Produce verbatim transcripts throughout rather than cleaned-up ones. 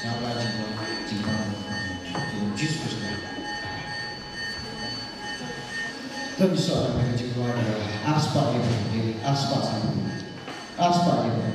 Tang sa ka jingkwah ïa, ar spah ïa, ar spah sa, ar spah ïa.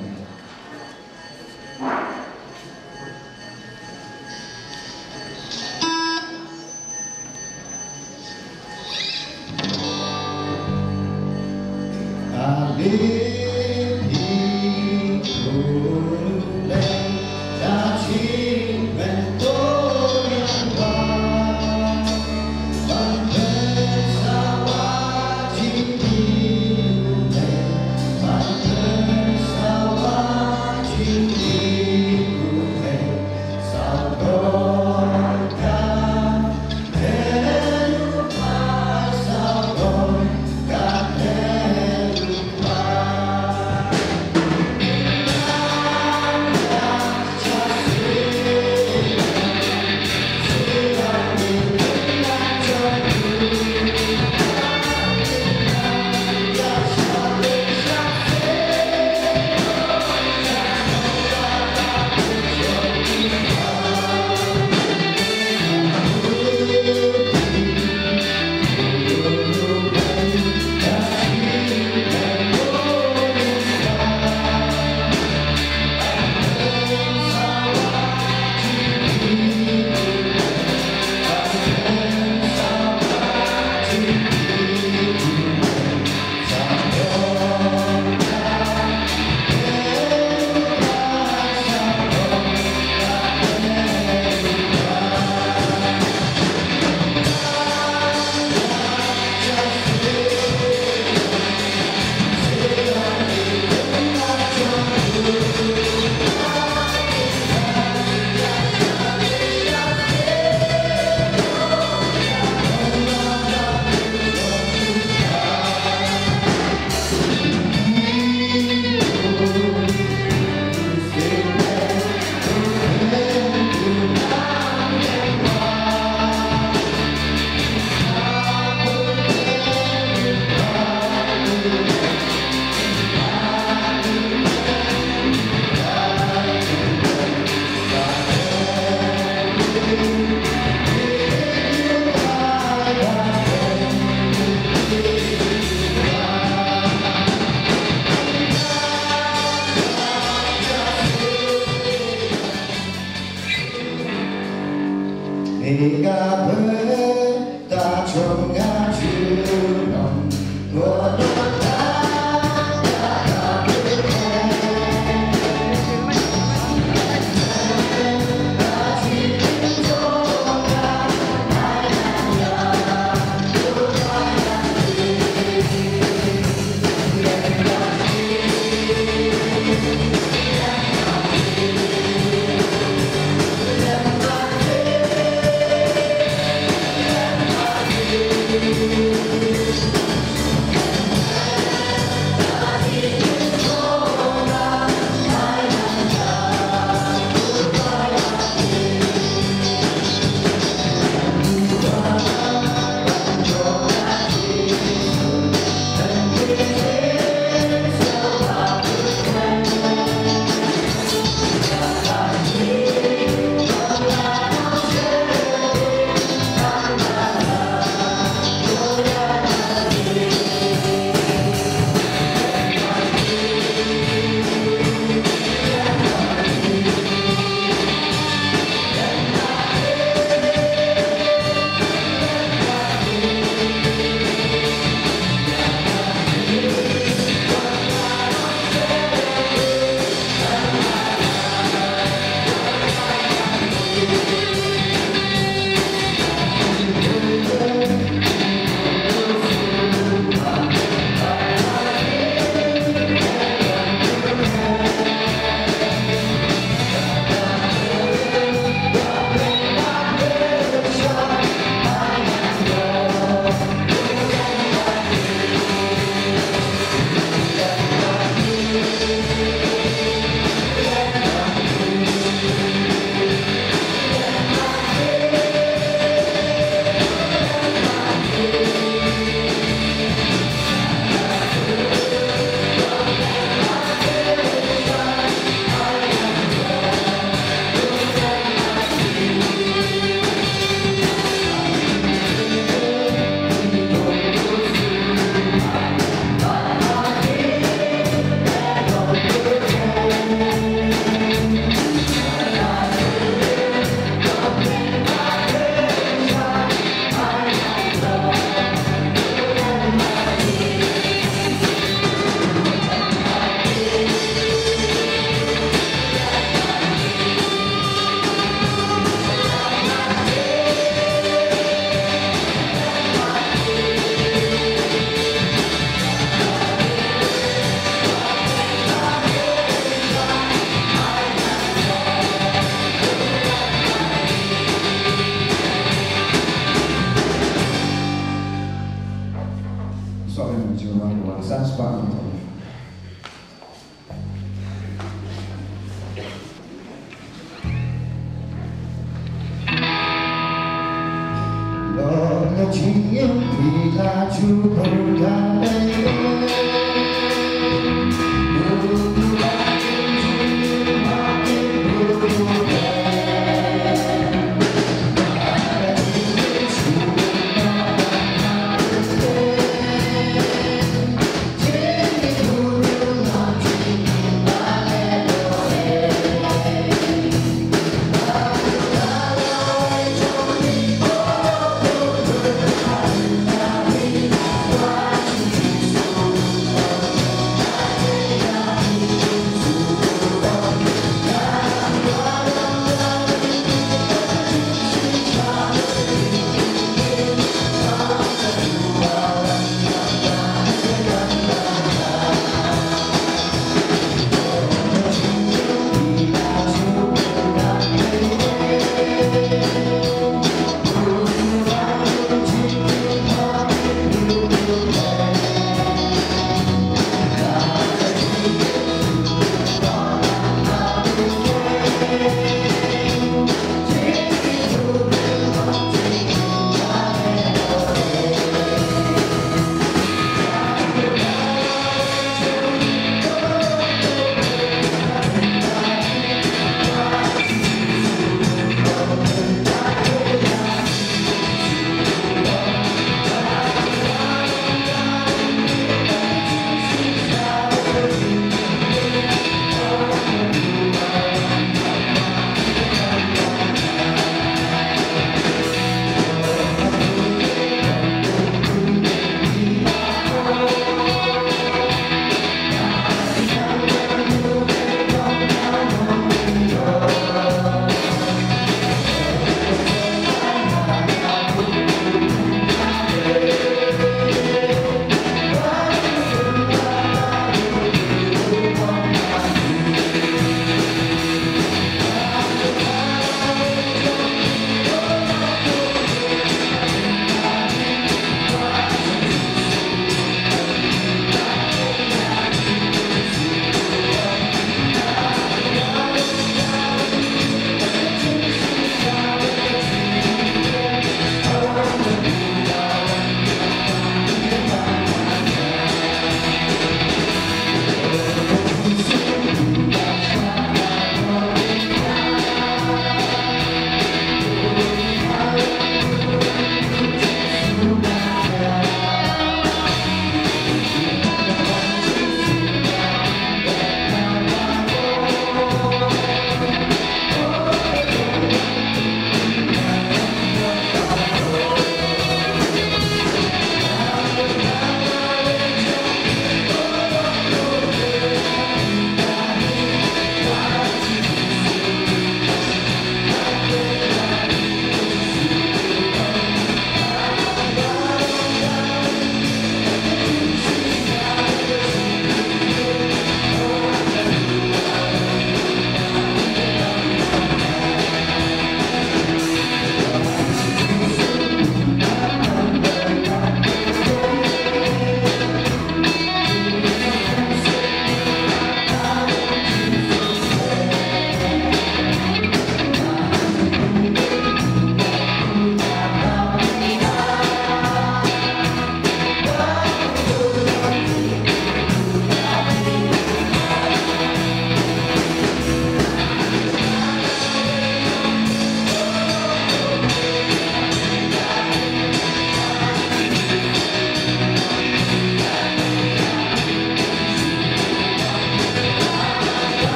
Thank you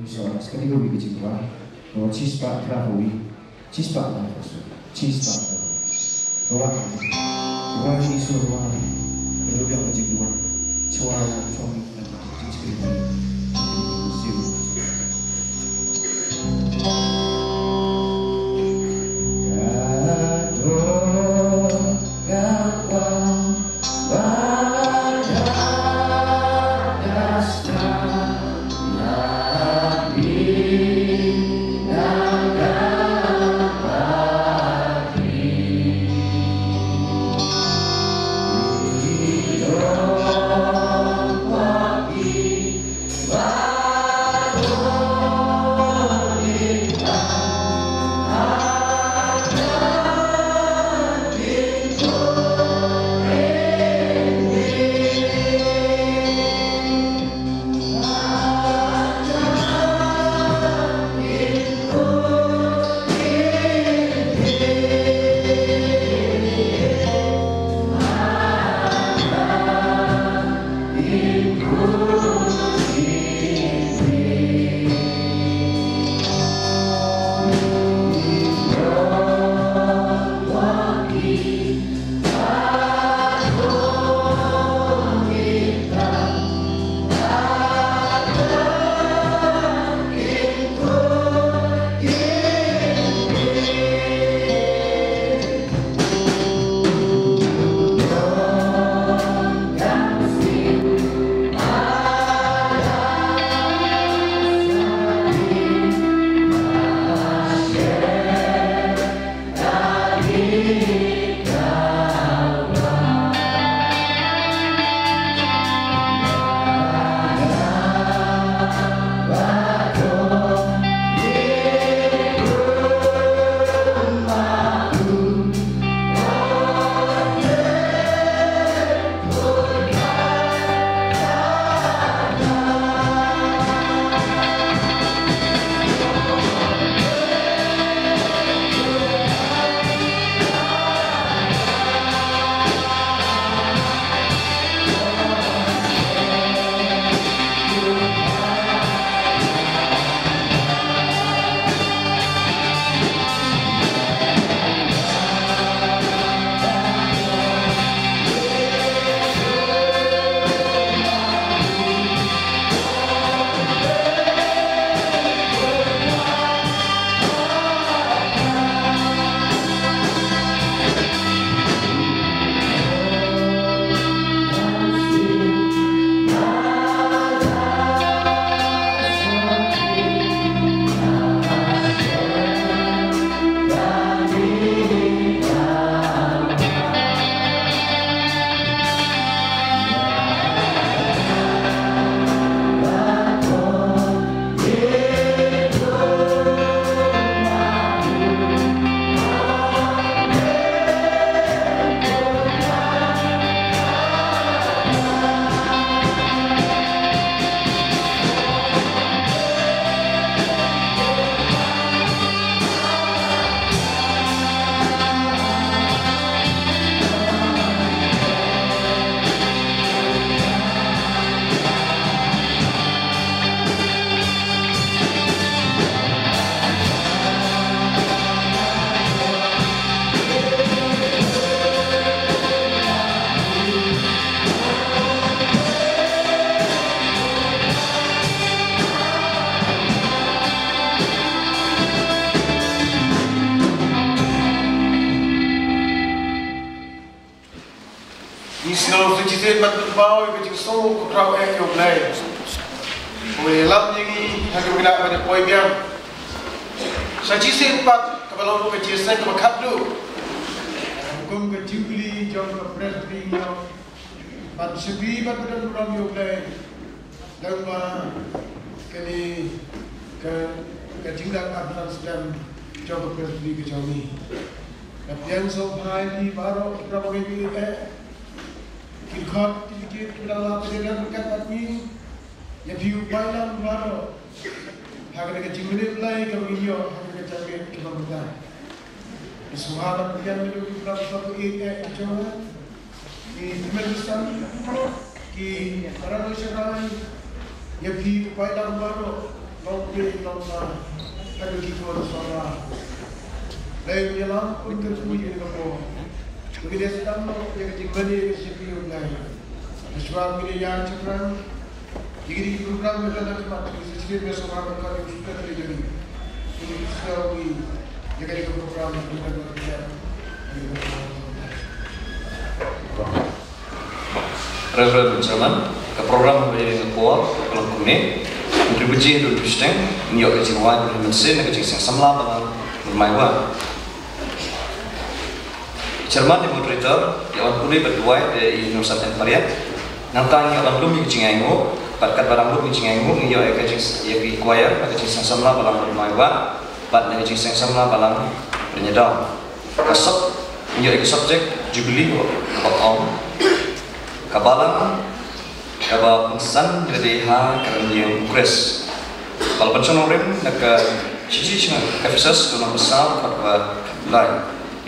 so much. Kan ïa ka wei ka jingduwai. Ka wan shispah phra phew wei. Shispah phra phew saw. Shispah phra phew wei. Ka wan. Ka wan shi sur wan. Ka dei ka jingduwai. Chwa wan chwa mi. Ka dei ka jingduwai. Ban pynpaw ïa ka jingsngew khraw eh ïa U Blei. U ïalam ïa ngi ha kaba ngi lah ban ïa poi biang sha ka jingïaseng pat kaba long ka jingïaseng kaba khatduh. Kum ka Jubili jong ka Presbytery, ban shakri bad ban don burom ïa U Blei. Lyngba kane ka, ka jingdap arphew san snem jong ka Presbytery ka jong ngi. Nga pdiang sngewbha ïa phi baroh kiba ngi ïeit eh. Ki dkhot ki kti kiba la pynjah ryngkat bad ngi. Ïa phi u paidlang baroh. Ha kane ka jingmane Blei kaba ngi ïoh ha kane ka janmiet kaba mynta. Sngewbha ban pdiang ïa ki program ba ïeit eh jong nga. Ki tymmen basan, ki para nongshakri, ïa phi u paidlang baroh, nongpeit nongpra, haduh ki khun samla. Lei ïalam un kyrkhu ïa ka por. Ngi dei sdang noh ïa ka jingmane ka jingpynïaid Blei. Shuwa ngi dei ïa shakri. Ïa kine ki program ba la dang khmat, ngi sa sngewbha ban kyrkhu ïa ka jingmane. Ngi sa ïa kine ki program ba la dang khmat. Reverend Chairman, ka program ba ïa ka por ka long kumne. Hynriew baje haduh hynriew shiteng, ngin ïoh ka jingrwai kaba mynsiem na ka jingseng samla ba la dang mai wan. Chairman, ïa moderator, ïa wan pule bad duwai, eh, i Nongsan Empariat. Nangta ngi ïa wan lum ïa ka jingainguh, bad katba dang lum ïa ka jingainguh, ngi ïoh ïa ka jing, ïa ka choir, ïa ka jingseng samla ba la dang mai wan, bad ïa ka jingseng samla ba la dang ïadaw. Ka sub, ngi ïoh ïa ka subject, Jubilee, kaba ong. Ka balang, kaba pynsan lade ha ka rynïeng u Khrist. Ba la pynshong nongrim na ka shithi sha Ephesus ka lynnong ba saw dkhot ba lai.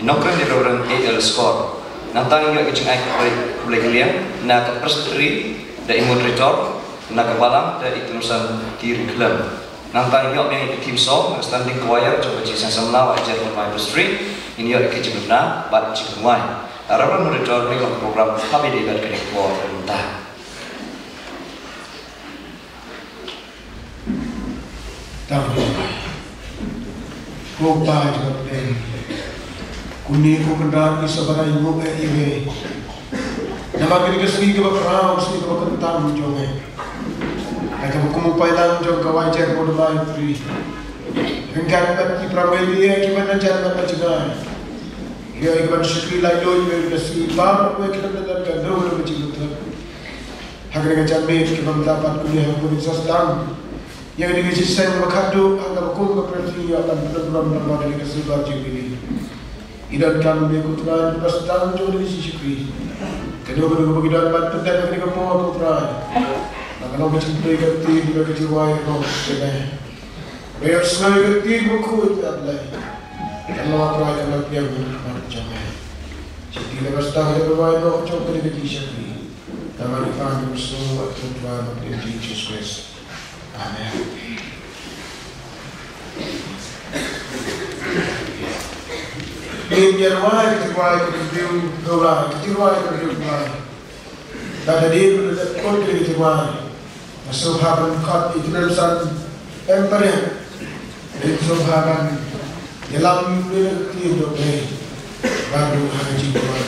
I nongrim dei Reverend A L Scott. Nangta ngi ïoh ka jingai khublei, khublei kylliang na ka Presbytery da i moderator, na ka balang da i Tymmen Basan T. Ryngkhlem. Nangta ngi ïoh biang ïa ka theme song na ka standing choir jong ka Jingseng Samla Wahjat Longmai Presbytery. Ngin ïoh ïa ka jingduna bad jingrwai. Reverend moderator, ngi long program ha ba ïadei bad kane ka por mynta. Tang ko pa jong ka pdeng. Kine ko Kynrad, ngi sa ban ainguh ïa me. Namar kane ka sngi kaba khraw, sngi kaba kyntam jong me. Ïa kaba kum u paidlang jong ka Y J Model Library, ryngkat bad ki para bangeit kiba na jan bad na jngai, ïa kiban shakri laitluid ïa ka sngi, baroh kiba na jan ka dei ka jingmyntoi. Ha kane ka janmiet kaba mynta pat, kine ha kaba ngin sa sdang ïa kane ka jingseng ba khadduh, ha kaba kum ka Presbytery ïa ban pynlong burom lyngba kane ka Silver Jubilee. Ngi donkam ïa me ko Trai, ba sdang jong kane ka jingshakri. Kano kano kaba ngi don ban pyndep ha kane ka por ko Trai, ba ka long ka jingpynlong ka ktien, ka jingrwai ruh ïa me. Ba ïohsngew ïa ka ktien bakhuid, A Blei. Ka long, A Trai, ka long pdiang ha khmat jong me. Shakri, ba sdang ïa ka rwai noh jong kane ka jingshakri. Namar kane ka sngew, A Trai, ha ka kyrteng u Jisu Khrist. Amen. Ngin ïa rwai ka jingrwai ka review, ka rwai ka jingrwai ka review ka rwai. Lada dei ba la dep khot ka jingrwai, nga sngewbha ban khot i Tymmen Basan Empariat. Ngin sngewbha ban ïalam ïa ka ktien jong U Blei. Ba dei ha ka jingkwah.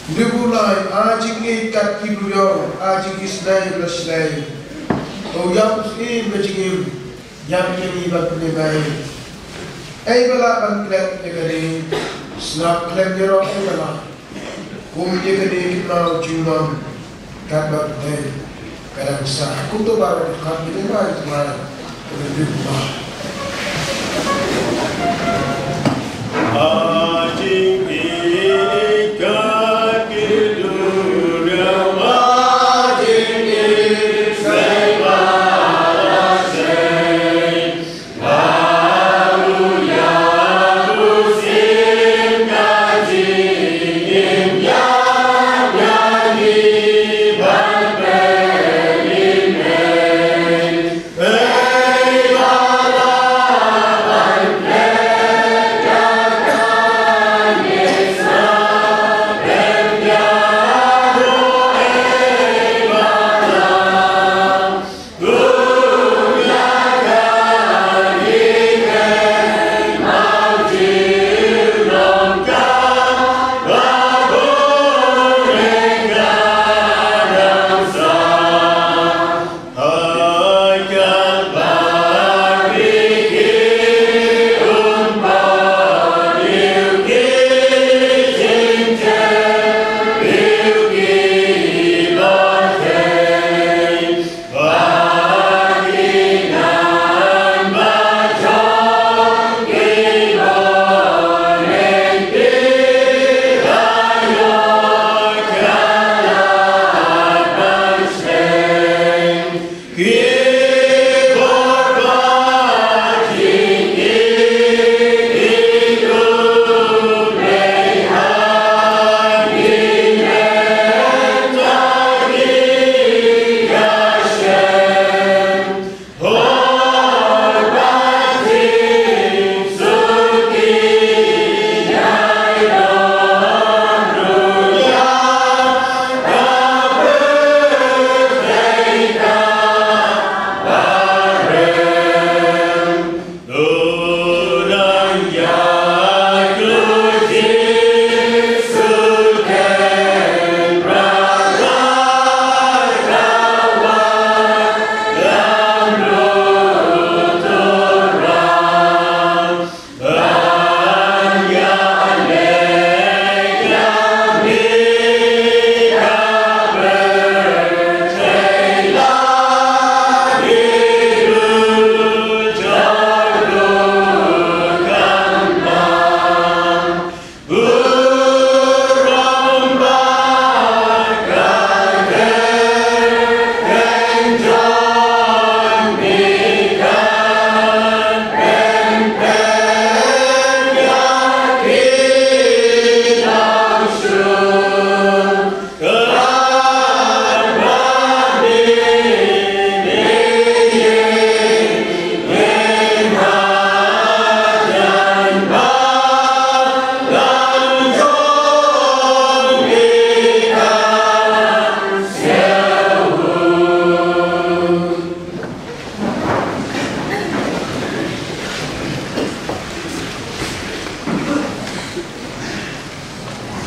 Ngi u lai, a jingïeit kat ki briew, a jingisynei la synei. To ïap sien ka jingim, ïap ïa ngi ban pynïaid. Ei ba lah ban klet ïa kane, sngap klet ïa roh ei ba lah. Kum ïa kane ki mawjynnom, katba pyrthei ka dang sah. Kumto baroh ki khot ïa kane ka jingmai.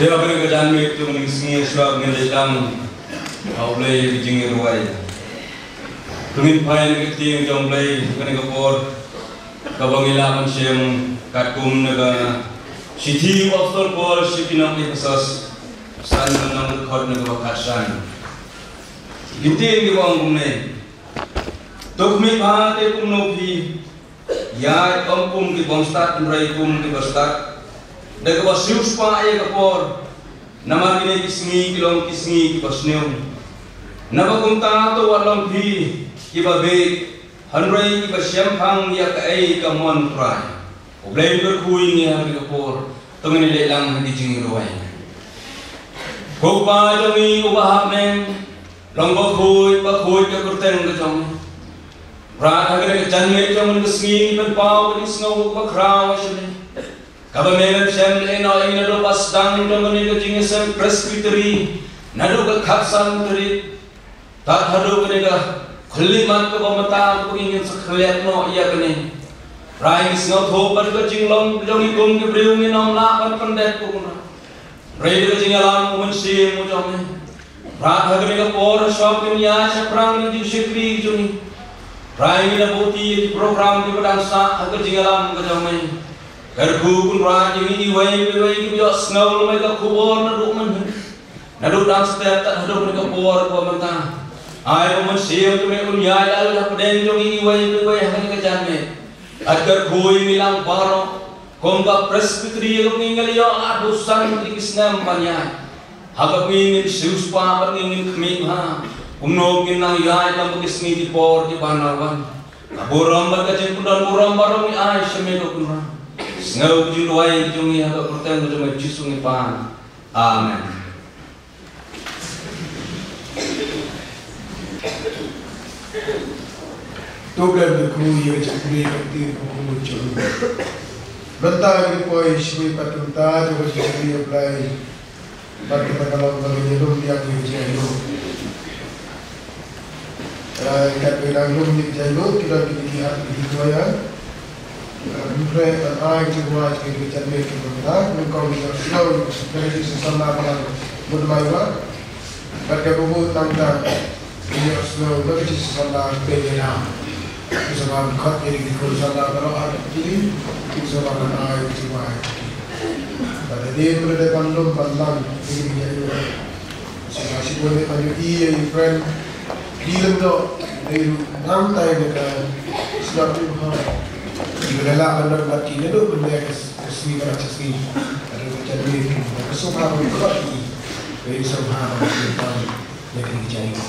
Te ha kane ka janmiet, to ngin sngew shuwa, ngin leit lang ha U Blei ha ka jingïarwai. To ngin phai na ka ktien jong U Blei ha kane ka por, kaba ngi lah ban shem katkum na ka shithi u Apostol Paul sha ki nong Ephesos, san lynnong, dkhot na kaba khatsan. Ki ktien kiba ong kumne: To khmih bha te kumno phi ïaid, ym kum ki bymstad, hynrei kum kiba stad, da kaba siewspah ïa ka por. Namar kine ki sngi ki long ki sngi kiba sniew. Naba kumta to wat long phi kiba bieit, hynrei kiba shemphang ïa kaei ka mon U Trai. U Blei un kyrkhu ïa ngi ha kane ka por. To ngin leit lang ha ka jingïarwai. Ko Kpa jong ngi uba ha bneng, long bakhuid bakhuid ka kyrteng ka jong me. Bad ha kane ka janmiet jong kane ka sngi, ngi pynpaw ka jingsngew kaba khraw sha me, kaba me la shem lehnoh ïa ngi naduh ba sdang jong kane ka jingïaseng Presbytery, naduh ka khatsan tarik tad haduh kane ka khyllipmat kaba mynta, kaba ngin sa khyllipmat noh ïa kane. Trai, ngi sngewthuh ba da ka jinglong jong ngi kum ki briew ngin ym lah ban pyndep, ko Kpa. Hynrei da ka jingïalam U Mynsiem U jong me, Trai, ha kane ka por, shwa ngin ïaid shaphrang ïa ka jingshakri jong ngi. Trai, ngin ïa buh ïa ki program kiba dang sah ha ka jingïalam ka jong me. Kyrkhu, ko Trai, ïa ngi iwei pa iwei kiba ïohsngew lem ïa ka khubor naduh mynhynnin, naduh dang step tad haduh kane ka por kaba mynta. Ai ba U Mynsiem jong me un ïaid lem hapdeng jong ngi iwei pa iwei ha kane ka janmiet. Bad kyrkhu ïa ngi lang baroh, kum ka Presbytery kaba ngi la ïoh arphew san tylli ki snem ban ïaid, ha kaba ngi ngin siewspah bad ngi ngin khmih bha kumno ngin nang ïaid lem ha ki sngi ki por kiban nang wan. Ka burom bad ka jingpyndonkam baroh ngi ai sha me, ko Kpa. Sngew ka jingduwai jong ngi ha ka kyrteng jong me Jisu ngi pan. Amen. To ngin kyrkhu ïa ka jingkyrkhu ïa ka ktien kyrkhu jong u. Mynta ngi poi sha ka bynta jong ka jingkyrkhu ïa u Blei. Bad kata ka long ba ngin ïalum ïa ka jingkyrkhu. Eh, kat ba ngi dang lum ïa ka jingkyrkhu, ki don ki jingkyrkhu ïa. Mynta ban ai ka jingkyrkhu ïa ka jingkyrkhu ïa ka mynta, nyngkong ngi ïa ka snow, ka jingkyrkhu sa na ba ngan mut mai wa. Bad ka bubu tang tang, ïa snow, ka jingkyrkhu sa na ba ngan mut mai wa. Sa na ba khot ïa ka jingkyrkhu sa na ba ngan ai ïa ka jingkyrkhu, sa na ba ngan ai ïa ka jingkyrkhu. Bad ïa ka jingkyrkhu ban lum ban lang ïa ka jingkyrkhu. Sa na shibun ïa ka jingkyrkhu ïa ka friend. Ki lem doh, dei ruh nang tai ne ka sngap ruh ha. Ki ba la lah ban don bad ki naduh ban leh ka s-, ka sngi bad ka sngi. Ka dei ka jingkyrkhu, ka sngewbha ban khot ïa ki. Ka sngewbha ban khot ïa ki.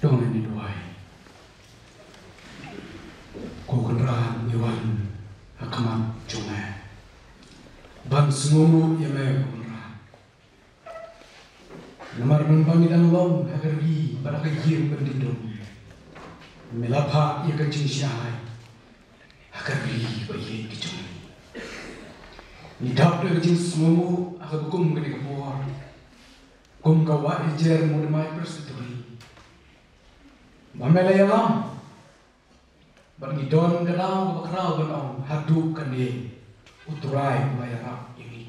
To ngin ïa duwai. Ko Kynrad, ngi wan ha khmat jong me ban sngewnguh ïa me, ko Kynrad. Namar mynba ngi dang long ha ka ri bad ha ka ïing pynditdong, me la phah ïa ka jingshai ha ka ri ba ïeit ka jong ngi. Ngi dap da ka jingsngewnguh ha ka kum kane ka por, kum ka Wahïajer Modamai Presbytery, ba me la ïalam. Bad ngi don ka daw kaba khraw ban ong, haduh kane U Trai u la ïarap ïa ngi.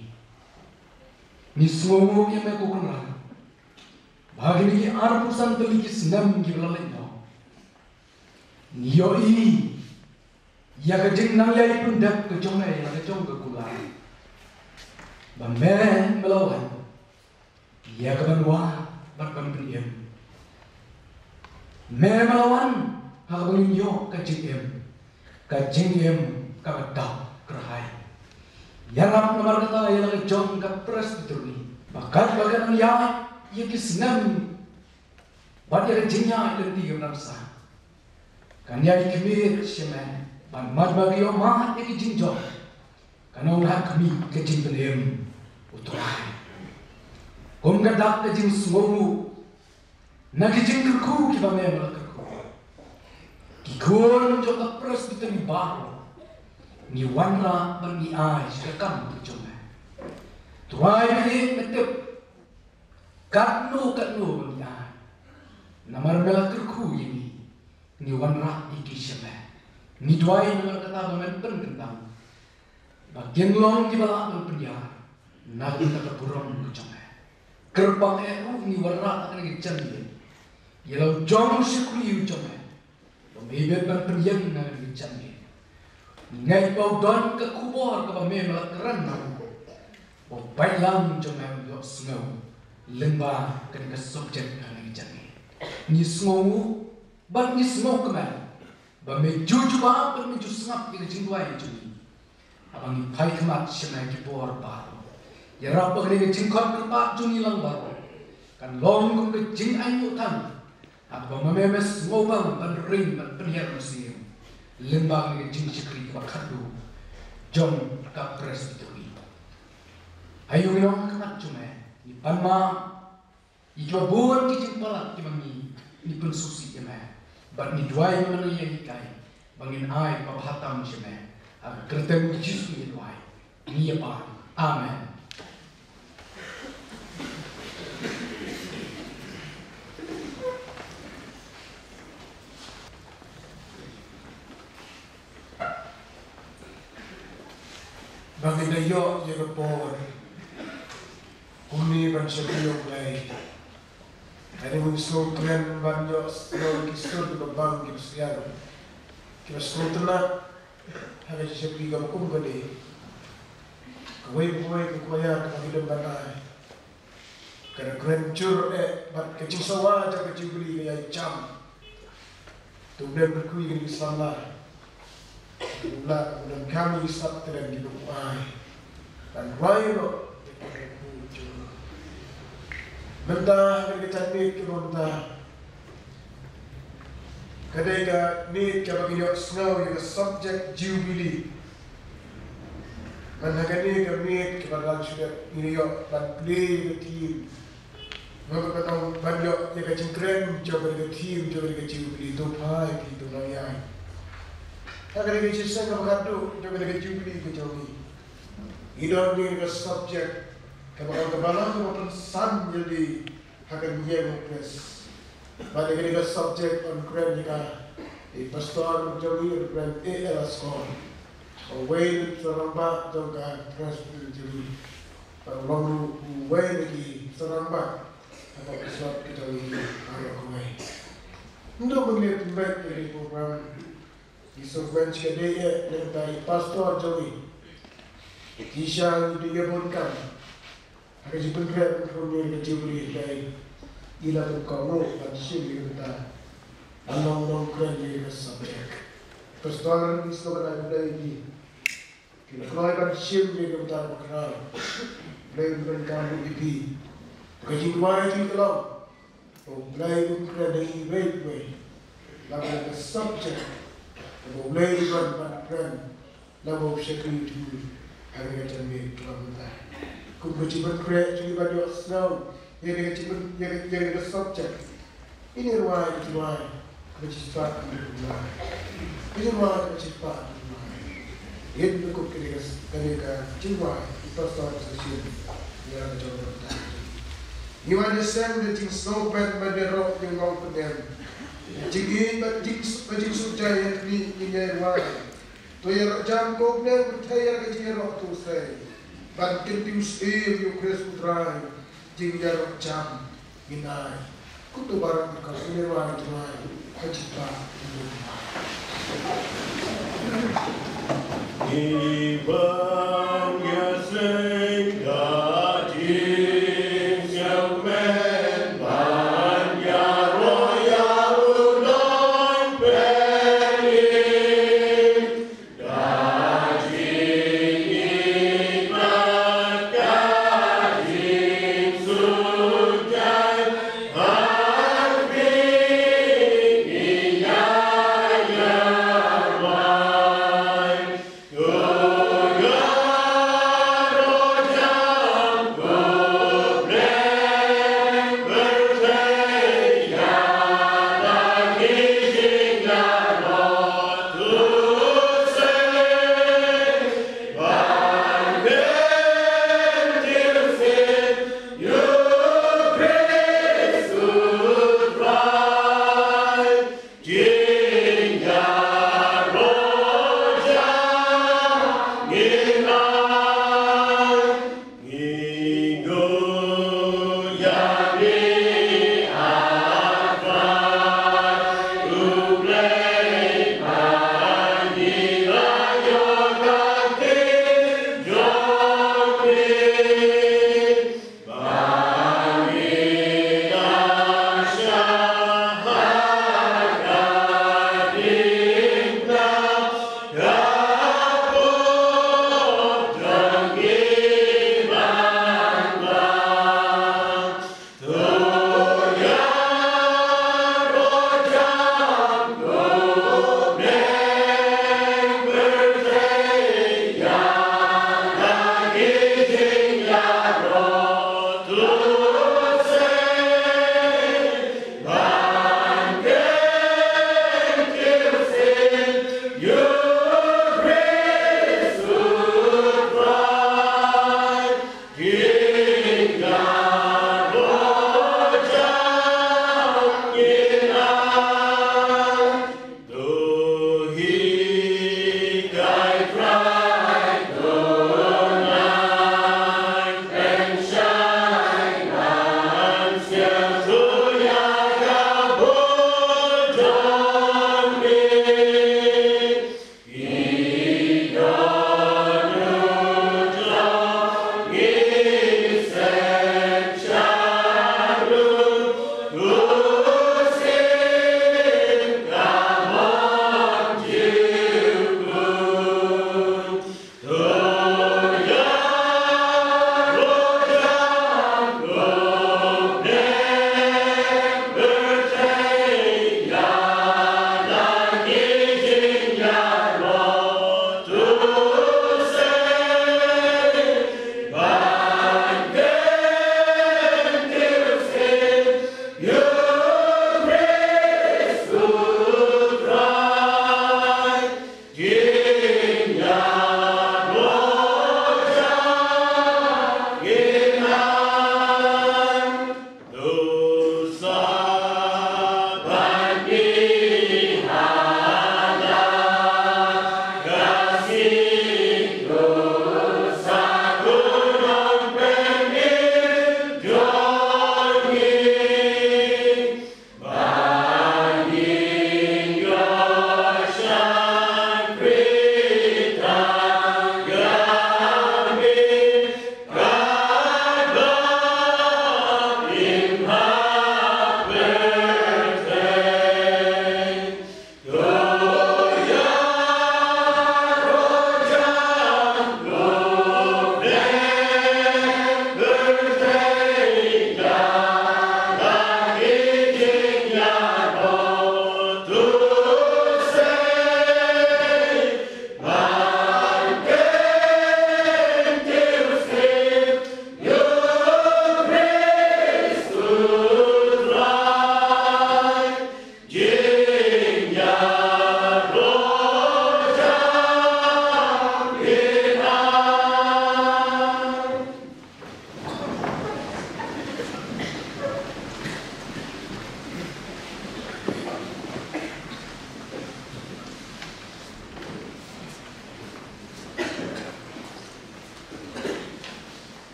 Ngi sngewnguh ïa me, ko Kynrad, ba ha kine ki arphew san tylli ki snem kiba la leit noh, ngi ïohi ïa ka jingnang ïai pyndep ka jong me ïa la ka jong ka kular. ba me me la wan ïa ka ban wad bad ban pynim. Me me la wan ha kaba ngin ïoh ka jingim, ka jingim kaba dap kyrhai. Ïarap namar kata ïa la ka jong ka Presbytery ba katba ka nang ïaid ïa ki snem bad ïa ka jingïaid lynti kaba nang sah, kan ïai khmih sha me, bad mat ba ka ïoh mad ïa ka jingjop, kan ong ha khmih ka jingpynim U Trai. Kum ka dak ka jingsngewnguh na ki jingkyrkhu kiba me me la kyrkhu, ki khun jong ka Presbytery baroh ngi wanrah bad ngi ai sha ka kam ka jong me. Trai, me me tip katno katno ba ngi ai, namar me la kyrkhu ïa ngi, ngi wanrah ïa ki sha me. Ngi duwai namar kata ba men pynkyndang ba kin long kiba lah ban pynïar na ka bynta ka burom ka jong me. Kyrpang eh ruh ngi wanrah ha kane ka janmiet ïa la u jong u shakri u jong me, ba me bit ban pynïeng na kane ka janmiet. Ngi ngeit ba u don ka khubor kaba me me la kren na u, ba u paidlang jong me un ïohsngew lyngba kane ka subject ha kane ka janmiet. Ngi sngewnguh bad ngi sngewkmen ba me ju jubab bad me ju sngap ïa ka jingduwai jong ngi haba ngi phai khmat sha me ki por baroh. Ïarap ba kane ka jingkhot kyrpad jong ngi lang baroh kan long kum ka jingainguh than ha kaba ma me me sngewbang ban ring ban pynhiar mynsiem lyngba kane ka jingshakri kaba khatduh jong ka Presbytery. Hato ngi long ha khmat jong me, ngi pan map ïa kiba bun ki jingpalat kiba ngi, ngi pynsngewsih ïa me, bad ngi duwai ba me nang ïai hikai ba ngin ai ba bha tam sha me. Ha ka kyrteng U Jisu ngi duwai, ngi ïa pan. Amen. Ba ngin da ïoh ïa ka por kumne ban shakri ïa U Blei. Nga dei ban sngewkmen ban ïohsngew ki sur kiba bang kiba syiar, kiba sngewtynnat ha ka jingshakri kaba kum kane. Kawei pa kawei ka choir kaba ki don ban ai, ka da kren jur eh bad ka jingsawa jong ka Jubili ka ïai jam. To U Blei un kyrkhu ïa kine ki samla. U la u don kam ïa ki sap tren kiba u ai ban rwai noh ïa ka kyrkhu jong u. Mynta ha kane ka janmiet kaba mynta, ka dei ka miet kaba ngi ïohsngew ïa ka subject Jubili. Bad ha kane ka miet kaba dang shu dep ngi ïoh ban plie ïa ka theme. Bad ka dang ban ïoh ïa ka jingkren jong ka theme jong ka Jubili, to phai phi to nang ïaid. Ha kane ka shisien kaba khatduh jong ka Jubili ka jong ngi, ngi don ïa ka subject kaba, kaba long kaba pynsan ïa lade ha ka ïing U Khrist. Bad ïa kane ka subject yn kren ïa ka i pastor jong ngi, Reverend A L Askor, uwei na ki trai rangbah jong ka Presbytery jong ngi, bad u long ruh uwei na ki trai rangbah ha ka episode ka jong ngi baroh kawei. Ndu mynne pynbeit ïa kane ka program, ngi sngewkmen shadei eh na ka bynta i pastor jong ngi, i Tisha, i dei ïa bun kam ha ka jingpynkhreh pynkhun ïa ka Jubili, hynrei i la kum ka nguh ban shim ïa ka bynta ban long nongkren ïa ka subject. Pastor, ngi sngewbha ban ai khublei ïa ki, ki la kynnoh ban shim ïa ka bynta kaba khraw. Blei un pyndonkam ruh ïa phi. Ka jingduwai jong ngi ka long ba U Blei un kren ïa ngi iwei pa iwei, la ka subject kaba U Blei u don ban kren, la ba u shakri ïa ngi ha kane ka janmiet kaba mynta. Kum ka jingpynkhreh jong ngi ban ïohsngew ïa kane ka jingpyn, ïa, ïa kane ka subject, ngin ïa rwai ka jingduwai kaba shispah, ngin ïa rwai ka jingduwai kaba shispah, ngin ïa rwai. Ngin ïa kup kane ka, kane ka jingduwai, i pastor sa shim ïa la ka jong ka bynta. Ngi wan ïaseng da jingsngewkmen bad ïaroh ïa u Nongpynim. Jingïeit bad jing, bad jingsuhjai ha khmih ngin ïa rwai. To ïaroh jam ko Blei, pyrthei ïa ka jingïaroh to sei. Ban kyntiew syiem ïa U Khrist U Trai, jingïaroh jam ngin ai. Kumto baroh ka ngin ïa rwai, rwai ha ka jingpah. Ngi ban ïaseng da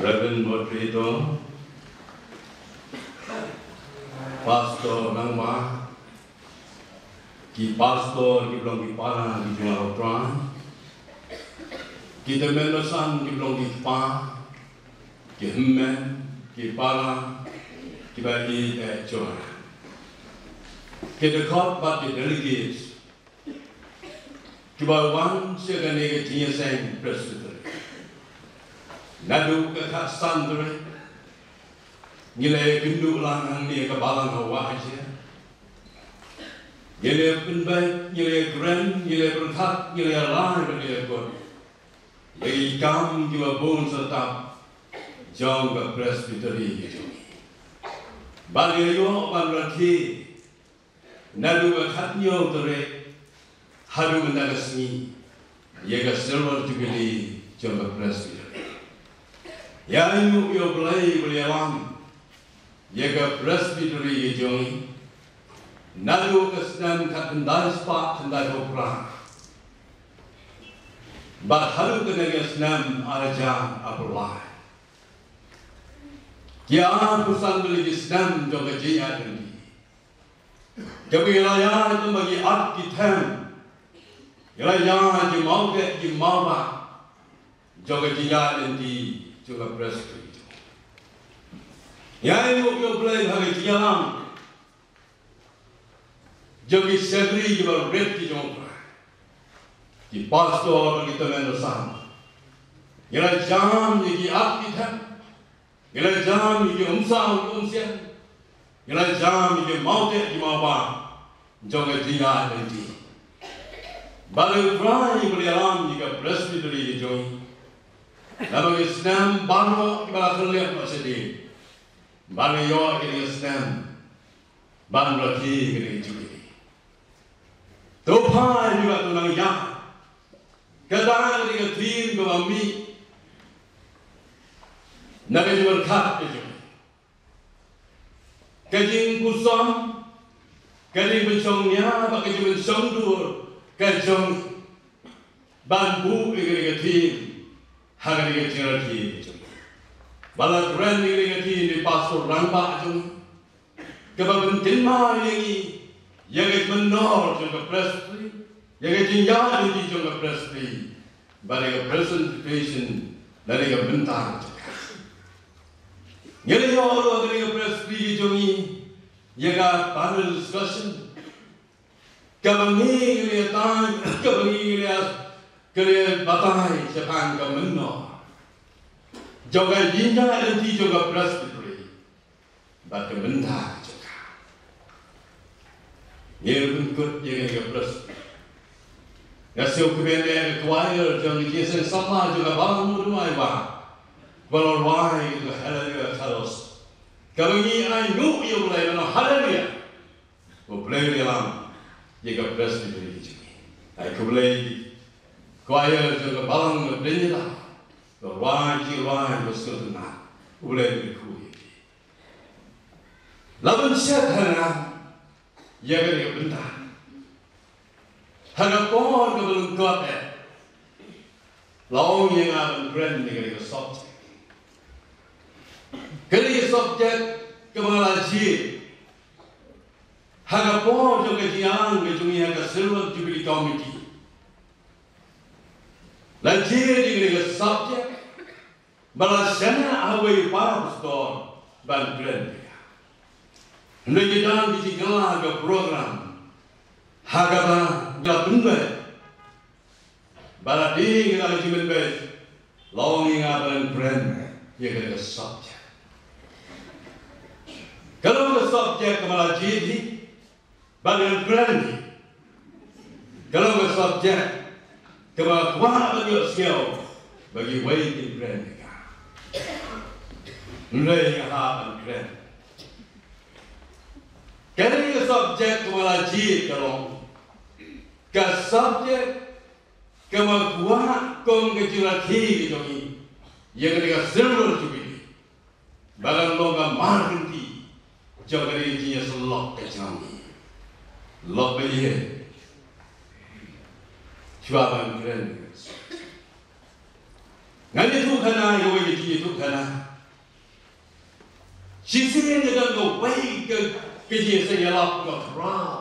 Reverend Moderator, Pastor Nangma, ki Pastor, ki long ki para, ki jong U Trai, ki tymmen basan, ki long ki kpa, ki hynmen, ki para, ki ba ki eh jong, ki dkhot bad ki delegates, kiba wan sha kane ka jingïaseng Presbytery. Naduh ka khatsan tarik, ngi la ïakynduh lang hangne ha ka balang ha Wahajir. Ngi la pynbeit, ngi la kren, ngi la pyrkhat, ngi la rai, ngi la kut ïa ki kam kiba bun syrtap jong ka Presbytery ka jong ngi. Ba ngi ïoh ban rakhe naduh ka khathynñiew tarik haduh mynta ka sngi ïa ka Silver Jubilee jong ka Presbytery. Ïa ngi ïa U Blei ba la ïalam ïa ka Presbytery ka jong ngi naduh ka snem khatkhyndai spah khyndaiphew phra bad haduh kane ka snem ar hajar arphew lai. Ki arphew san tylli ki snem jong ka jingïaid lynti. Kaba ngi la ïaid lem bad ki ap ki them. Ngi la ïaid ki mawteh ki mawbah jong ka jingïaid lynti jong ka Presbytery. Ïa ngi ïa U Blei ha ka jingïalam jong ki shakri kiba rit ki jong U Trai, ki pastor bad ki tymmen basan. Ngi la jam ïa ki ap ki them. Ngi la jam ïa ki umsaw ki umsiang. Ngi la jam ïa ki mawteh ki mawbah jong ka jingïaid lynti. Bad U Trai ba la ïalam ïa ka Presbytery ka jong ngi. Namar ki snem baroh kiba la khyllem noh shadien, ba ngi ïoh ïa kane ka snem ban rakhe kane ka Jubilee. To phai ïa ka, to nang ïa. Kata ka dei ka theme kaba mih Na ka jingpyrkhat ka jong, ka jingpyrshang, ka jingpynshong nia bad ka jingpynshong dur ka jong ban buh ïa kane ka theme ha kane ka jingrakhe ka jong. Ba la kren ïa kane ka theme da i Pastor rangbah jong, kaba pynkynmaw ïa ngi ïa ka jingmynor jong ka Presbytery, ïa ka jingïaid lynti jong ka Presbytery, bad ïa ka present situation lane ka bynta jong ka. Ngi la ïoh ruh ha kane ka Presbytery jong ngi ïa ka panel discussion, kaba ngi ngi la ïatai, kaba ngi ngi la ïa, ka la ïabatai shaphang ka mynnor jong ka jingïaid lynti jong ka Presbytery bad ka bynta ka jong ka. Ngi ruh pynkut ïa kane ka Presbytery. Nga sngewkmen ïa ka choir jong ka Jingïaseng Samla jong ka Balang Mawduwai Wah, ba la rwai ïa ka Hallelujah Chorus, kaba ngi ainguh ïa U Blei ban ong Hallelujah. U Blei u ïalam ïa ka Presbytery ka jong ngi. Ai khublei ïa ki choir jong ka Balang Mawduwai Wah, ba rwai ki rwai ba sngewtynnat. U Blei u kyrkhu ïa ki. La pynshet ha nga ïa kane ka bynta ha ka por kaba lyngkot eh, la ong ïa nga ban kren ïa kane ka subject. Kane ka subject kaba nga la jied ha ka por jong ka jingïalang ka jong ngi ha ka Silver Jubilee Committee. La jied ïa kane ka subject ba la shaniah ha uwei u para pastor ban kren ïa ka. Hynrei ki don ki jingkylla ha ka program ha kaba la pynbeit, ba la dei ka jingpynbeit, la ong ïa nga ban kren ïa ka subject. Ka long ka subject kaba la jied hi ban kren hi. Ka long ka subject kaba kwah ban ïohsngew ba kiwei kin kren ïa ka. Hynrei nga hap ban kren. Kane ka subject kaba la jied ka long ka subject kaba kwah kum ka jingrakhe ka jong ngi ïa kane ka Silver Jubilee, ba kan long ka mar lynti jong kane ka jingïasyllok ka jong ngi. Lok ba ïeit, shuwa ban kren, ngan ïathuhkhana ïa kawei ka jingïathuhkhana. Shisien ka don kawei ka, ka jingïaseng ïalap kaba khraw,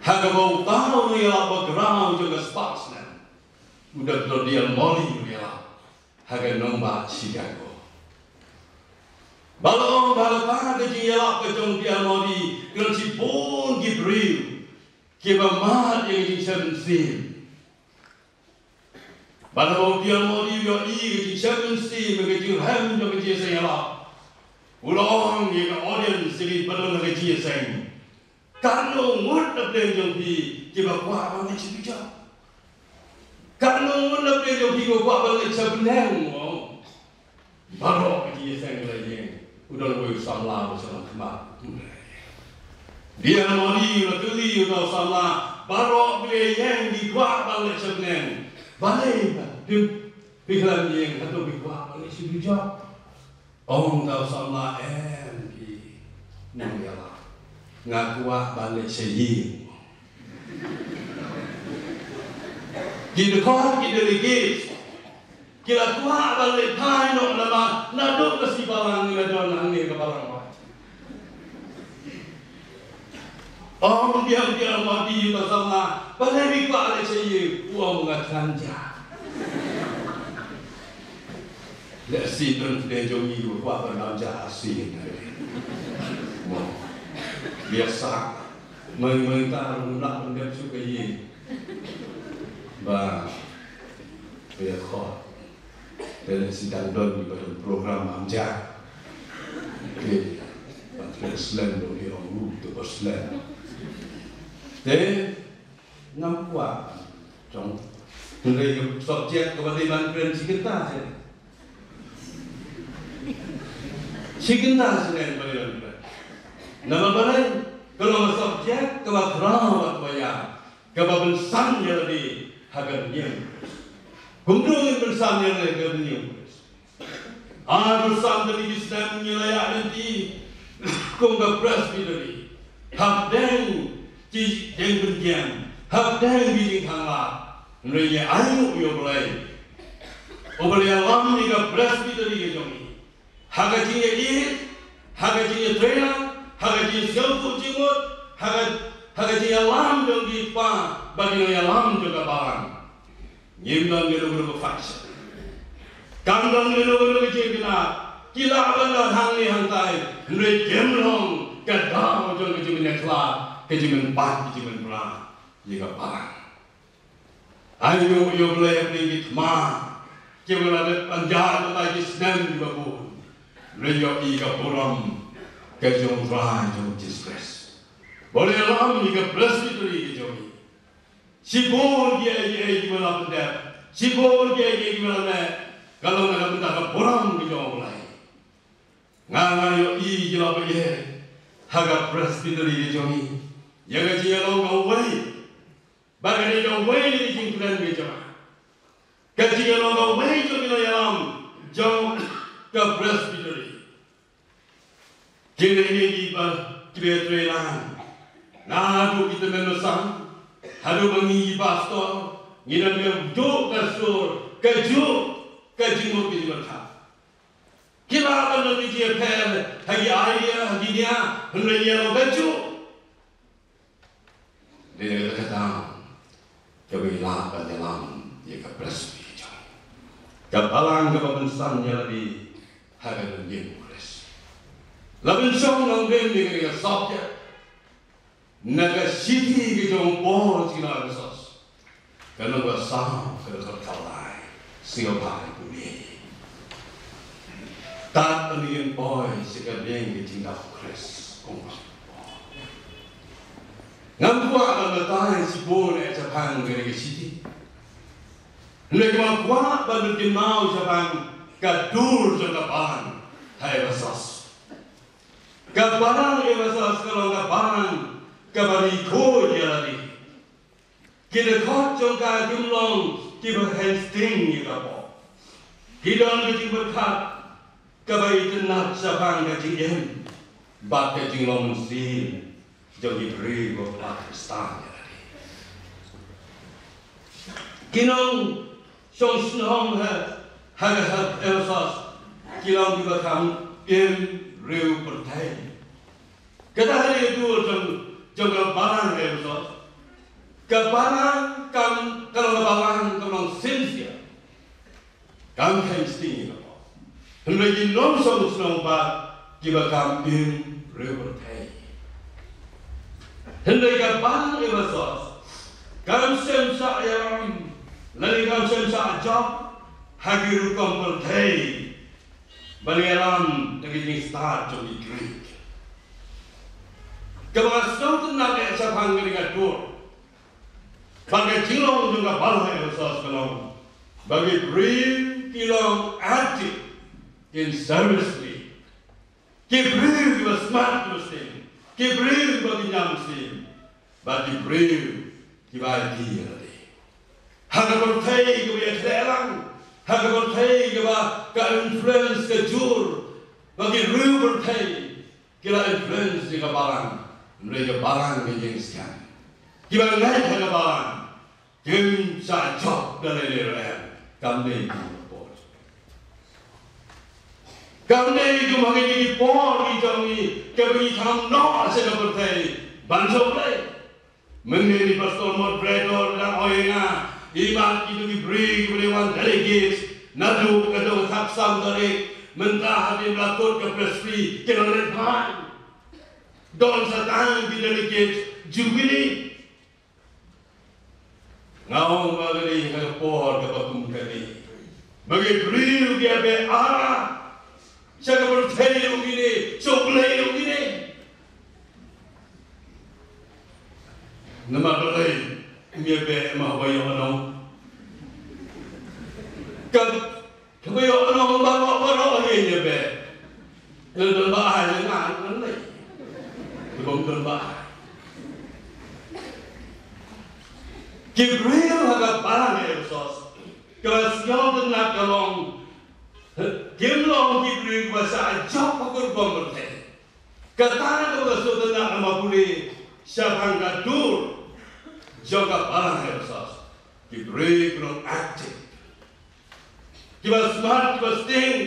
ha kaba uta u nongïalap ba khraw jong ka Sparks Land, u Doktor D L Moody, u nongïalap ha ka nongbah Chicago. Ba la ong ba ha kata ka jingïalap ka jong D L Moody ka don shibun ki briew kiba mad ïa ka jingshem mynsiem. Bad haba u D L Moody u ïohi ïa ka jingshem mynsiem, ïa ka jingrhem jong ka jingïaseng ïalap, u la ong ïa ka audience, ïa kiba don ha ka jingïaseng, katno ngut na pdeng jong phi kiba kwah ban leit sha pyrshah? Katno ngut na pdeng jong phi kiba kwah ban leit sha bneng mo? Baroh ki ïaseng ki la ïeng. U don uwei u samla uba shu long khmat. D L Moody u la kylli uta u samla, baroh ki la ïeng, ki kwah ban leit sha bneng. Balei phi, phi khlem ïeng, hato phi kwah ban leit sha pyrshah? Ong uta u samla, em, ki nongïalap, nga kwah ban leit sha ïing. Ki dkhot, ki delegate ki la kwah ban leit phai noh namar naduh ka sngi Balang ngi la don hangne ka Balang Wai. Ong biang biang ma ki ïa u samla, balei phi kwah leit sha ïing? U ong, nga khlem jah. Lehse don pdeng jong ngi ba kwah ban lam jah arsien. Mo, biasa. Mynta ruh ngim lah ban dep shuh ka ïing. Ba, ba ïa khot. Te lehse dang don kiba don program lam jah. Te, ba slem ruh, ïa ong ruh to ba slem. Te ngam kwah jong. Hynrei ka subject kaba dei ban kren shi kynta shisien. Shi kynta shisien ba dei ban kren. Namar balei? Ka long ka subject kaba khraw bad kaba ïar, kaba pynsan ïa lade ha ka niam Khrist. Kumno ngin pynsan ïa lade ha ka niam Khrist? Arphew san tylli ki snem ngi la ïaid lynti kum ka Presbytery. Hapdeng ki jingpyndiang, hapdeng ki jingthanglad, hynrei ngi ainguh ïa U Blei uba la ïalam ïa ka Presbytery ka jong ngi. Ha ka jingïaieit, ha ka jingïatreilang, ha ka jingsngewthuh jingmut, ha ka, ha ka jingïalam jong ki kpa bad ki nongïalam jong ka balang. Ngim don kano kano ka faction. Kam don kano kano ka jingkynad. Ki lah ban don hangne hangtai, hynrei kim long ka daw jong ka jingpynïakhlad, ka jingpynbat, ka jingpynpra ïa ka balang. Ainguh ïa U Blei hapdeng ki thma kiba la dep pynjah na ki snem kiba bun. Hynrei ïohi ka burom ka jong U Trai jong U Jisu Khrist. Ba u la ïalam ïa ka Presbytery ka jong ngi. Shibun kiei kiei kiba la pyndep, shibun kiei kiei kiba la leh, ka long na ka bynta ka burom ka jong U Blei. Nga, nga ïohi ïa la ba ïeit ha ka Presbytery ka jong ngi. Ïa ka jingïalong kawei. Ba ka dei kawei na ki jingkren ka jong nga. Ka jingïalong kawei jong ki nongïalam jong ka Presbytery. Ki dei ngi kiba, kiba ïatreilang. Naduh ki tymmen basan haduh ba ngi ki pastor, ngi dang ïa juh ka sur, ka juh ka jingmut, ka jingmut ka jingmyrkhap. Ki lah ban don ki jingïapher ha ki idea, ha ki nia, hynrei ïa long ka juh. Dei na kata ka daw kaba ngi lah ban ïalam ïa ka Presbytery jong ngi. Ka balang kaba mynsan ïa lade ha ka jingim U Khrist. La pynshong nongrim ïa ka subject na ka shithi ka jong u Paul sha ki nong Ephesos. Ka lynnong ba saw, ka dkhot kaba lai, sngewbha pule. Tad ban ïeng poi sha ka liang ka jingdap U Khrist, ong u Paul. Ngam kwah ban batai shibun eh shaphang kane ka shithi. Hynrei nga kwah ban pynkynmaw shaphang ka dur jong ka balang ha Ephesos. Ka balang Ephesos ka long ka balang kaba ri khuid ïa lade. Ki dkhot jong ka kim long kiba kheiñ sting ïa ka pop. Ki don ka jingpyrkhat kaba itynnad shaphang ka jingim bad ka jinglong mynsiem jong ki briew ba Khristan ïa lade. Ki nongshong shnong ha, ha, ha Ephesos ki long kiba kham im riewpyrthei. Kata ha ka dur jong, jong ka balang Ephesos. Ka balang kam, ka long ka balang kam long sincere. Kam kheiñ sting ïa ka pop. Hynrei ki nongshong shnong pat kiba kham im riewpyrthei. Hynrei ka balang Ephesos kam shym shah ïalam lane kam shym shah jop ha ki rukom pyrthei ban ïalam da ki jingstad jong ki Greek. Kaba nga sngewtynnad eh shaphang kane ka dur, ba ka jinglong jong ka balang Ephesos ka long ba ki briew ki long active in service, ki briew kiba smat mynsiem, ki briew kiba kynja mynsiem, bad ki briew kiba aiti ïa lade. Ha ka pyrthei kaba ïakhleh lang, ha ka pyrthei kaba ka influence ka jur, ba ki riewpyrthei ki la influence ïa ka balang, hynrei ka balang ka ïeng skhem. Kiba ngeit ha ka balang kim shah jop da lei lei ruh em. Kam dei kum ka por. Kam dei kum ha kine ki por ki jong ngi kaba ngi kham noh sha ka pyrthei ban sngewbha. Mynne i Pastor Moderator dang ong ïa nga, imat kito ki briew kiba dei wan delegates naduh ka dong khatsan tarik, mynta hadien ba la kut ka Presbytery ki la rit bha. Don sa tang ki delegates Jubilee. Nga ong ba ka dei ha ka por kaba kum kane ba ki briew ki ïa beh ara sha ka pyrthei ruh kine, sha U Blei ruh kine. Namar balei? Ym ïa beh ma haba ïoh nong. Ka Kaba ïoh nong baroh baroh ïa ïa beh. Ïa don ba ai ïa nga ngan lei. Kaba don ba ai. Ki briew ha ka balang Ephesos. Kaba sngewtynnad ka long Kim long ki briew ba shah jop ha ka rukom pyrthei. Kata ka ba shu tynnat ha ma pule shaphang ka dur jong ka balang Ephesos. Ki briew ki long active, ki ba smat, ki ba sting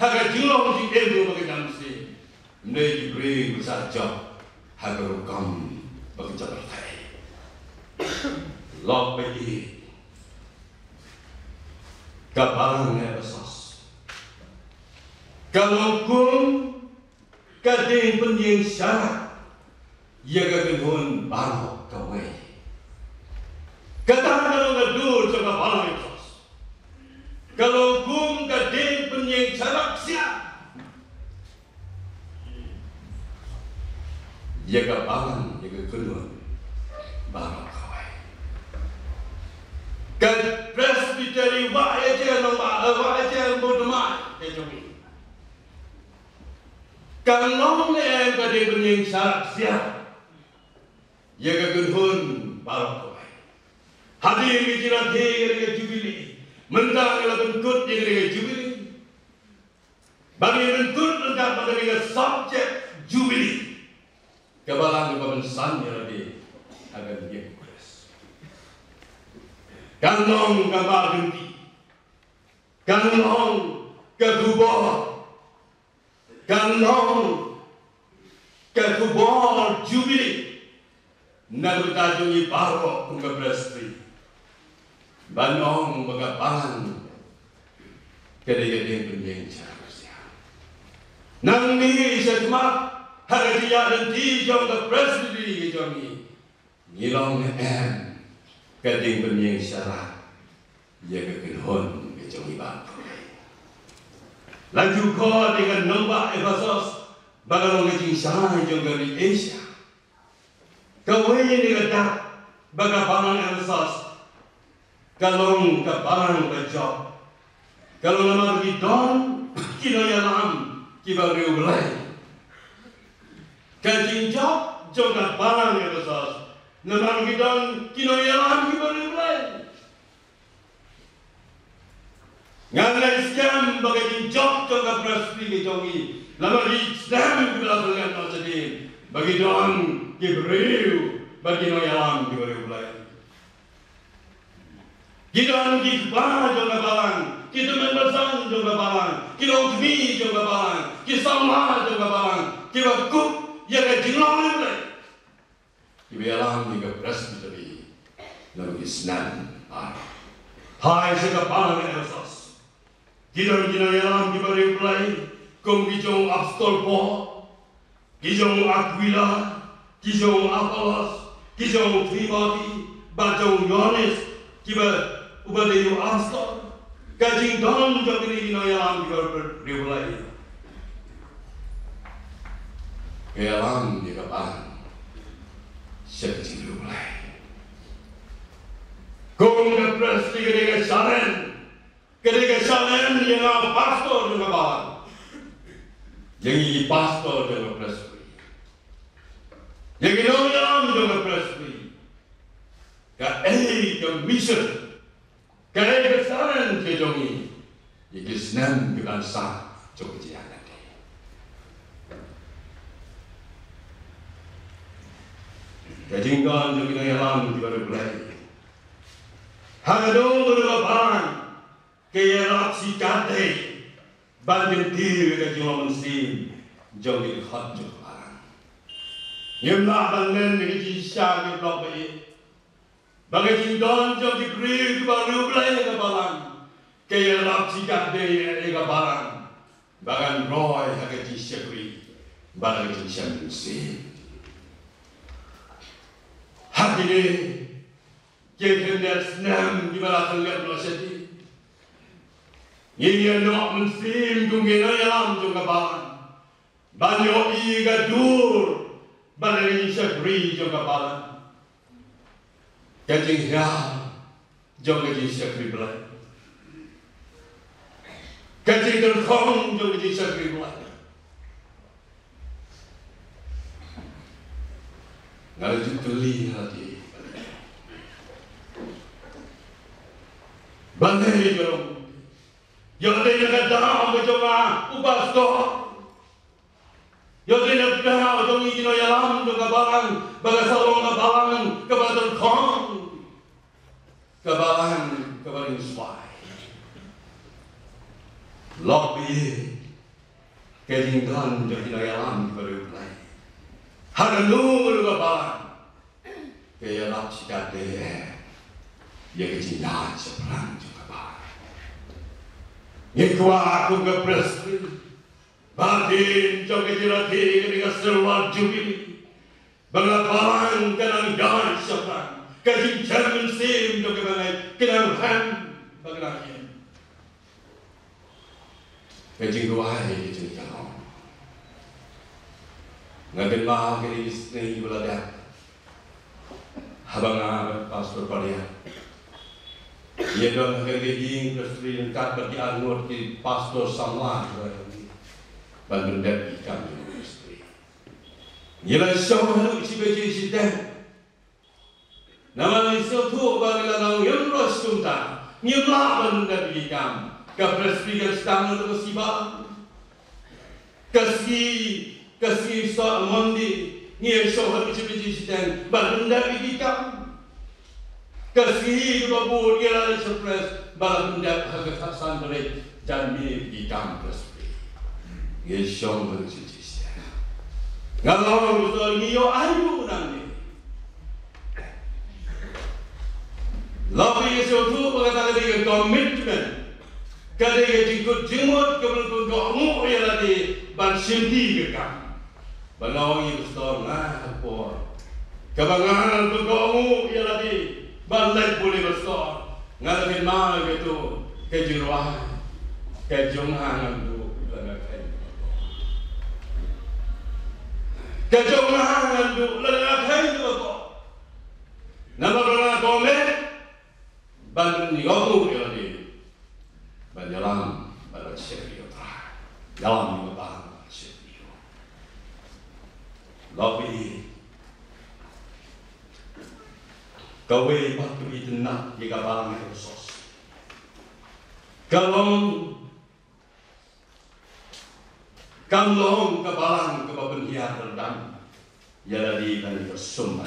ha ka jinglong jingim jong ka mynsiem. Hynrei ki briew ki ba shah jop ha ka rukom ba ka jop pyrthei. Lok ba ïeit, ka balang Ephesos ka long kum ka dieng pynïeng sharak ïa ka kynhun baroh kawei. Kata ka long ka dur jong ka balang Ephesos. Ka long kum ka dieng pynïeng sharak siar ïa ka balang, ïa ka kynhun baroh kawei. Ka Presbytery Wah Ïajer Nongbah, eh, Wah Ïajer Mawtawmai ka jong ngi, ka long ne em ka dieng pynïeng sharak siar ïa ka kynhun baroh kawei? Hadien ngi jingrakhe ïa ka Jubilee, mynta ngi la pynkut ïa ka Jubilee. Ba ngi pynkut ryngkat bad ka subject Jubilee, ka balang kaba mynsan ïa lade ha ka ïing Khrist. Kan long ka mar lynti, kan long ka khubor, kan long ka khubor Jubilee na ka bynta jong ngi baroh kum ka Presbytery. Ban ong ba ka balang ka dei ka dieng pynïeng sharak siar. Nangne shakhmat ha ka jingïaid lynti jong ka Presbytery ka jong ngi, ngi long ne em ka dieng pynïeng sharak ïa ka kynhun ka jong ngi baroh? La ju khot ïa ka nongbah Ephesos ba ka long ka jingshai jong ka ri Asia. Kawei na ka dak ba ka balang Ephesos ka long ka balang ba jop. Ka long namar ki don ki nongïalam kiba riewblei. Ka jingjop jong ka balang Ephesos namar ki don ki nongïalam kiba riewblei. Ngan ïa skhem ba ka jingjop jong ka Presbytery ka jong ngi, lada ki snem kiba la leit noh shadien, ba ki don ki briew bad ki nongïalam kiba riewblei. Ki don ki kpa jong ka balang, ki tymmen basan jong ka balang, ki longkmie jong ka balang, ki samla jong ka balang, kiba kup ïa ka jinglong riewblei. Kiba ïalam ïa ka Presbytery na ki snem ar. Phai sha ka balang Ephesos. Ki don ki nongïalam kiba riewblei kum ki jong u Apostol Paul, ki jong u Aquila, ki jong u Apollos, ki jong u Timothy, bad jong u Ïoannis, kiba uba dei u apostol. Ka jingdon jong kine ki nongïalam kiba riewblei ka ïalam ïa ka balang sha ka jingriewblei. Kum ka Presbytery ka dei ka challenge, ka dei ka challenge ïa nga u pastor jong ka balang, ïa ngi ki pastor jong ka Presbytery, ïa ki nongïalam jong ka Presbytery. Kaei ka mission, kaei ka challenge ka jong ngi ïa ki snem ki ban sah jong ka jingïaid lynti? Ka jingdon jong ki nongïalam kiba riewblei ha kano kano ka balang ka ïarap shikatdei ban kyntiew ïa ka jinglong mynsiem jong ki dkhot jong ka balang. Ngim lah ban len ïa ka jingshisha, ngi block ba ïeit ba ka jingdon jong ki briew kiba riewblei ha ka balang ka ïarap shikatdei ïa ka balang ba kan roi ha ka jingshakri bad ha ka jingshem mynsiem. Ha kine ki khyndiat snem kiba la leit noh shadien, ngi ïehnoh mynsiem kum ki nongïalam jong ka balang ban ïohi ka dur bad ka jingshakri jong ka balang, ka jinghiar jong ka jingshakri Blei, ka jingkyrkhu jong ka jingshakri Blei. Nga la ju kylli ha lade, balei ka long? Ïoh dei na ka daw ka jong nga u pastor. Ïoh dei na ka daw jong ngi ki nongïalam jong ka balang ba ka sa long ka balang kaba tyngkhong, ka balang kaba ring swai. Lok ïa ka jingdon jong ki nongïalam kiba riewblei ha kano kano ka balang. Ka ïarap shikatdei ïa ka jingïaid shaphrang jong ka balang. Ngi kwah kum ka Presbytery ba hadien jong ka jingrakhe kane ka Silver Jubilee ba ka balang ka nang ïaid shaphrang, ka jingkmen mynsiem jong ka bangeit ka nang rem bad ka nang im. Ka jingduwai ka jingïalong. Nga kynmaw kine ki sngi ba la dep haba nga bad Pastor Paria ïa don ha ka ïing Presbyterian kat bad ki arngut ki pastor samla kiba ïa ngi ban pyndep ki kam jong Presbyterian. Ngi la shong haduh shi baje shiteng. Namar ngi sngewthuh ba ngi la nang ïoh ruh kumta ngim lah ban pyndep ïa ki kam. Ka Presbyterian sdang naduh ka sngi ba ka sngi, ka sngi Sa-, Monday ngi ïa shong haduh shi baje shiteng ban pyndep ïa ki kam. Ka sngi kaba bud ngi la leit sha pres ba la pyndep ha ka khatsan tarik janmiet ïa ki kam Presbyterian. Ngi ïa shong haduh shi baje shiteng. Nga la ong ba ngi ïoh ai ruh nangne. La phi ïa sngewthuh ba kata ka dei ka commitment, ka dei ka jingkut jingmut kaba ngi pynkohnguh ïa lade ban shim ti ka kam. Ba nga ong ïa ka pastor nga ha ka por kaba nga pynkohnguh ïa lade ban leit pule pastor, nga la kynmaw ïa kato ka jingrwai: Ka jong nga ngan duh lada nga kheiñ, ka jong nga ngan duh lada nga kheiñ, ka pastor. Namar ba nga commit ban ïoh ïa lade ban ïalam bad ban shakri ïa U Trai. Ïalam ïa U Trai bad shakri ïa U. Lok ïa kawei pat ka itynnad ïa ka balang Ephesos. Ka long Kam long ka balang kaba pynhiar kyrdan ïa lade ban ïa kyrsum.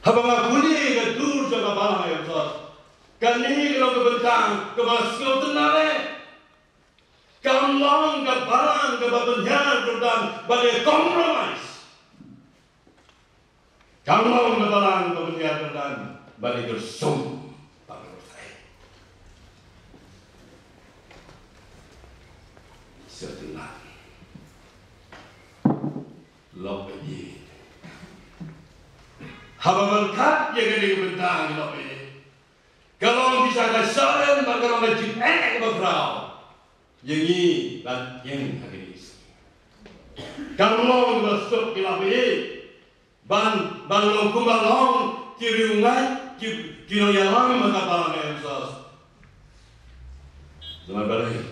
Haba nga pule ka dur jong ka balang ïa ka, kane ka long ka bynta kaba sngewtynnad eh. Kam long ka balang kaba pynhiar kyrdan ban ïa compromise. Kam long ka balang kaba pynhiar kyrdan ban ïa kyrsum bad ka pyrthei. Sngewtynnad. Lok ïa. Haba pyrkhat ïa kane ka bynta, ngi lok ïa, ka long shisha ka sharen bad ka long ka jingeh kaba khraw ïa ngi ban ïeng ha kane ka sngi. Kam long kaba suk, ngi lok ïa, ban, ban long kumba long ki riewngeit, ki, ki nongïalam ha ka balang Ephesos. Namar balei?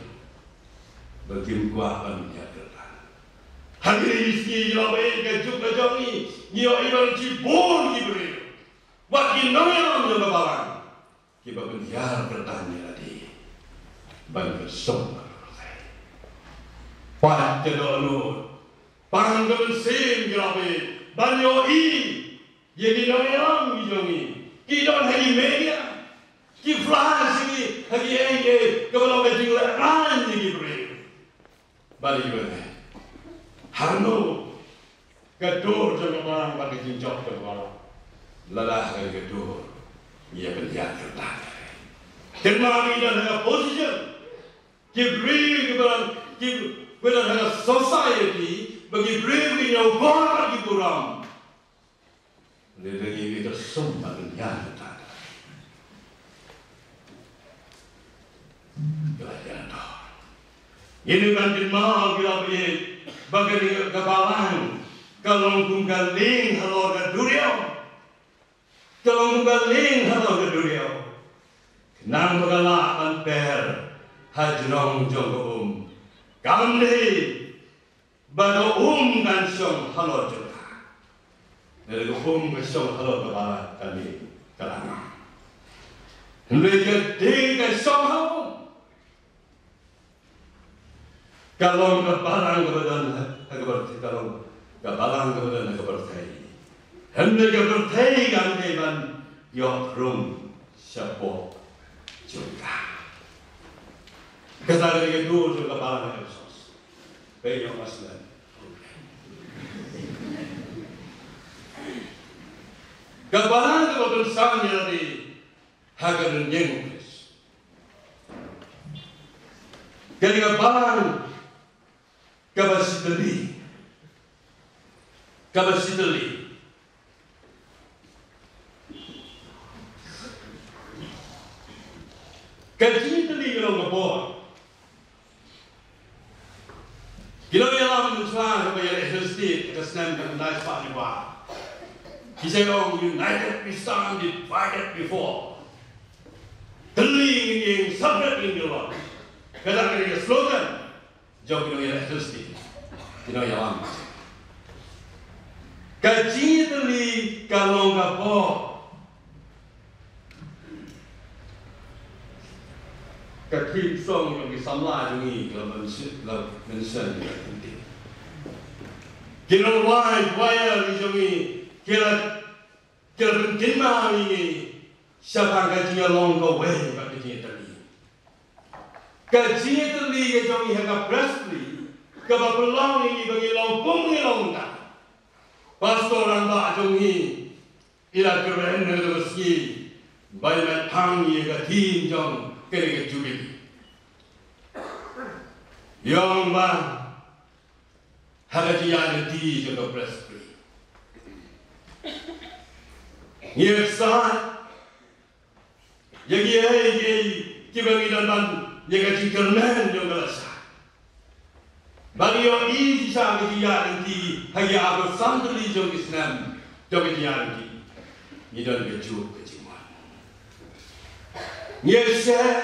Ba kim kwah ban ïa kyrdan. Ha kine ki sngi, ngi ïohi ba ka juk ka jong ngi, ngi ïohi ba shibun ki briew, wat ki nongïalam jong ka balang, kiba pynhiar kyrdan ïa lade ban kyrsum bad ka pyrthei. Pat ka dohnud, pang ka mynsiem, ngi lok ïa, ban ïohi ïa ki nongïalam ki jong ngi ki don ha ki media, ki flash ïa ki ha ki ei ei, kaba long ka jinglehrain ïa ki briew. Balei, balei? Hangno ka dur jong ka balang bad ka jingjop jong ka balang? Lada ha ka dur ngi ïa pynhiar kyrdan, kynmaw ngi don ha ka position, ki briew kiba don, kiba don ha ka society ba ki briew ki ñiew bor bad ki burom. Lada ngi ïa kyrsum bad pynhiar kyrdan, ka la ïa dor. Ngi dei ban kynmaw, ngi la ïohi ba kane ka balang ka long kum ka lieng halor ka duriaw. Ka long kum ka lieng halor ka duriaw. Khnang ba ka lah ban per ha jrong jong ka um. Kam dei ba ka um kan shong halor jong ka. Lada ka um ka shong halor ka balang, kane ka la ngam. Hynrei ka dei ka shong ha um. Ka long ka balang kaba don ha, ha ka pyrthei, ka long ka balang kaba don ha ka pyrthei. Hynrei ka pyrthei kam dei ban ïoh rung shapoh jong ka. Kata ka dei ka dur jong ka balang ha Ephesos. Peit ïa u master. Ka balang kaba pynsan ïa lade ha ka rynïeng u Khrist. Ka dei ka balang kaba shitylli. Kaba shitylli. Ka jingtylli ka long ka bor. Ki nongïalam mynshwa haba ïaleh hill state ha ka snem khyndai spah hynñiewphew. Ki sa ong, "United we stand, divided we fall." Tylli ngin ïeng, separate ngin ïalam. Kata ka dei ka slogan jong ki nongïaleh hill state. Ki nongïalam. Ka jingtylli ka long ka bor. Ka theme song jong ki samla jong ngi ka la mention, la mention ïa ka theme. Ki nongrwai choir jong ngi ki la, ki la pynkynmaw ïa ngi shaphang ka jingïalong kawei bad ka jingïatylli. Ka jingïatylli ka jong ngi ha ka Presbytery kaba pynlong ïa ngi ba ngi long kum ngi long mynta. Pastor rangbah jong ngi i la kren ha kaba sngewbha ban phang ïa ka theme jong kane ka Jubilee. Ïong ba ha ka jingïaid lynti jong ka Presbytery ngi ïa ksai ïa kiei kiei kiba ngi dang ban ïa ka jingkyrmen jong ka lashai. Ba ngi ïohi shisha ka jingïaid lynti ha ki arphew san tylli jong ki snem jong ka jingïaid lynti. Ngi don kajuh ka jingmut. Ngi ïa share,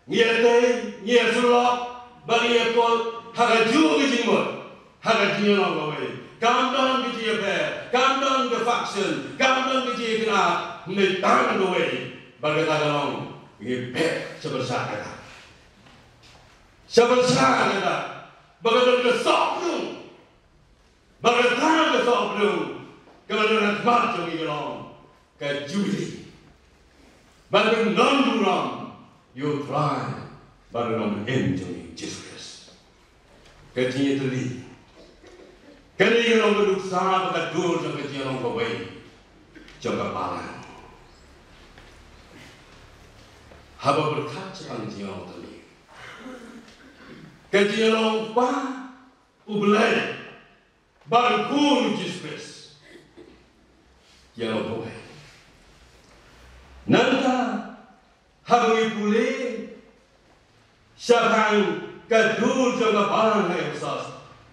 ngi ïa tei, ngi ïa sylloh, ba ngi ïa kut ha kajuh ka jingmut. Ha ka jingïalong kawei. Kam don ka jingïapher, kam don ka faction, kam don ka jingïakynad, hynrei tang kawei. Bad kata ka long, ngi beh sha pyrshah kata. Sha pyrshah kata. Ba ka don ka sohpdung. Ba kata ka sohpdung. Kaba don ha khmat jong ngi ka long ka Jubilee. Ban pynlong burom ïa U Trai bad U Nongpynim jong ngi Jisu Khrist. Ka jingïatylli. Kane ka long ka nuksa bad ka dur jong ka jingïalong kawei jong ka balang. Haba pyrkhat shaphang ka jingïalong tylli, ka jingïalong U Kpa U Blei bad U Khun U Jisu Khrist. Ïa long kawei. Nangta haba ngi pule shaphang ka dur jong ka balang ha Ephesos,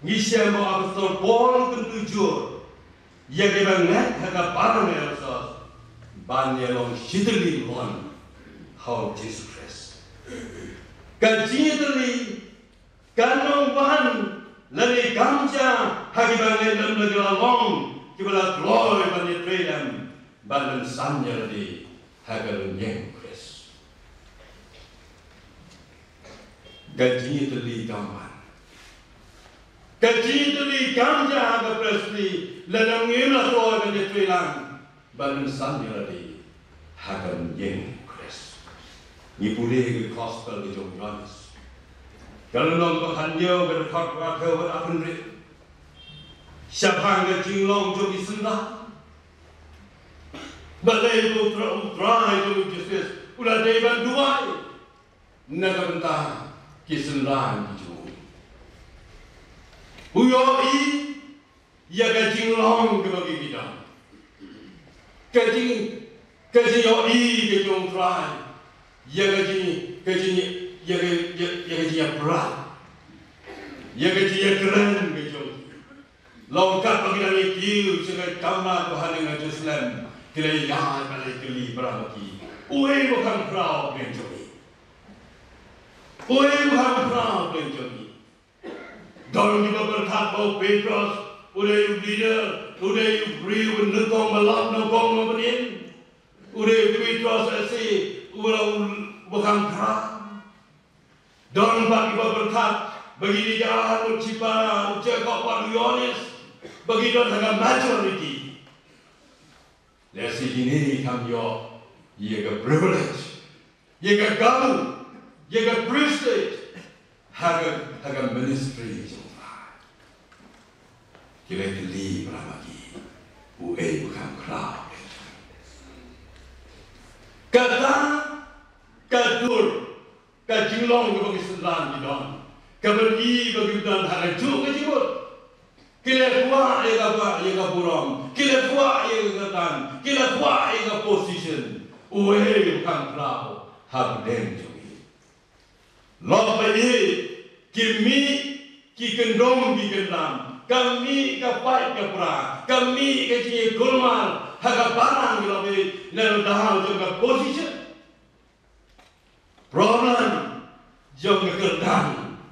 ngi shem ba u Apostol Paul u kyntu jur ïa kiba ngeit ha ka balang ha Ephesos ban ïalong shitylli bun ha U Jisu Khrist. Ka jingïatylli kan ym wan lane kam jia ha kiba ngeit lem, la ki la long kiba la kloi ban ïatrei lem ban pynsan ïa lade ha ka rynïeng U Khrist. Ka jingïatylli kam wan. Ka jingïatylli kam jia ha ka Presbytery lada ngim la kloi ban ïatrei lang ban pynsan ïa lade ha ka rynïeng U Khrist. Ngi pule ha ka Gospel ka jong u Ïoannis, ka lynnong kaba khathynñiew, ka dkhot kaba arphew bad arphew hynriew, shaphang ka jinglong jong ki synran. Balei U Trai, U Trai jong ngi Jisu Khrist u la dei ban duwai na ka bynta ki synran ki jong u. U ïohi ïa ka jinglong kaba ki don. Ka jing, ka jingïohi ka jong U Trai ïa ka jing, ka jing, ïa ka, ïa, ïa ka jingïapyrshah, ïa ka jingïakren ka jong ki. Long katba ki dang ïakiew sha ka kamra kaba ha neng ha Jerusalem, ki la ïaid bad la ïakylli para ma ki, uei uba kham khraw ha pdeng jong ngi? Uei uba kham khraw ha pdeng jong ngi? Don kiba pyrkhat ba u Petros u dei u leader, u dei u briew uba nyngkong ba lam, nyngkong ba pynïeng. U dei u Petros lehse uba la, uba kham khraw. Don pat kiba pyrkhat ba kine ki arngut shipara, u Jacob bad u Ïoannis, ba ki don ha ka majority. Lehse kine ki kham ïoh ïa ka privilege, ïa ka kabu, ïa ka prestige ha ka, ha ka ministry jong u Trai. Ki la kylli para ma ki, uei u kham khraw? Kata ka dur ka jinglong kaba ki synran ki don, kaba ngi ba ki don ha kajuh ka jingmut. Ki la kwah ïa ka, ïa ka burom, ki la kwah ïa ka kyrdan, ki la kwah ïa ka position. Uei u kham khraw hapdeng jong ngi? Lok ba ïeit, ki mih ki kyndong ki kyndam, ka mih ka pait ka pra, ka mih ka jingïakulmar ha ka balang, ki lok ba ïeit, na ka daw jong ka position. Problem jong ka kyrdan,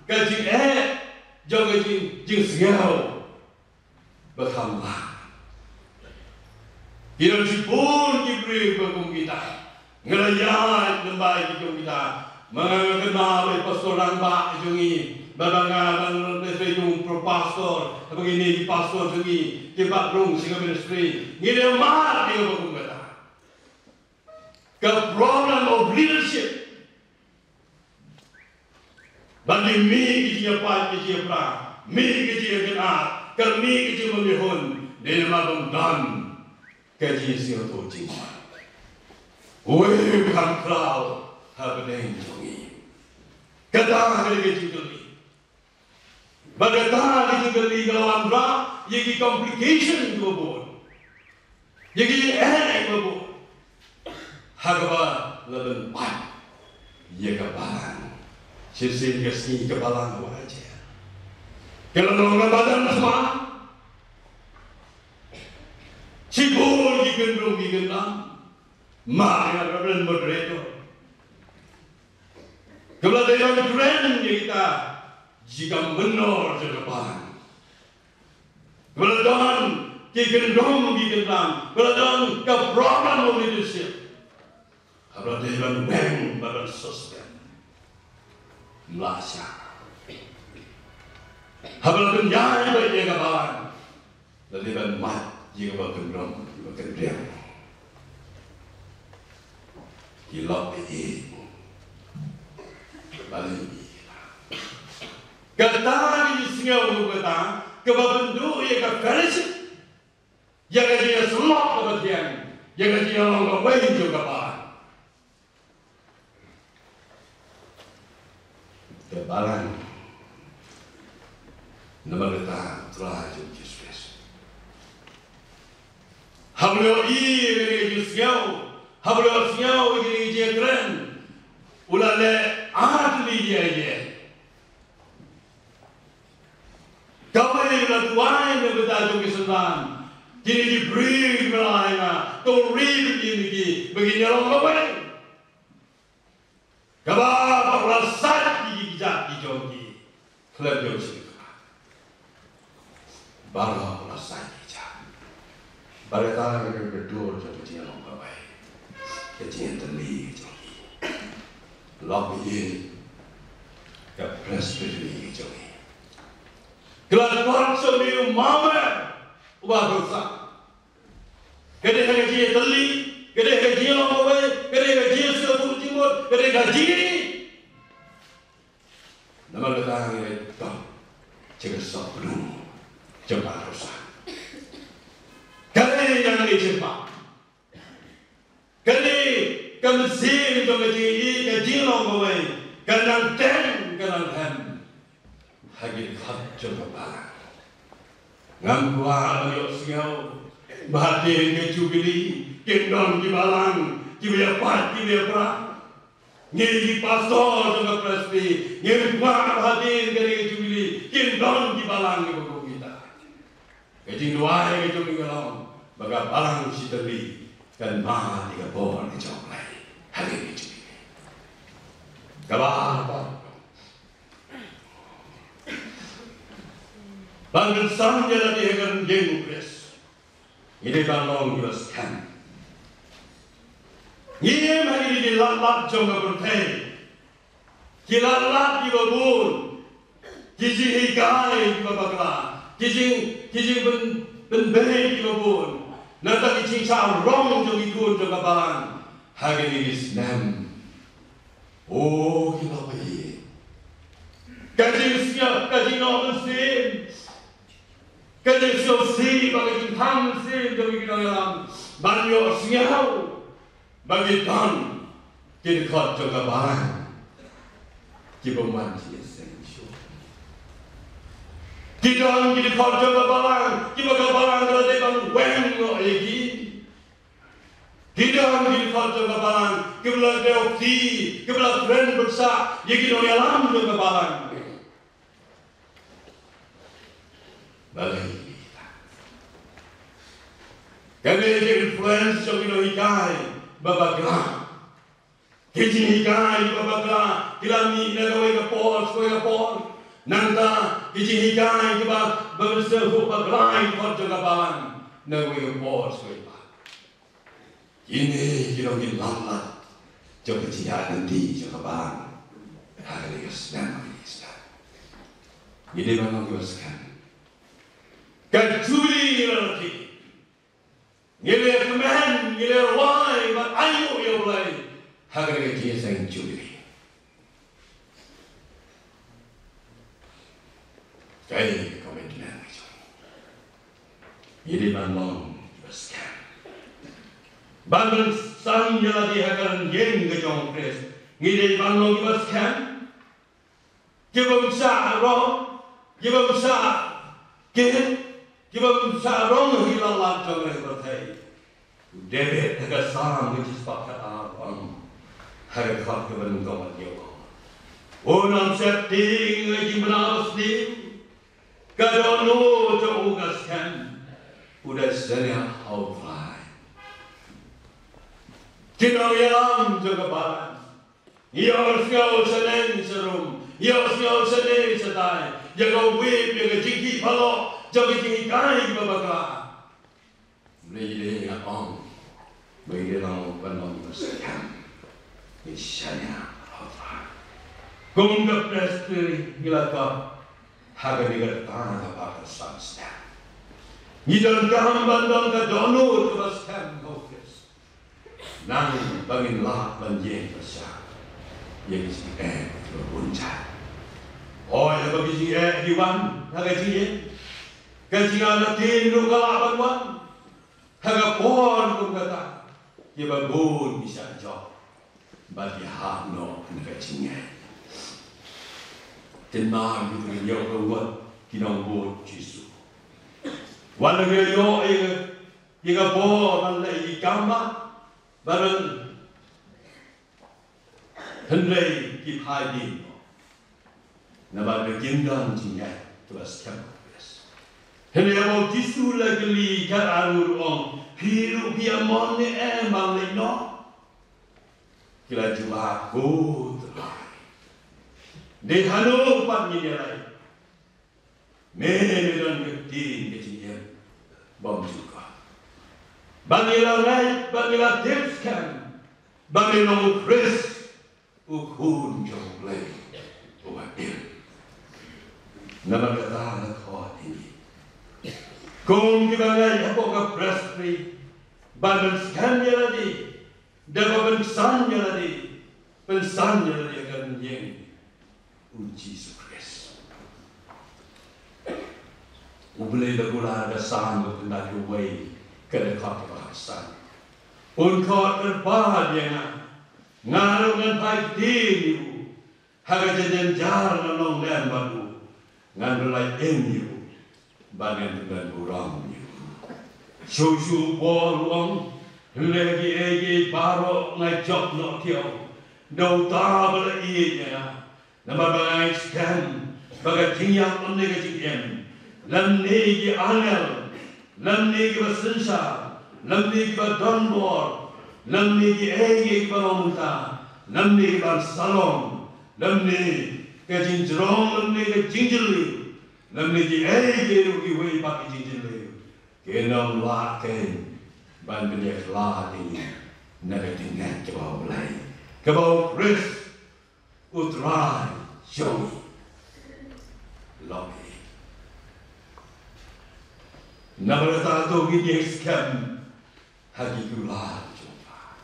ka jingeh jong ka jing, jingsngew ba kham lah. Ki don shibun ki briew ba kum kita. Nga la ïaid lem bad ki kum kita. Ma nga kynmaw ïa i pastor rangbah jong ngi, ba nga ban leit ïa u pastor, ba kine ki pastor jong ngi ki pat rung sha ka ministry. Ngi la mad ïa ba kum kita. Ka problem of leadership. Ba ngi mih ki jingïapait ki jingïapra, mih ki jingïakynad, ka mih ki jingmihun, dei namar bym don ka jingsngewthuh jingmut. Uei u kham khraw hapdeng jong ngi? Kata ka dei ka jingkylli. Bad kata ka jingkylli ka la wanrah ïa ki complication kiba bun, ïa ki jingeh kiba bun, ha kaba la pynpait ïa ka balang. Shisien ka sngi ka balang ka wan ha jia, ka la long ka balang sma. Shibun ki kyndong ki kyndam. Ma nga, Reverend Moderator, kaba la dei ban kren ïa kita jingkam mynnor jong ka balang. Kaba la don ki kyndong ki kyndam, kaba la don ka problem of leadership. Haba la dei ban weng bad ban suspend, ym lah shuh. Haba la pynïaid beit ïa ka balang, la dei ban mad ïa kaba kyndong, ïa kaba kyndriang. Ki lok ïa i. Balei i? Kata ka jingsngew kata kaba pynduh ïa ka fellowship, ïa ka jingïasyllok kaba thiang, ïa ka jingïalong kawei jong ka balang. Ka balang namar kata u Trai jong ngi Jisu Khrist, haba u la ïohi ïa kane ka jingsngew, haba u la ïohsngew ïa kane ka jingkren, u la leh ar tylli ïa ïa. Kawei u la duwai na ka bynta jong ki synran, kine ki briew kiba la ai nga, to ri bad ïa ki ba kin ïalong kawei. Kaba u la sait ïa ki kjat ki jong ki khlem ïoh shuh. Baroh u la sait ïa ki kjat. Bad kata ka dei ka dur jong ka jingïalong kawei, ka jingïatylli ka jong ki. Lok ïa ka presbytery ka jong ki. Ka la kot sha une u mawer uba khursat. Ka dei ka jingïatylli, ka dei ka jingïalong kawei, ka dei ka jingsngewthuh jingmut, ka dei ka jingïeit. Namar kata ngi leit tang sha ka sop kynhun jong ka khursat. Ka dei ka jingïeit jong ka. Kane ka mynsiem jong ka jingïeit, ka jinglong kawei, ka nang teng, ka nang hem ha ki dkhot jong ka balang. Ngam kwah ban ïohsngew ba hadien ka jubili kin don ki balang kiba ïapait kiba ïapra. Ngi ki pastor jong ka Presby ngim kwah ba hadien kane ka jubili kin don ki balang kiba kum kita. Ka jingduwai ka jong ngi ka long ba ka balang shitylli kan mad ïa ka bor ka jong U Blei ha kane ka jingim. Kaba ar, ban pynsan ïa lade ha ka ryngwiang U Khrist, ngi dei ban long kiba skhem. Ngi im ha kine ki lad lad jong ka pyrthei, ki lad lad kiba bun. Ki jinghikai kiba bakla, ki jing, ki jingpyn, pynbeit kiba bun, nangta ki jingshah rong jong ki khun jong ka balang ha kine ki snem. O ki la phi, ka jingsngewsih, ka jinglong mynsiem, ka jingsngewsih bad ka jingthang mynsiem jong ki nongïalam ban ïohsngew ba ki don ki dkhot jong ka balang kiba wan sha ïing sha jong. Ki don ki dkhot jong ka balang kiba ka balang ka la dei ban weng noh ïa ki. Ki don ki dkhot jong ka balang kiba la dei ki, kiba la kren pyrshah ïa ki nongïalam jong ka balang. Balei? Kane ka influence jong ki nonghikai ba bakla. Ki jinghikai ba bakla ki la mih na kawei ka por sha kawei ka por. Nangta ki jinghikai kiba, ba mynsiem bakla ki dkhot jong ka balang na kawei ka por sha kawei ka por. Kine ki long ki lamlat jong ka jingïaid lynti jong ka balang ha kane ka snem, ha kane ka snem. Ngi dei ban long kiba skhem. Ka Jubili ngi la lait, ngi la kmen, ngi la rwai ban aiti ïa U Blei ha kane ka jingïaseng Jubili. Kaei ka commitment ka jong ngi? Ngi dei ban long kiba skhem. Ban pynsan ïa lade ha ka ryngeng ka jong U Khrist. Ngi dei ban long kiba skhem, kiba ym shah rong, kiba ym shah kit, kiba ym shah rong ha ki lad lad jong ka pyrthei. U David ha ka Salm ka shispah khatar u ong ha ka dkhot kaba nyngkong, u ong: Un ym sheptieng ïa ka jingbna basniew, ka dohnud jong u ka skhem, u da shaniah ha U Trai. Ki nongïalam jong ka balang, ïohsngew shaneng sharum, ïohsngew shaneng shatai ïa ka wip, ïa ka jingkhih paloh jong ka jinghikai ba bakla. Ngi dei, nga ong, ngi dei ban long, ban long kiba skhem, ngi shaniah ha U Trai. Kum ka Presbytery ngi la kot ha kane ka rta kaba khatsan snem. Ngi donkam ban don ka dohnud kaba skhem ha U Khrist. Nang ba ngin lah ban ïeng pyrshah ïa ki jingeh kiba bun jait. Hooid, haba ki jingeh ki wan ha ka jingim, ka jingïaid lynti ruh ka lah ban wan ha ka por kum kata. Kiba bun ki shah jop bad ki hap noh na ka jingngeit. Kynmaw, ngi ïoh ka wad ki nongbud Jisu. Wat la ngi ïoh ïa ka, ïa ka bor ban leh ïa ki kam ba, ba ban, hynrei ki phai dien noh. Namar ba kim don jingngeit kaba skhem ha U Khrist. Hynrei haba u Jisu u la kylli kat arngut, u ong, phi ruh phi ïa mon ne em ban leit noh? Ki la jubab, ko Trai, dei hano pat ngin ïa leit? Me, me don ka ktien ka jingim bymjukut. Ba ngi la ngeit, ba ngi la tip skhem ba me long u Khrist, u Khun jong U Blei uba im. Namar kata nga khot ïa ngi kum kiba ngeit hapoh ka Presbytery ban pynskhem ïa lade, da kaba pynsan ïa lade, pynsan ïa lade ha ka ryngeng U Jisu Khrist. U Blei u la kular ha ka Salm kaba khyndai phew wei, ka dkhot kaba khatsan. Un khot kyrpad ïa nga, nga ruh ngan phai ktien ïa u. Ha ka jynjar ngan long lem bad u, ngan pynlait im ïa u, bad ngan pynban burom ïa u. Shuh shuh u Paul u ong, hynrei kiei kiei baroh nga jop noh thiaw da uta uba la ïeit ïa nga. Namar ba nga ngeit skhem ba ka jingïap lymne ka jingim, lymne ki angel, lymne kiba synshar, lymne kiba don bor, lymne kiei kiei kiba long mynta, lymne kiban sa long, lymne ka jingjrong, lymne ka jingjylliew, lymne kiei kiei ruh kiwei pat ki jingjylliew, kin ym lah keiñ ban pynïakhlad ïa ngi na ka jingngeit kaba ha U Blei, kaba ha U Khrist U Trai jong ngi. Namar kata to ngin ïeng skhem ha ki kular jong U Trai.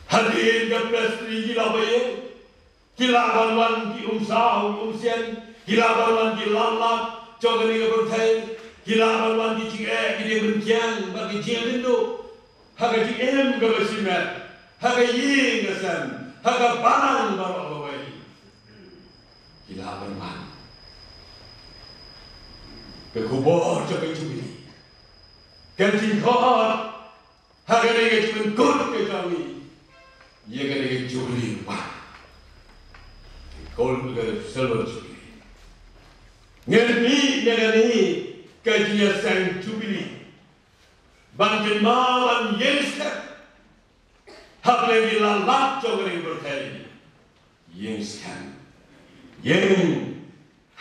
Hadien ka Prestri ki la ïeng, ki la ban wan ki umsaw ki umsian, ki la ban wan ki lat lat jong kane ka pyrthei, ki la ban wan ki jingeh ki dei ban kiang bad ki jingkynduh ha ka jingim kaba shimet, ha ka ïing ka sem, ha ka balang baroh kawei. Ki la ban wan. Ka khubor jong ka Jubili, ka jingkhot ha kane ka jingpynkut ka jong ngi ïa kane ka Jubili, ka Gold, ka Silver Jubili. Ngin mih na kane ka jingïaseng Jubili ban kynmaw ban ïeng skhem hapdeng ki lat lat jong kane ka pyrthei. Ïeng skhem, ïeng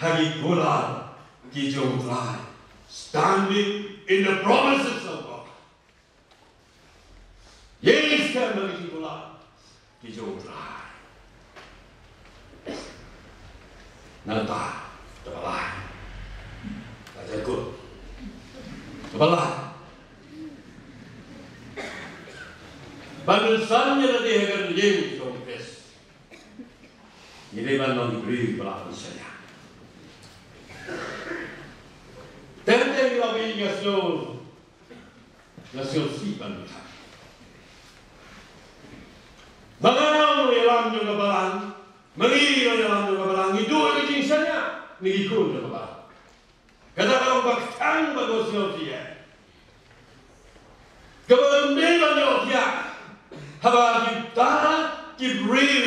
ha ki kular ki jong U Trai, standing in the promises of God. Ïeng skhem ha ki kular ki jong U Trai. Nangta, to ba lai, ka jaitbynriew, to ba lai ban san ïa lade ha ka ïing jong U Khrist. Ngi dei ban long ki briew ba lah ban shaniah. Teng teng ngi la ïa sngew, ïa sngew sih ban bynta. Ma nga ruh ïalam jong ka balang, ma ngi ruh ïalam jong ka balang, ngi duh ïa ka jingshaniah na ki khun jong ka balang. Kata ka long ba kthang ba ka sngewthuh ïa ka, ba ym dei ban ïoh thiah haba kita ki briew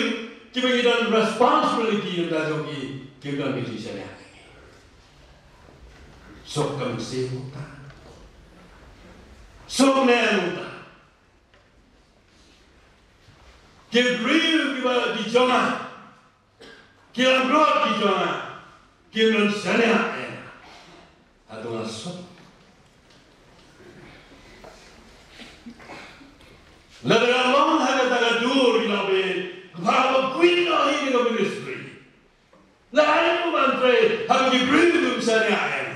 kiba ngi don responsibility na ka bynta jong ki kim don ka jingshaniah. Suk ka mynsiem mynta, suk ne mynta. Ki briew kiba ki jong nga, ki langbrot ki jong nga, kim don shaniah ïa nga. Hato nga suk? Lada nga long ha kata ka dur, ïa lade ba kwah ban quit noh ïa ka ministry, la ai ruh ban trei haba ki briew kim shaniah ïa nga.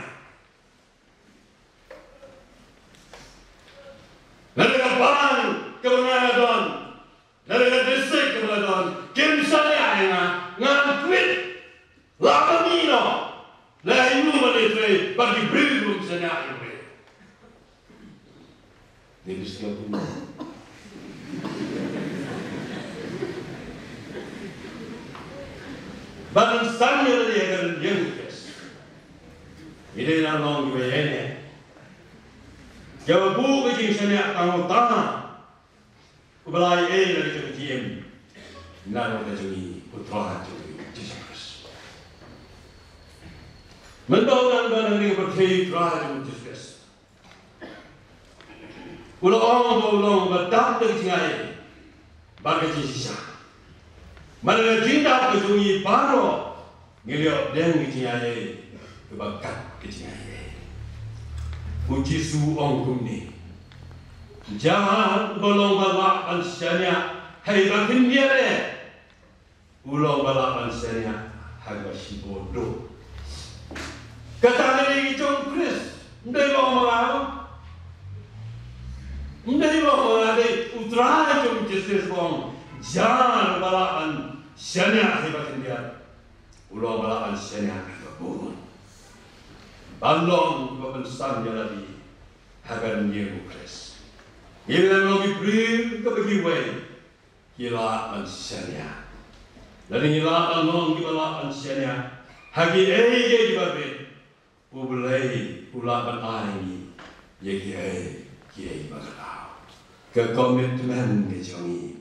Lada ka balang kaba nga don, lada ka district kaba nga don kim shaniah ïa nga, ngan quit. Lah ban mih noh, la ai ruh ban trei bad ki briew kim shaniah ïa nga. Dei bishkep kumno? Ban san ïa lade ha ka ïing U Khrist. Ngi dei ban long kiba ïaineh. Kiba buh ka jingshaniah tang uta uba la ïai ei la ka jong ka jingim na ka bynta jong ngi, U Trai jong ngi Jisu Khrist. Mynta u dang don ha kane ka pyrthei, U Trai jong ngi Jisu Khrist u la ong ba u long ba dap da ka jingaiei bad ka jingshisha. Namar ka jingdap ka jong ngi baroh ngi la ïoh deng ka jingaiei kaba kat ka jingaiei. U Jisu u ong kumne: Jan uba long ba lah ban shaniah ha kaba khyndiat eh, u long ba lah ban shaniah ha kaba shibun duh. Kata ka dei ka jong U Khrist, ym dei ba ong ma nga, ym dei ba ong ma nga, dei U Trai jong ngi Jisu Khrist u ong: Jan uba lah ban shaniah ha kaba khyndiat, u long ba lah ban shaniah ha kaba bun. Ban long kiba pynsan ïa lade ha ka ïing U Khrist. Ngi dei ban long ki briew kiba kiwei ki lah ban shaniah. Lada ngi lah ban long kiba lah ban shaniah ha kiei kiei kiba bit, U Blei u lah ban ai ngi ïa kiei kiei baroh. Ka commitment ka jong ngi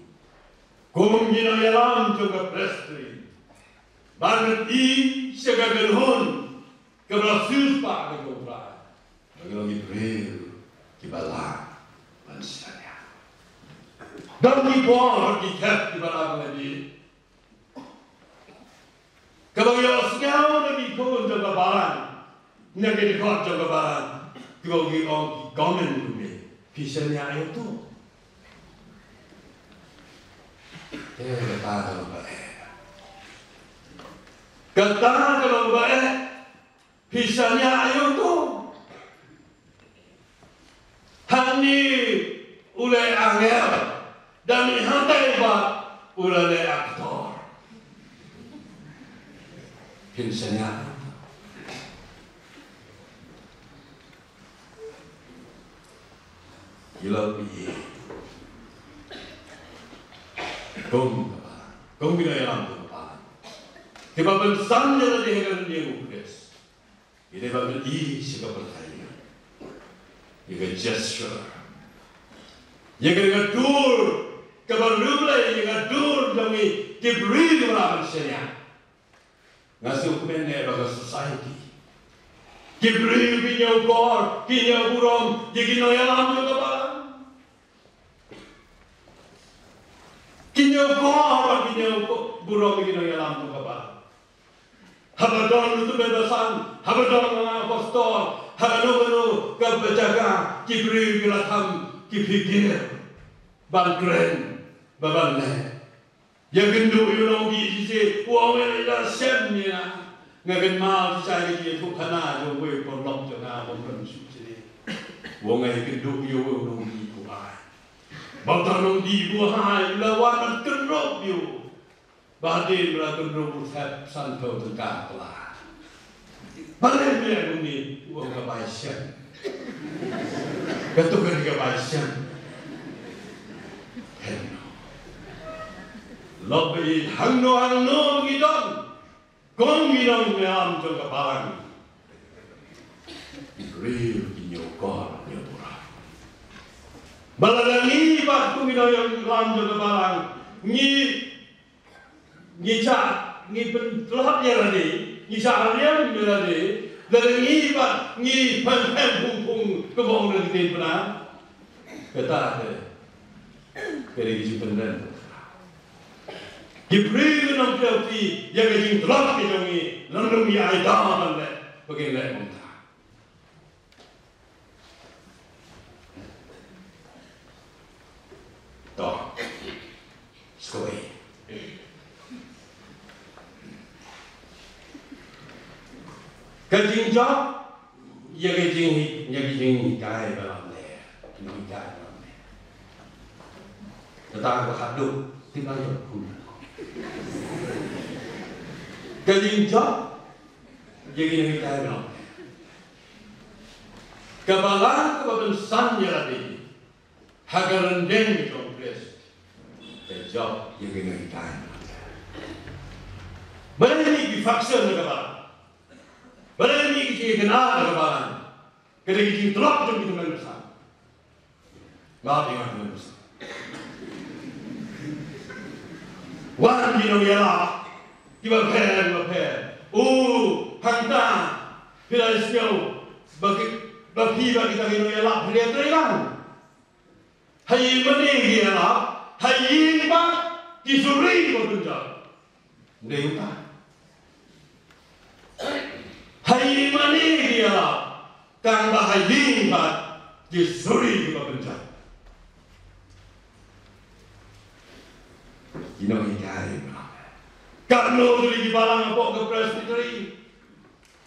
kum ki nongïalam jong ka Prestri ban ïohi sha ka kynhun kaba la siewspah ka jong U Trai, ba ngi long ki briew kiba lah ban shaniah. Don ki por ki khep kiba lah ban ïa kaba ngi ïohsngew na ki khun jong ka balang, na ki dkhot jong ka balang, kiba ngi ong ki comment kumne: Phi shaniah ïa uto? Eh, kata ka long ba eh. Kata ka long ba eh. Phi shaniah ïa uto? Dang ïa hangtai ba u la leh actor. Phin shaniah. Ïa la u ïa. Kum kaba, kum ki nongïalam kaba, kiba pynsan ïa lade ha ka rynieng u Khrist. Ïa dei ba ngi i sha ka pyrthei. Ïa ka gesture, ïa ka, ka dur kaba riewblei, ïa ka dur jong ngi ki briew kiba la ban shaniah. Nga sngewkmen ne ba ka society, ki briew ki ñiewkor, ki ñiewburom ïa ki nongïalam jong ka balang. Ki ñiewkor bad ki ñiewburom ïa ki nongïalam jong ka balang. Haba don u tymmen basan, haba don nga apostol, haba don kano kaba jaka, ki briew ki la kham, ki pyrkhat ban kren, ba ban leh. Ïa kynduh ïa u nongdih shisha, u ong ïa la shem ïa nga. Nga kynmaw shisha ïa ki ïathuhkhana jong uwei u paralok jong nga, u ong ym shu shisha. U ong ïa kynduh ïa u nongdih u hai. Ba uta u nongdih u hai u la wan ban kynrup ïa u. Ba hadien ba la kynrup u thep san phew tyngka pla. Balei me ïa kumne? U ong ka bai shem. Kato ka dei ka bai shem. Hangno. Lok ba ïeit hangno hangno ngi don. Kum ki nongïalam jong ka balang. Ki briew ki ñiewkor ñiewburom. Ba lada ngi pat kum ki nongïalam jong ka balang, ngi ngi shah, ngi pyntlot ïa lade, ngi shah riam ïa lade, lada ngi pat, ngi pynphem phung phung kumba ong na ka ktien Pnar. Kata te, ka dei ka jingpynrem. Ki briew ki nongkynnoh ïa ka jingtlot ka jong ngi, lada ngi ai daw ban leh, ba kin leh kumta. To. Skoi. Ka jingjop ïa ka jing, ïa ka jinghikai ba lam ne. Jinghikai ba lam ne. Kata ka khadduh, tip lang jop kum. Ka jingjop ïa ka jinghikai ba lam ne. Ka balang kaba pynsan ïa lade ha ka ryndeng jong u Khrist. Ka jop ïa ka nonghikai. Balei ngi ki faction na ka balang? Balei ngi ki jingkynnoh na ka balang? Ka dei ka jingtlot jong ki tymmen basan. Nga ïa nga tymmen basan. Wan ki nongïalap kiba pher kiba pher. U, hangta phi la sngew ba ki, ba phi ba kita ki nongïalap phi la trei lang. Ha ïing mane ki ïalap, ha ïing pat ki suri kiba pynjot. Dei uta. Ha ïing mane ki ïalap, tang ba ha ïing pat ki suri kiba pynjot. Ki nonghikai ba lam. Katno tylli ki balang hapoh ka Presbytery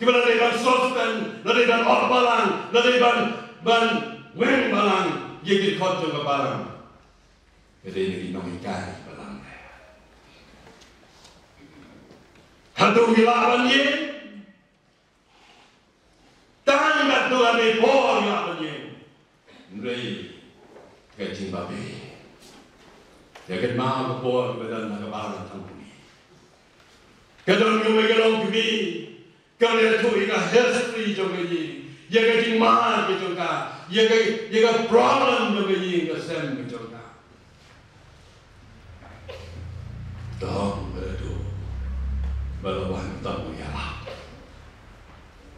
kiba la dei ban suspend, la dei ban ot balang, la dei ban, ban weng balang ïa ki dkhot jong ka balang. Ka dei na ki nonghikai ba lam. Hato ngi lah ban ïeng? Tang katno katne por ngi lah ban ïeng. Hynrei ka jingbabe. Ïa kynmaw ka por ba don ha ka balang Thangpui. Ka don kawei ka longkmie. Ka la ïathuh ïa ka history jong ka ïing, ïa ka jingmad ka jong ka, ïa ka, ïa ka problem jong ka ïing ka sem ka jong ka. Tang ba la duh ba la wan tang ïa la.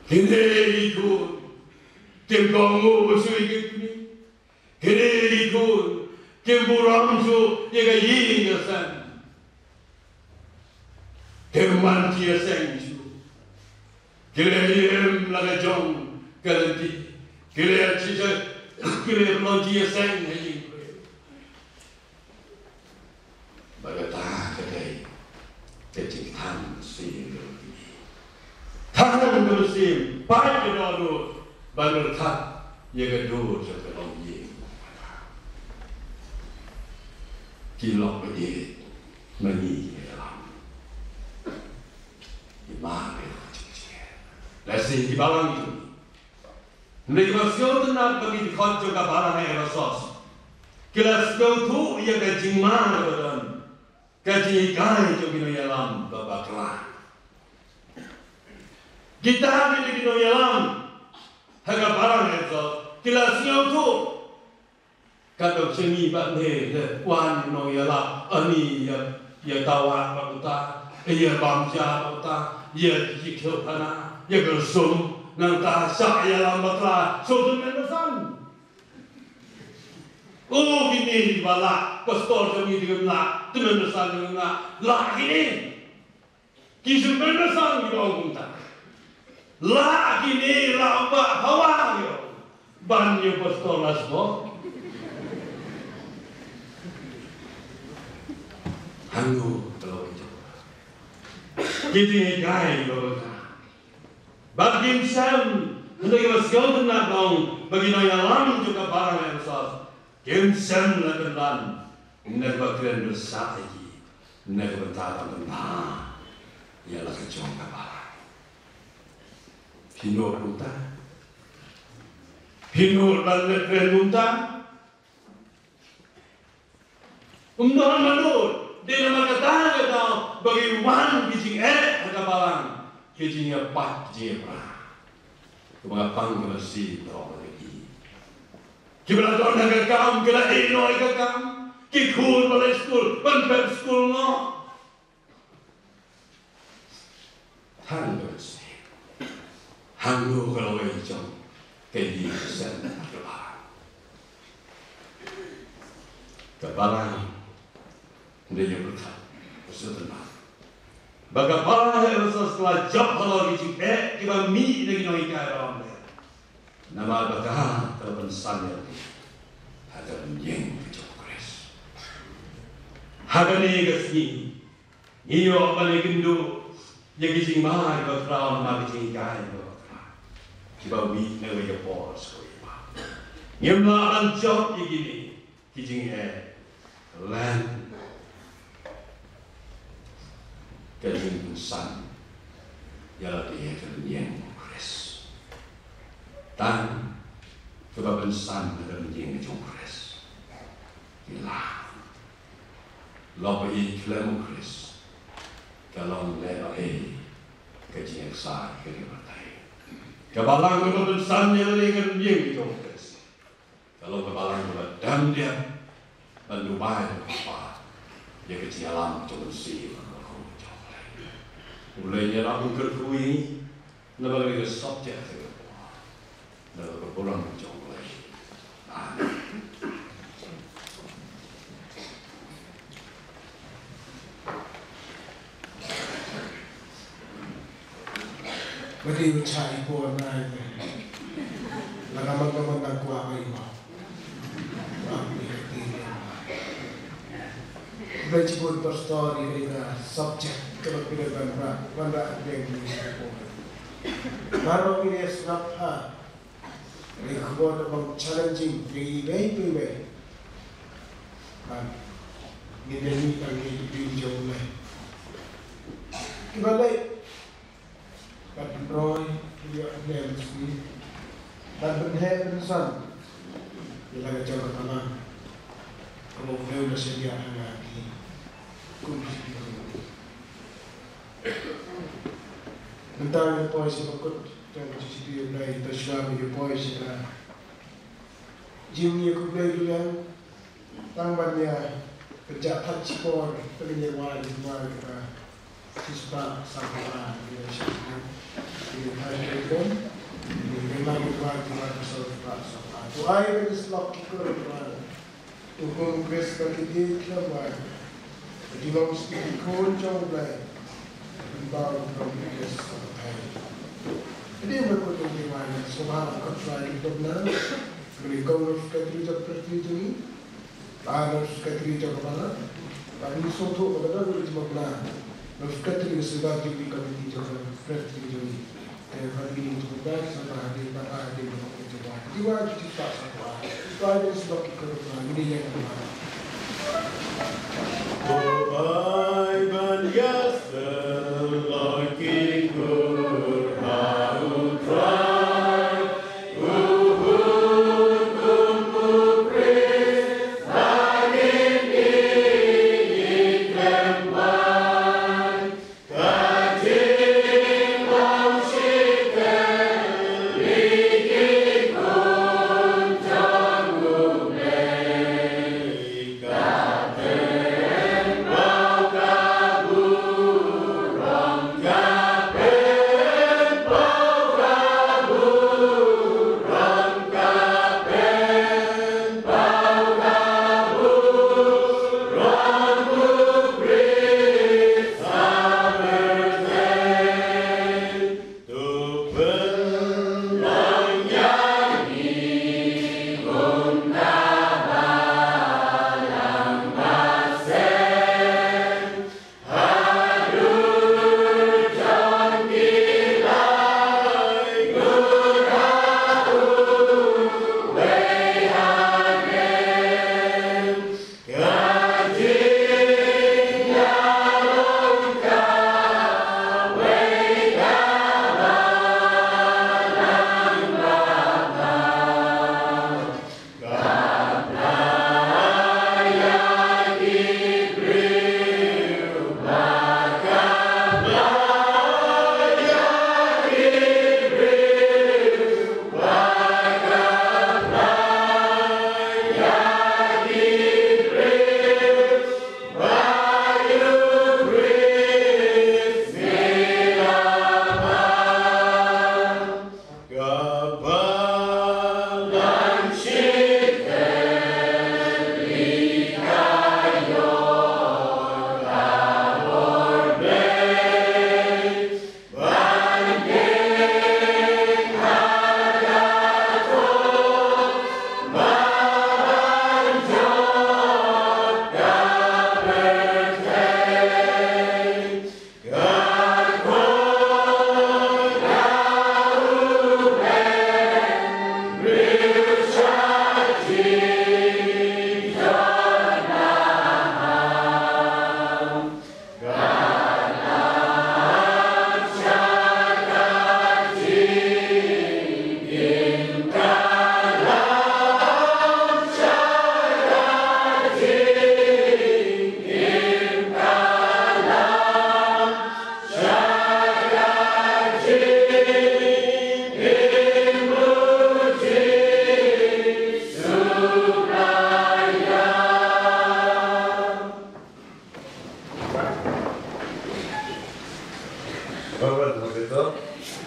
Kine ki khun kim kohnguh shuh ïa ka kmie. Kine ki khun kim burom shuh ïa ka ïing ka sem. Kim man jingïaseng shuh. Ki la im la ka jong ka lynti. Ki la ïa, ki la ïa long jingïaseng ha ïing. Bad kata ka dei ka jingthan mynsiem ka mynsiem. Than ka mynsiem, pait ka dohnud ban pyrkhat ïa ka dur jong ka longïing. Ki lok ba ïeit ma ngi ki ïalam. Ki ma ki lok jong ki. Lehse ki balang jong ngi. Hynrei kiba sngewtynnat ba ki dkhot jong ka balang ha Ephesos ki la sngewthuh ïa ka jingma kaba don, ka jinghikai jong ki nongïalam ba bakla. Kita kine ki nongïalam ha ka balang ha Ephesos ki la sngewthuh. Katba sha ngi bad ne, ïa wan nongïalam, ani ïa, ïa dawa bad uta, ïa bam ja bad uta, ïa ki khlem khana, ïa ka sum, nangta sha ïalam bakla, shu tymmen basan. O kine ba lah, pastor jong ngi dei ba lah, tymmen basan dei ba lah, lah kine. Ki symbai basan ki ong kumta. Lah kine lah ba hawa ki ong. Ban ïa pastor la sbo. Hangno ka lawei jong. Ki jinghikai ba bakla. Bad kim shem, hynrei ba sngewtynnat ong ba ki nongïalam jong ka balang Ephesos kim shem la kyndan. Na kaba kren pyrshah ïa ki na ka bynta ban pynbha ïa la ka jong ka balang. Phi nud kumta? Phi nud ban leh kren kumta? Um don ma nud. Dei namar kata ka daw ba ki wan ki jingeh ha ka balang, ki jingïapait, ki jingïapra. Kaba nga pang ka mynsiem throng ïa ki. Kiba la don ha ka kam ki la ïeh noh ïa ka kam. Ki khun ba leit skul ban pep skul noh. Tang ka mynsiem. Hangno ka lawei jong ka ïing ka sem ka balang. Ka balang. Hynrei ïa pyrkhat, pyrshah tynrai. Ba ka balang ha Ephesos ka la jop halor ki jingeh kiba mih na ki nonghikai ba lam leh. Namar ba ka, ka la pynsan ïa ki ha ka lynñiang ka jong u Khrist. Ha kane ka sngi ngi ïoh ban ïakynduh ïa ki jingma kiba khraw namar ki jinghikai kiba khraw kiba mih na kawei ka por sha kawei ka por. Ngim lah ban jop ïa kine ki jingeh lem ka jingpynsan ïa lade ha ka lynñiang u Khrist. Tang kaba pynsan ha ka lynñiang ka jong u Khrist. Ki la lok ba ïeit khlem u Khrist ka long leh ba ei ka jingïaksai ka jingbatai. Ka balang kaba pynsan ïa lade ha ka lynñiang ka jong u Khrist. Ka long ka balang kaba dem dep ban duwai ha u Kpa ïa ka jingïalam jong u Mynsiem Bakhuid jong U Blei. U Blei un ïarap un kyrkhu ïa ngi na ka bynta ka subject ka por, na ka burom jong U Blei. Amen. Ba dei ba chah i por na i me. La ka man ka man na kwah ka i ma. Ba mi ka ti ne. Ba chi bun pastor i ka subject ka ba pynban ban ba ban ba deng ni i por. Mano mi ne snap ha. Ri khubor da bang challenging ri wei wei wei. Ban ngin da ni tang ni di jong me. Kiba leh ban pynroi ïa ne mesti ban pynheh pynsan ïa la ka jong ka tamam. Ka mong ne la sedia hanga ki kum ki. Mynta ngi poi sha bakut jong ka G C P U Blei, to shuwa ngi poi sha ka jingïakynduh ïa u Blei. Tang ban ïa pynjah thait shipor, pynïaid wai, wai ka shispah sampah ïa shipor. Ïa thait ïa u Blei, ïa nang wai, wai ka shispah sampah. To ai ban ïasyllok ki kur wai. To kum Khrist ba ki dei khlem wai. Ki long sha ki khun jong U Blei. Ki ba u kum Khrist ba ki dei. Ki dei ba ki dei wai. Sngewbha ba ka trai ki dom na. Ki kong Khrist ka tri jong Khrist jong ngi. Ba Khrist ka tri jong ka ba. Ba ngi sngewthuh ba ka dei ki jong U Blei. Khrist ka tri ka sngewbha jong ki ka tri jong Khrist jong ngi. Te ban ngi jumpa sa ba hadien ba hadien ba ki jumpa. Di wa ki jumpa sa ba. Ba hadien sa ba ki jumpa. Ngi ïa ka ba.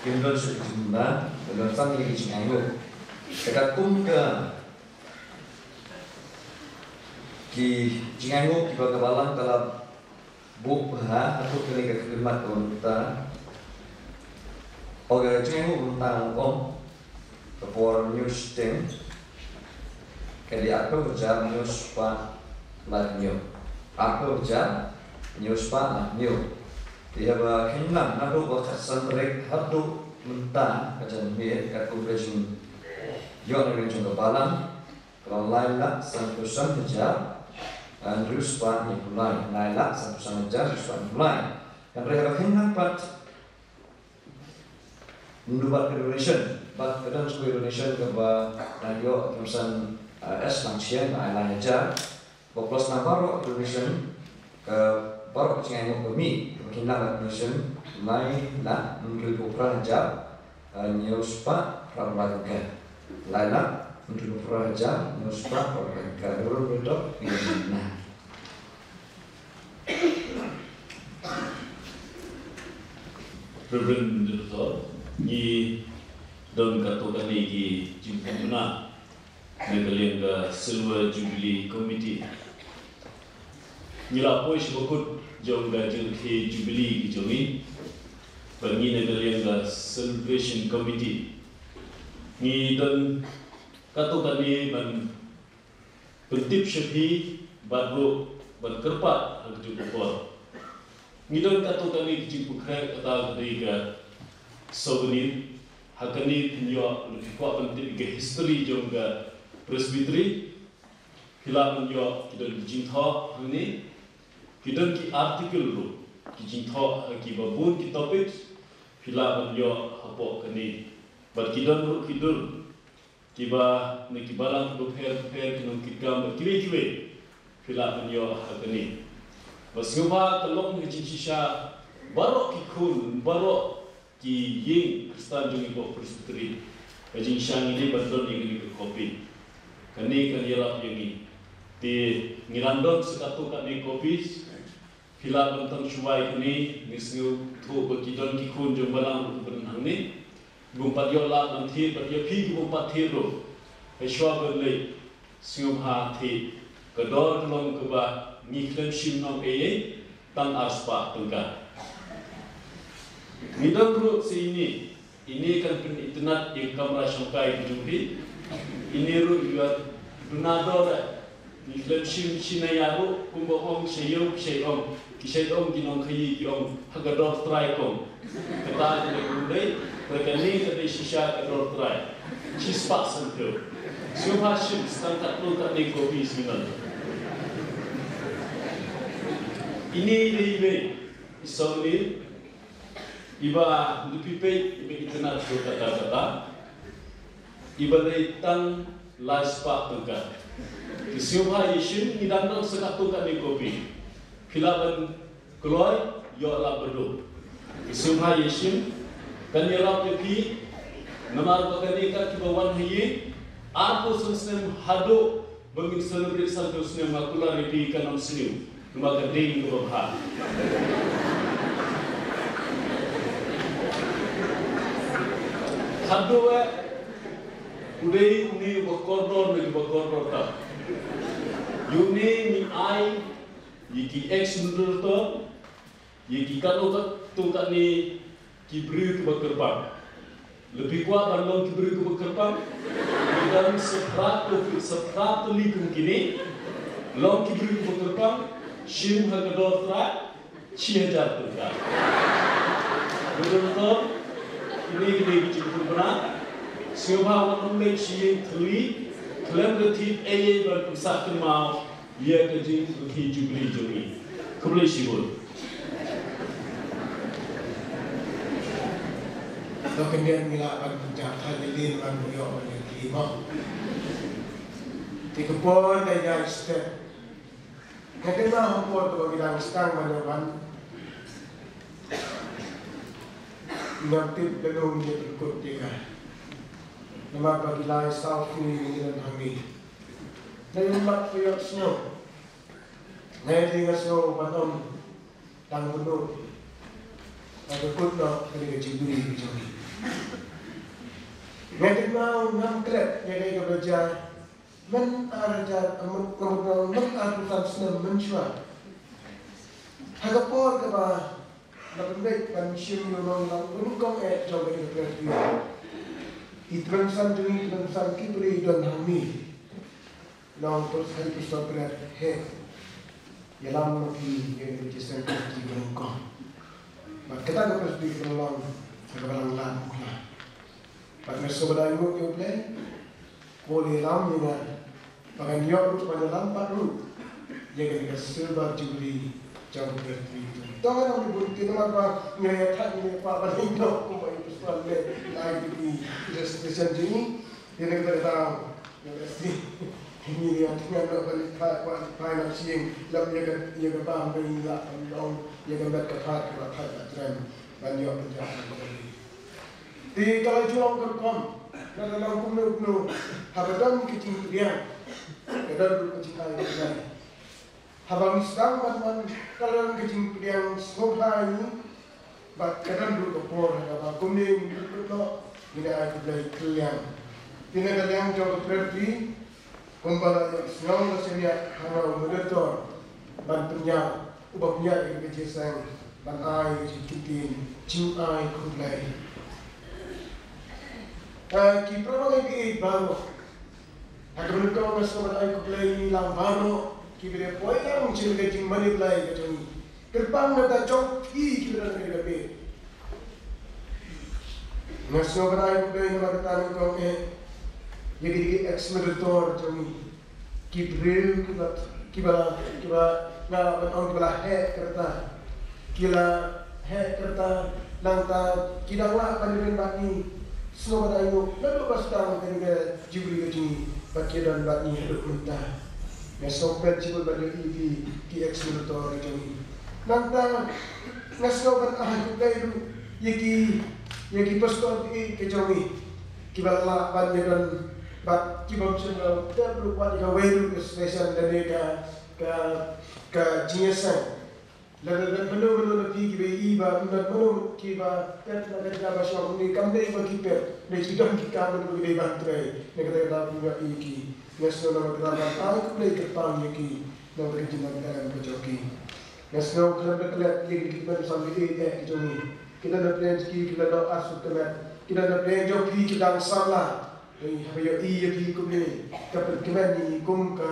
Kim don shuh ki jingmynta, don san ki jingainguh. Te katkum ka ki jingainguh kiba ka Balang ka la buh bha haduh kane ka khlieh mat ka mynta. Ka jingainguh mynta ong ka por hynñiew shiteng ka dei arphew hajar hynñiew spah laiphew hynñiew. Arphew hajar hynñiew spah laiphew hynñiew. Te haba kheiñ lang naduh ba khatsan tarik haduh mynta ka janmiet katkum ka jingïoh na ka liang jong ka Balang ka long lai lak sanphew san hajar hynriew spah hynñiewphew lai, lai lak sanphew san hajar hynriew spah hynñiewphew lai. Hynrei haba kheiñ lang pat ynda bad ka donation, bad ka don shuh ka donation kaba la ïoh, ka Khamsan, eh, S Langchieng, ai lai hajar. Ba plus na baroh ka donation, ka baroh ka jingainguh ka mih, kaba kheiñ lang ka donation, lai lak hynriewphew phra hajar, eh, hynñiew spah phra phew lai tyngka. Lai lak hynriewphew phra hajar, hynñiew spah phra phew lai tyngka. Reverend Director, phi ïa na. Reverend Director, ngi don katto katne ki jingpynbna na ka liang ka Silver Jubilee Committee. Ngi la poi sha bakut jong ka jingrakhe Jubilee ki jong ngi, bad ngi na ka liang ka Celebration Committee ngi don katto katne ban pyntip sha phi bad ruh ban kyrpad ha kajuh ka por. Ngi don katto katne ki jingpynkhreh, kata ka dei ka souvenir. Ha kane phin ïoh, lada phi kwah ban tip ïa ka history jong ka Presbytery, phi lah ban ïoh, ki don ki jingthoh hangne, ki don ki article ruh, ki jingthoh ha kiba bun ki topics, phi lah ban ïoh hapoh kane. Bad ki don ruh ki dur kiba na ki balang kiba pher pher, ki nongkitkam bad kiwei kiwei, phi lah ban ïoh ha kane. Bad sngewbha ka long ka jingshisha baroh ki khun, baroh ki ïing Khristan jong ngi hapoh Presbytery, ka jingshisha ngi dei ban don ïa kane ka copy. Kane kan ïarap ïa ngi. Te ngi dang don sa katto katne copies. Phi lah ban tang shuwa ïa kane, ngi sngewthuh ba ki don ki khun jong balang ruh kiba don hangne, bym pat ïoh lad ban thied, bad ïa phi ki bym pat thied ruh, hashwa ban leit, sngewbha thied. Ka dor ka long kaba ngi khlem shim nong ei ei, tang ar spah tyngka. Ngi don ruh sa ine, ine kan pynitynnad ïa ka kamra shongkai ka jong phi. Ine ruh ïa duna dor eh. Ngi khlem shim shi na ïa ruh, kumba ong, sha ïew ki shait ong, ki shait ong ki nongkhaïi ki ong, ha ka dor trai kong. Kata ka dei kumdei, trai kane ka dei shisha ka dor trai. Shi spah sanphew. Sngewbha shim, sa tang katto katne copy sngewbha. Ine i dei iwei i souvenir, iba lada phi peit iba itynnad shuh katta katta, iba dei tang lai spah tyngka. Te sngewbha ïa shim, ngi dang don sa katto katne copy. Phi lah ban kloi, ïoh lap baduk. Te sngewbha ïa shim, kan ïarap ïa phi, namar ba kane kat kiba wan ha ïing, arphew san snem haduh ba ngin celebrate sanphew snem, nga kular ïa phi kan ym sniew. Namar ka dei kaba bha. Haduh eh, u dei une uba kordor na kiba kordor tam. Ïa une ngi ai ïa ki ex-moderator, ïa ki katto katne ki briew kiba kyrpang. Lada phi kwah ban long ki briew kiba kyrpang, ngi don sa phra tylli, sa phra tylli kum kine. Long ki briew kiba kyrpang, shim ha ka dor trai, shi hajar tyngka. Moderator, kine ki dei ki jingpynbna. Sngewbha wat nym leit sha ïing thylli, khlem da thied ei ei ban pynsah kynmaw ïa ka jingrakhe Jubilee jong ngi. Khublei shibun. To khyndiat ngi lah ban pynjah thait ïa lin ban ïoh ban ïa ki mo. Te ka por ka ïaid step. Nga kynmaw ha ka por kaba ngi dang sdang ban ïa wan, ngam tip lano ngin ïa pynkut ïa ka. Namar ba ki lai saw phew ngi don hangne. Nga ïoh mat ka ïohsngew. Nga ïa dei nga sngew ban ym tang bynnud. Nga ka kut noh kane ka jingdui ka jong ngi. Ngam klet ïa kaei kaba jia mynta, ar hajar, mynta, mynta arphew san snem mynshuwa. Ha ka por kaba la pynbeit ban shim ïa u nongïalam u nyngkong eh jong ka Presbytery. I tymmen basan jong ngi, i tymmen basan ki briew i don hangne. Nong Pulsai Pastor Brett Heh. Ïalam noh ïa ka Presbytery ka nyngkong. Bad kata ka Presbytery ka long ha kaba lang lad u kla. Bad nga sngewbha ban ainguh ïa U Blei, u la ïalam ïa nga ba ngan ïoh ruh ban ïalam pat ruh ïa kane ka Silver Jubilee jong ka Presbytery. To ngan ong bun tin namar ba nga ïa thait nga ïa kwah ban ïoh kumba i Pastor Leh, i la ai ki registration jong ngi. Ïa kata kata nga leh sih. Ngi ïa thait nga ïoh ban thait, kwah thait na sing, lem ïa ka, ïa ka bam ka ïa la ban ong ïa ka met ka phad ka la thait la trem ban ïoh ban ïoh ban ïoh. Te ka la jong ka rukom, lada long kumno kumno, haba don ka jingpdiang, ka don ruh ka jingai ka jingai. Haba ngi sdang ban wan, ka la don ka jingpdiang sngewbha ïa ngi, bad ka don ruh ka por haba kumne ngi kut noh, ngi ai khublei kylliang. Te na ka liang jong ka Presbytery, kumba la ïohsngew la shaniah ha nga u Moderator ban pynïaid, uba pynïaid ïa ka jingïaseng ban ai ïa ka jingkynti jingai khublei. Ah, ki para bangeit baroh, ha kaba nyngkong nga sngewbha ban ai khublei ïa ngi lang baroh kiba dei poi lang sha ka jingmane Blei ka jong ngi. Kyrpang na ka bynta jong phi kiba don ha kane ka bynta. Nga sngewbha ban ai khublei namar kata nyngkong eh ïa ki, ki ex-moderator jong ngi. Ki briew kiba, kiba, kiba nga lah ban ong kiba la heh ka rta. Ki la heh ka rta, nangta ki dang lah ban ïadon bad ngi. Sngewbha ban ainguh naduh ba sdang kane ka Jubilee ka jong ngi bad ki don bad ngi haduh mynta. Nga sngewbha ban shibun ban ïohi ïa ki, ki ex-moderator ka jong ngi. Nangta nga sngewbha ban ai khublei ruh ïa ki, ïa ki pastor ki, ka jong ngi, kiba la lah ban ïadon bad ki bym shym la tep ruh wat ïa kawei ruh ka session lane ka, ka, ka jingïaseng. Lada don mano mano na phi kiba ïohi ba ym don mano kiba pep na ka jaka ba shong, ne kam dei ba ki pep, ne ki don ki kam ba ki dei ban trei, ne kata kata phi ïohi ki. Nga sngew namar kata ban ai khublei kyrpang ïa ki na ka jingïaseng ka jong ki. Nga sngew khlem da klet ïa ki, ki tymmen basan kiei kiei ki jong ngi. Ki don na pdeng jong ki, ki la don arsut ka met. Ki don na pdeng jong phi ki dang samla. Hynrei haba ïohi ïa phi kumne, ka pynkmen ïa ngi kum ka,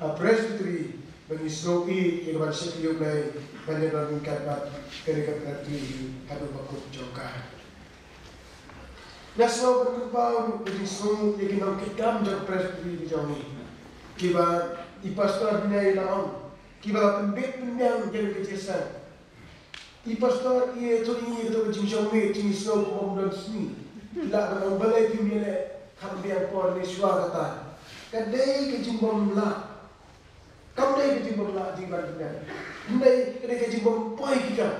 ah, Presbytery ba ngi sngew ïeit ïa ka ban shakri ïa U Blei ban ïadon ryngkat bad kane ka Presbytery haduh ba kut jong ka. Nga sngew ban kyrpad ruh ka jingsngew ïa ki nongkitkam jong ka Presbytery ka jong ngi, kiba i pastor Bnai la ong, kiba la pynbit pynbiang ïa ka jingïaseng. I pastor i ïathuh ïa ngi ïa kato ka jingshong miet, jingsngew kum bym don sngi. Lah ban ong balei phim ïaleh kham biang por ne shuwa kata. Ka dei ka jingbymlah. Kam dei ka jingbymlah jingban pynbiang. Hynrei ka dei ka jingbym poi ki kam.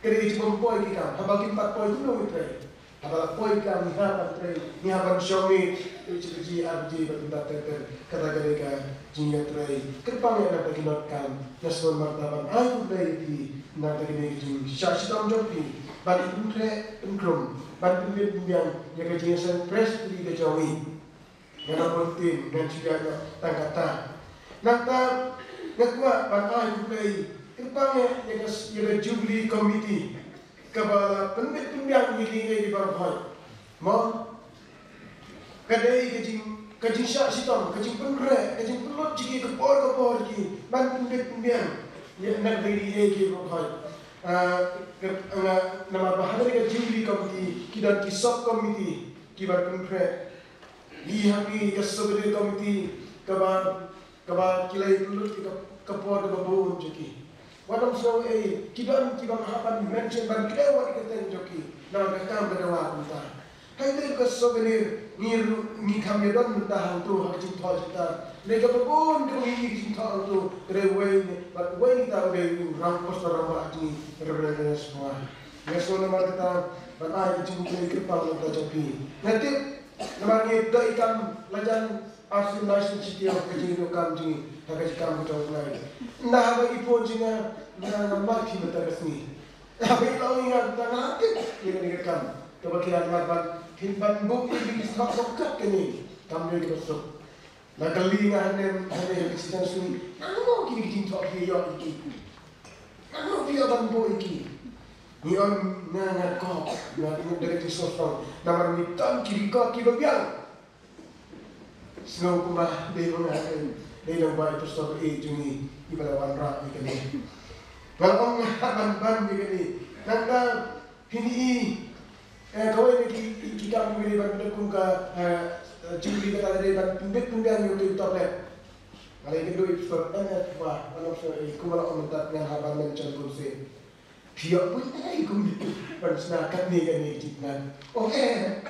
Ka dei ka jingbym poi ki kam. Haba kim pat poi kumno ngi trei. Haba la poi kam ngi hap ban trei, ngi hap ban shong miet, eh, shi baje ar baje bad kumta ter ter. Kata ka dei ka jingïatrei. Kyrpang ïa nangta ki nongkam, nga sngewbha ban ai khublei ïa phi nangta kine ki jingshah shitom jong phi ban pynkhreh pynkhrum, ban pynbit pynbiang ïa ka jingïaseng Presbytery ka jong ngi. Nga la bun ktien, ngan shu ïaid noh tang katta. Nangta nga kwah ban ai khublei kyrpang ïa ka, ïa ka Jubilee Committee kaba la pynbit pynbiang ïa kiei kiei baroh. Mo, ka dei ka jing, ka jingshah shitom, ka jingpynrek, ka jingpynlut jong ki ka por ka por jong ki ban pynbit pynbiang ïa nangta kiei kiei baroh. Ah, ka, nga, namar ba ha ka Jubilee Committee ki don ki sub committee kiba pynrek. Ngi ha ka Souvenir Committee kaba, kaba ki la ïa pynlut ïa ka, ka por kaba bun jong ki. Wat ym sngew ei, ki don kiba nga hap ban mention ban kdew wat ïa ka kyrteng jong ki. Namar ka kam ka dawa kumta. Hynrei ka Souvenir ngi ruh ngi kham ïa don mynta hangto ha ka jingthoh jingtap. Lei kaba bun kaba ngi ïa ka jingthoh hangto. Ka dei uwei ne, bad uwei ngi ta u dei u Rangbah, Pastor Rangbah jong ngi, Reverend Ernest Pua. Nga sngew namar kata ban ai ka jingkhublei kyrpang na ka bynta jong phi. Nga tip namar ngi donkam la jan arsien laisien shi taïew ka jingïaduh kam jong ngi ha ka jingkam ka jong U Blei. Ynda haba i phone jong nga, nga, nga mad phi mynta ka sngi. Haba i la ong ïa nga, mynta nga la tip ïa kane ka kam kaba ki la mad ban Phin ban buh ïa ki jingthoh suk kat kane. Kam dei kaba suk. La kylli nga hangne, hangne ha ka sitang sui. Nangno kine ki jingthoh phi ïoh ïa ki? Nangno phi ïoh ban buh ïa ki? Ngi ong nga, nga kop, nga ong da ka jingsngewsih. Namar ngi don ki record kiba biang. Sngewbha dei ba nga dei, dei nang bai pastor eh jong ngi, iba la wanrah ïa kane. Nga la ong nga ban ban ïa kane. Nangta phin ïohi, eh, kawei na ki, ki, ki kam jong ngi ban pyndonkam ka, eh, Jubilee kata ka dei ban pynbit pynbiang ïa uto u tablet. Nga la ïakynduh ïa u pastor, eh, eh, ba, ban ong shuh, eh, kumba la ong mynta ngan hap ban mention bun sien. Phi ïoh bun ei kumne ban shna katne katne ka jingpynang. Oh eh.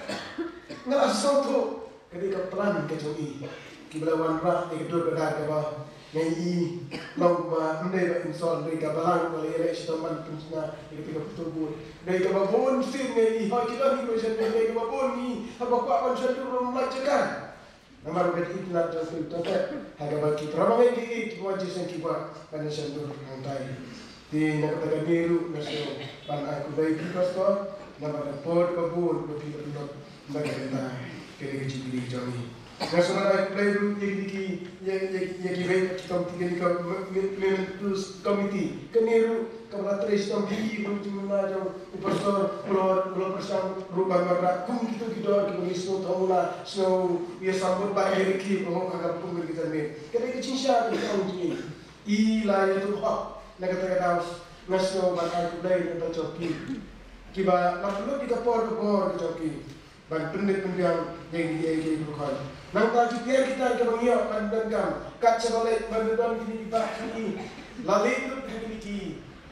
Nga la sngewthuh ka dei ka plan ka jong i. Kiba la wanrah ïa ka dur ka dar kaba ngi i long ba ym dei ba insult, dei ka balang ba la ïaleh shitom ban pynshna ïa kata ka photo booth. Dei kaba bun sien ngi i hoi ki don ki question, dei kaba bun ngi haba kwah ban shna dur rum lai jaka. Namar ba ki itynnad jong ki, to te ha kaba ki para bangeit ki, ki wan jingïaseng ki kwah ban ïashem dur hangtai. Te na kata ka daw ruh nga sngew ban ai khublei ïa phi pastor, namar ka por kaba bun ba phi la pynlong na ka bynta ka dei ka Jubilee jong ngi. Nga sngew ban ai khublei ruh ïa ki, ïa, ïa, ïa kiwei ki committee, ka me-, me-, momentous committee. Kane ruh kaba la trei shitom hi, bad jingmyntoi jong u pastor, u la, u la pyrshang ruh ban wanrah kum kito ki dor kiba ngi sngewthuh, u la sngew ïa sambut bad ïa ki, oh, ha ka pung ka janmiet. Ka dei ka jingshisha ka jong ngi. I la ïathuh hok na kata ka daw, nga sngew ban ai khublei na ka jong ki. Kiba la pynlut ïa ka por ka bor ka jong ki ban pynbit pynbiang ïa ki, ïa ki, ïa ki rukom. Nangta ki tiar ki tar kiba ngi ïoh ban donkam, kat shaba leit ban don kine ki bah kine, la leit lut ha kine ki,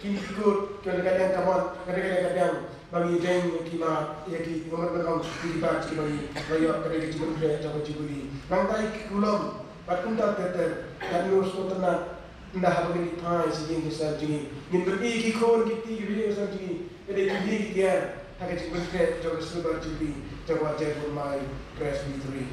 kine ki kot, kane ka dang ka mon, kane ka dang ka dang, ba ngi deng ïa ki mat, ïa ki, ki mat ban ong, ïa ki bah kiba ngi la ïoh, ka dei ka jingpynbeit jong ka Jubilee. Nangta ïa ki kulom bad kumta ter ter, katno sngewtynnat. Ynda haba ngin ïa phai sha ïing sha sem jong ngi, ngin pyni ïa ki khun ki kti kiba ïing sha sem jong ngi, ka dei kine ki tiar ha ka jingpynkhreh jong ka Silver Jubilee jong ka Jaintia Byrmai Presbytery.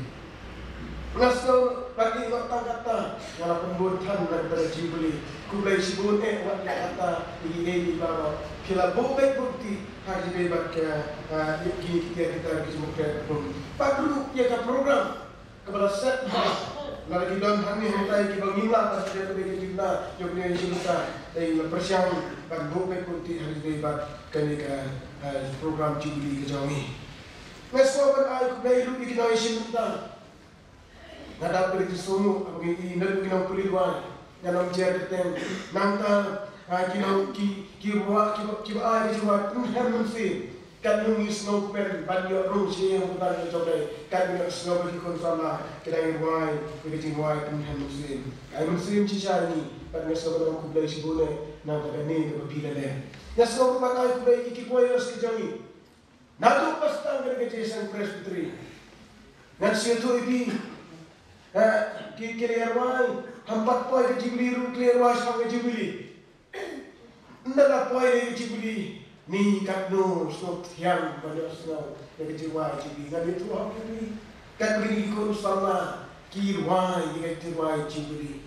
Nga sngew ba ngi ïoh tang kata, nga la pynbun than na ka bynta Jubilee. Khublei shibun eh wat ïa kata ïa ki ei ei baroh. Ki la buh beit buh kti ha ka jingdei bad ka, ah, ïa kine ki tiar ki tar ka jingpynkhreh. Bad ruh ïa ka program kaba la set ha, lada ki don hangne hangtai kiba ngim lah ban sdang ïa ka jingmyntoi jong ka jingmyntoi, dei la pyrshang ban buh beit buh kti ha kane ka, eh, program Jubilee ka jong ngi. Nga sngew ban ai khublei ruh ïa ki nongïashim bynta. Nga dap ïa ki sumuk haba ngi ïohi naduh ki nongpule rwai, ngan ym jer kyrteng, nangta, ah, ki nong ki, ki rwai, kiba, kiba ai ka jingrwai pynhem mynsiem. Katno ngi sngewkmen ban ïoh rung sha ïing bad ka jong ngi, katno ngi sngewbha ki khun samla ki dang ïa rwai ïa ka jingrwai pynhem mynsiem. Ai mynsiem shisha ïa ngi, bad nga sngew ban ong khublei shibun eh na kata kane kaba phi la leh. Nga sngew ruh ban ai khublei ïa ki choirs ki jong ngi. Naduh ba sdang kane ka jingïaseng Presbytery, ngan shu ïathuh ïa phi, eh, ki, ki la ïa rwai, hynrei pat poi ka Jubilee ruh ki la ïa rwai shaphang ka Jubilee. Ynda la poi ïa ka Jubilee, ngi katno sngewthiang ban ïohsngew ïa ka jingrwai Jubilee. Ngan ïathuh ha phi, katno ki khun samla ki rwai ïa ka jingrwai Jubilee.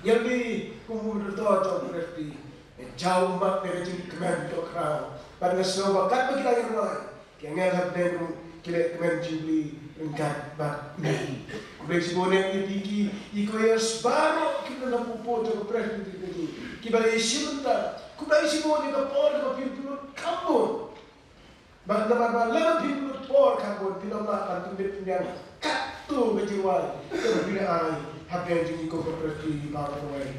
Ïa phi kum u moderator jong Presby, nga jaw ummat ïa ka jingkmen jong ka khraw. Bad nga sngew ba katba ki la ïa rwai, ki angel ha bneng ruh ki leh kmen Jubilee ryngkat bad ngi. Khublei shibun eh ïa phi ki, ïa ki choirs baroh kiba don hapoh jong ka Presbytery ka jong ngi, kiba la ïashim bynta. Khublei shibun ïa ka por kaba phi pynlut kham bun. Bad namar ba lada phim lut por kham bun, phin ym lah ban pynbit pynbiang katto ka jingrwai kaba phi la ai hapdeng jong ngi kum ka Presbytery baroh kawei.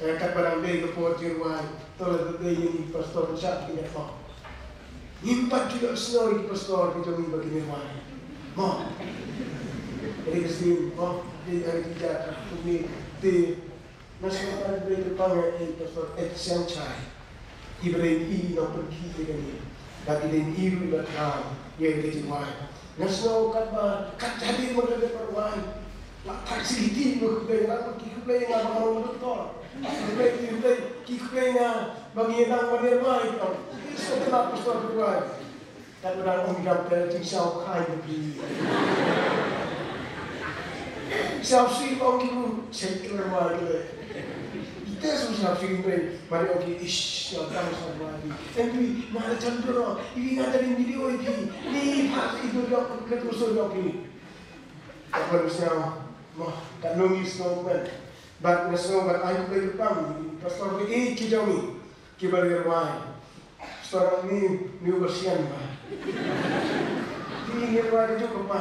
Eh, katba dang dei ka por jingrwai, to lada dei ïa ngi pastor, shah ki ïa pop. Ngim pat ju ïohsngew ïa ki pastor ki jong ngi ba kin ïa rwai. Mo. Ïa ka sien, mo. Ïa ka jingïa ka kumne te. Nga sngewthuh ba dei kyrpang ïa i Pastor Ed Siangshai. I ba dei i nongpynkhih ïa kane. Bad i dei i ruh i ba thaw ïa ka jingrwai. Nga sngew katba kat hadien ba ka dei ba rwai, la thak shi kti ba khublei, la ki khublei nga ba nga long doktor. Khublei ki khublei, ki khublei nga ba ngi nang ban ïa rwai. Ki sngewtynnat Pastor ba rwai. Kat ba dang ong ngam te jingshaw khai ba phi. Shaw shi ong ki bu shait kler ma ki le. I Te sngewsih sngewsih, mari ong ki, ish, ïa tang sa ba ki. Em ki, nga la jan doro, i nga da ring video i ki. Ni pha i do dok, ka tu so dok ki. Ka pon sngewsih, mo, ka nong i sngewsih. Bad nga sngew bad ai khublei pang, pastor ki, ki jong i, ki ba ler wai. Pastor ni, ni u ba sian ba. Ki ler wai ka jong ka pa.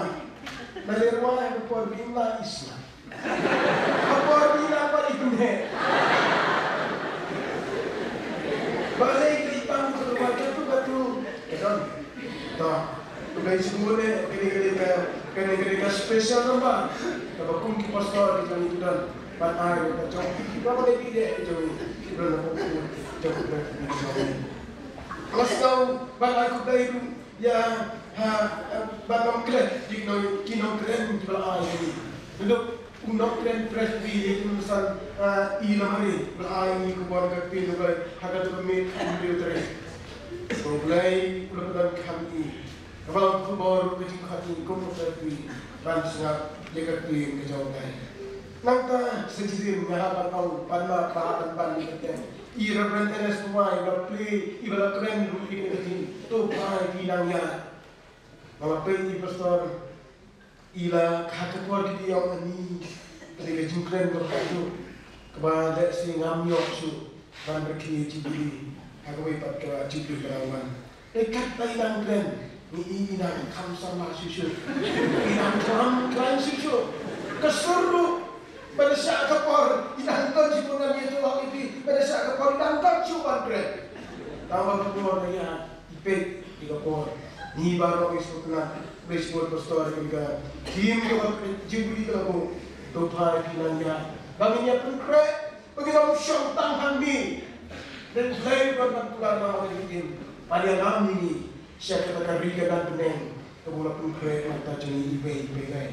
Na ler wai ka por bi la isla. Ka por bi la pa i ne. Ba le ki pang ka wai ka tu ka tu. Ka don. To. Khublei shibun eh, kane kane ka, kane kane ka special number. Kaba kum ki pastor ki jong i ki don. Ban ai ka jong ki, ki ba ka dei ki dei ki jong i. Ki don ka kum jong ki, ki jong i. Nga sngew ban ai khublei ruh ïa, ha, ban ym klet ki nong, ki nongkren kiba la ai ïa ngi. Naduh u nongkren Presby ïa ki nongsan, ah, i Lamare ba la ai ïa ngi khubor ka ktien U Blei ha katu ka miet ka ktien U Blei. U Blei u la pyndonkam ïa ngi. Kaba long khubor ka jingkhot ïa ngi kum u Presby ban sngap ïa ka ktien ka jong U Blei. Nangta sa shisien nga hap ban ong ban map ban ban ïa ka ktien. I Reverend Ernest Pawai, i ba la plie, i ba la kren ruh ïa kane ka jingtuh phai phi nang ïa. Nga la peit i pastor, i la kha ka por ki ïong ani, ka dei ka jingkren kaba khatduh, kaba lehse ngam ïoh shuh ban rkhie jubilee ha kawei pat ka jubilee ka dang wan. Dei katba i dang kren, ngi i i dang kham samla shuh shuh. I dang klam klam shuh shuh. Ka sur ruh, ba da shah ka por i dang don shuh ban ïathuh ha i phi, ba da shah ka por i dang don shuh ban kren. Tang ba ka por ka ïa i peit ïa ka por. Ngi baroh ngi sngewtynnat, khublei shibun pastor ïa ka theme kaba jubilee ka la buh. To phai phi nang ïa. Ba ngin ïa pynkhreh. Ba ngin ym shong tang hangne. Dei Blei ban ban kular na ka ktien. Ban ïalam ïa ngi sha kata ka ri ka nang bneng kaba u la pynkhreh na ka bynta jong ngi iwei pa iwei.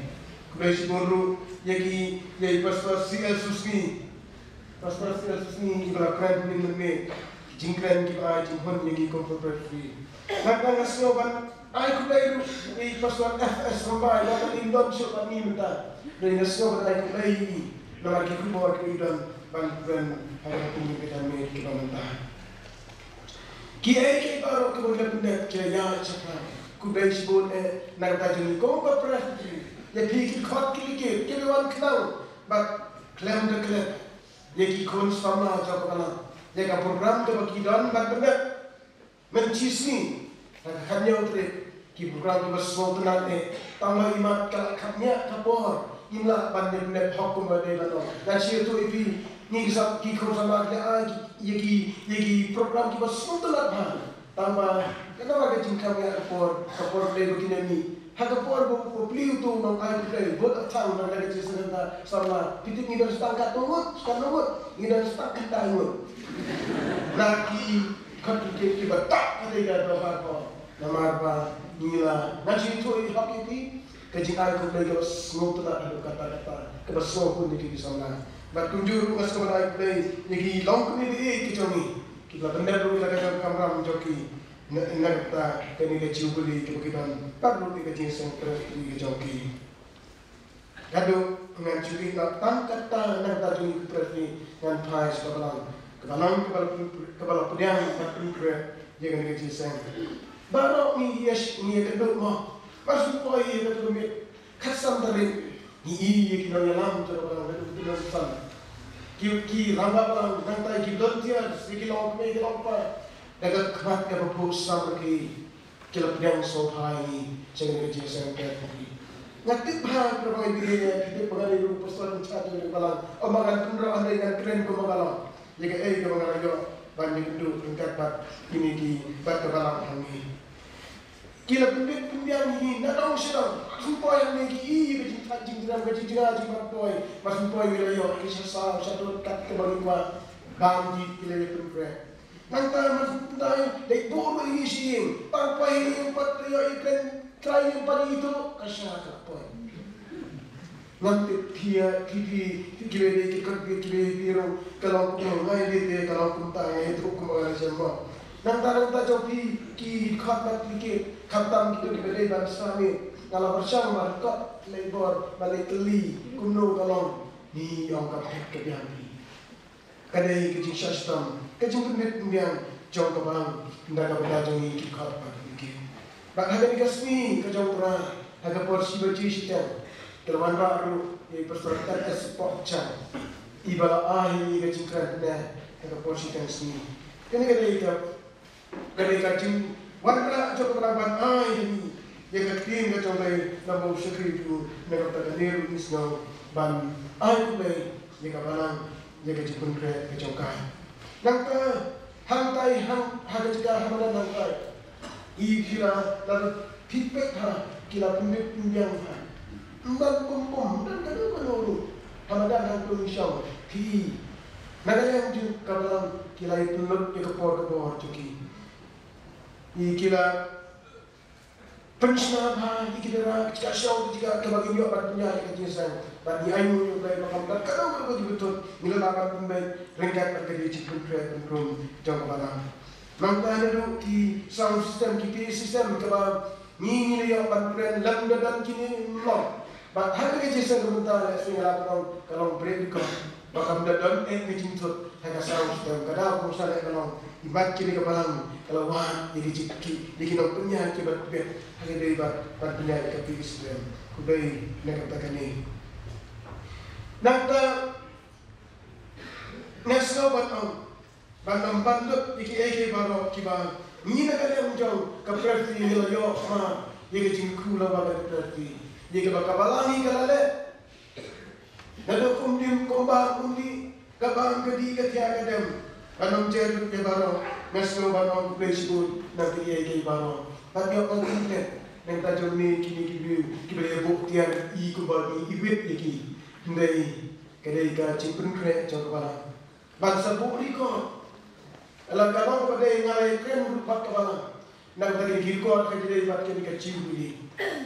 Khublei shibun ruh ïa ki, ïa i Pastor C L Susngi. Pastor C L Susngi, i ba la kren mynmiet mynmiet. Ki jingkren kiba ai jinghun ïa ngi kum ka Presby. Nangta nga sngew ban ai khublei ruh ïa i Pastor F S Rymbai, ba ka dei don shuh bad ngi mynta. Dei nga sngew ban ai khublei ïa i namar ki khubor kiba i don ban kren ha ka kum ka janmiet kaba mynta. Kiei kiei baroh kiba ngi la pyndep ki la ïaid shaphrang. Khublei shibun eh na ka bynta jong ngi kum ka Presby. Ïa phi ki khot ki likit kiba wan khnang bad khlem da klet ïa ki khun samla jong ka balang, ïa ka program kaba ki don ban pyndep. Mynshisngi, ha ka khathynñiew tarik, ki program kiba sngewtynnat eh, tang ba imat ka la khatñiah ka por, ngim lah ban ïa pyndep hok kumba dei ban long. Ngan shu ïathuh ïa phi, ngi ki sam, ki khun samla ki la ai ïa ki, ïa ki program kiba sngewtynnat bha. Tang ba, ka namar ka jingkhatñiah ka por, ka por dei ba kin ïa mih. Ha ka por ba, ba plie uto u nongai Blei, bud ap thang na ka jingsngewthuh samla. Phi tip ngi don stang katno ngut, katno ngut, ngi don stang khyndai ngut. Na ki khot ki kiba tap ka dei ka dorbar ko. Namar ba ngi la, ngan shu ïathuh ïa hok ïa phi, ka jingai khublei kaba sngewtynnat haduh katta katta, kaba sngewhun ïa ki samla. Bad kumjuh ruh nga sngewbha ai khublei ïa ki longkmie ba ïeit ki jong ngi. Ki la pyndep ruh ïa la ka jong ka kamram jong ki. Na, na kata kane ka Jubilee kaba ki don, bad ruh ïa ka jingseng Presby ka jong ki. Haduh ngan shu ïeh noh tang kata na kata jong ki Presby ngan phai sha ka balang. Ka balang kaba la pyn-, kaba la pdiang bad pynkhreh ïa kane ka jingseng. Baroh ngi ïa sh-, ngi ïa kynduh mo. Mar shu poi ïa kata ka miet. Khatsan tarik, ngi ïohi ïa ki nongïalam jong ka balang, ki nongsan. Ki, ki rangbah balang, nangta ki volunteers, ki longkmie, ki longkpa. Da ka khmat kaba phuh samrkhie, ki la pdiang sngewbha ïa ngi, sha kane ka jingseng Presby. Nga tip bha, kaba ngi ïohi ïa, ki tip ba nga dei u pastor in charge jong ka balang. Ym ba ngan pynrah hynrei ngan kren kumba ka long. Ïa kaei kaba nga la ïoh ban ïakynduh ryngkat bad kine ki, bad ka balang hangne. Ki la pynbit pynbiang ïa ngi nadong shadong. Mar shu poi hangne ki ïohi ïa ka jingthait jingjrem, ka jingjngai jingmyntoi. Mar shu poi ngi la ïoh ki sha saw sha dud kat kaba ngi kwah. Bam ji ki la ïa pynkhreh. Nangta mar shu pyntai leit buh ruh ïa ngi sha ïing. Tang poi ha ïing pat la ïoh ïa kren trai ïing pat ïa ito ka sha ka poi. Ngam tip phi, phi, phi, phi kiba dei ki khot, phi kiba dei phi ruh ka long kumno, nga ïa dei te ka long kumta, nga ïathuh kumba nga la shem mo. Nangta, nangta jong phi ki khot bad phi ki khamtam kito kiba dei ban sah miet. Nga la pyrshang ban khot leit bor, ban leit kylli kumno ka long. Ngi ong ka phet ka biang phi. Ka dei ka jingshah shitom, ka jingpynbit pynbiang jong ka balang, da ka bynta jong ngi ki khot bad ki kit. Bad ha kane ka sngi ka jong u Trai, ha ka por shi baje shiteng, ka la wanrah ruh ïa i Pastor Ted S. Pokchang, iba la ai ïa ka jingkren ne ha ka por shiteng sngi. Kane ka dei ka Ka dei ka jingwanrah jong ka balang ban ai ïa ngi ïa ka ktien ka jong U Blei, namar u shakri u, na ka bynta kane ruh ngi sngew ban ai khublei ïa ka balang ïa ka jingpynkhreh ka jong ka. Nangta hangtai hang ha ka jaka ha madan hangtai, i ki la, la phi peit ha, ki la pynbit pynbiang ha. Ym don kum kum, ym don kano kano ruh ha madan hangtu ngi shong, phi i na ka liang jong ka balang ki la ïa pynlut ïa ka por ka bor jong ki. I ki la pynshna bha ïa ki dara, ki jaka shong, ki jaka kaba ngin ïoh ban pynïaid ïa ka jingïaseng. Bad ngi ainguh ïa U Blei ba kam don kano kano ka jingpynthut, ngi la lah ban pynbeit ryngkat bad ka jingpynkhreh pynkhrum jong ka balang. Nangta naduh ki sound system, ki P A system kaba ngi, ngi la ïoh ban kren lem da don kine, ym long. Bad ha kane ka jingïaseng ka mynta lehse nga la pynlong, ka long break record. Ba kam da don eh ka jingthut ha ka sound system, ka daw kongsan eh ka long, i mat kine ka balang ka la wad ïa ki jingkit, ïa ki nongpynïaid kiba tbit ha ka dei ban, ban pynïaid ïa ka P A system. Khublei na ka bynta kane. Nangta nga sngew ban ong, ban ym ban lut ïa kiei kiei baroh kiba ngi na ka liang jong ka Presbytery ngi la ïoh ma ïa ka jingkyrkhu la wan na ka Presbytery, ïa kaba ka balang ngi ka la leh. Naduh kum dim kum bam kum dih, ka bam ka dih, ka thiah ka dem, ban ym jer lut ïa baroh. Nga sngew ban ong khublei shibun na kiei kiei baroh. Bad ïoh ban kyntet na ka bynta jong kine, kine ki briew kiba la ïa buh tiar i kumba ngi iwit ïa ki. Hynrei ka dei ka jingpynkhreh jong ka balang. Ban sa buh record. Lada ka long ba dei nga la ïakren ruh bad ka balang, na ka bynta kine ki record ka dei bad kane ka Jubilee.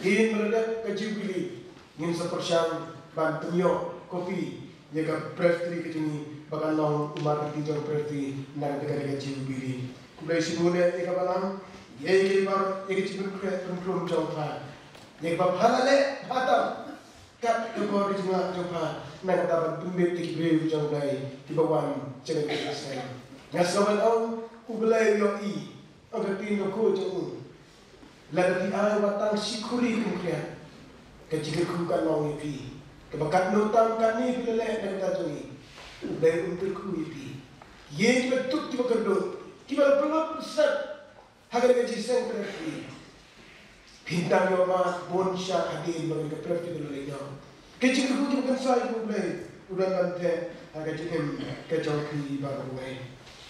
Kin ba la dep ka Jubilee ngin sa pyrshang ban pynïoh copy ïa ka Presbytery ka jong ngi ba kan long u martyr jong Presbytery na ka bynta kane ka Jubilee. Khublei shibun ïa ka balang, ïa ka, ïa ka jingpynkhreh pynkhrum jong pha, ïa kaba pha la leh pha tam. Kat ka bor ka jinglah jong pha na ka bynta ban pynbit ïa ki briew jong U Blei kiba wan sha kane ka jingïaseng. Nga sngew ban ong U Blei u ïohi ïa ka ktien ka jong u. Lada phi ai wat tang shi khuri kum khriat, ka jingkyrkhu kan long ïa phi. Kaba katno tam katne phi la leh na ka bynta jong ngi, U Blei un kyrkhu ïa phi. Ïa kiba duk kiba kyrduh, kiba la pynlut pynset ha kane ka jingïaseng Presbytery, phin dang ïoh mad bun shah hadien ba kane ka Presbytery ka la leit noh. Ka jingkyrkhu jong ka kynsa ïa U Blei u don ban theh ha ka jingim ka jong phi baroh kawei.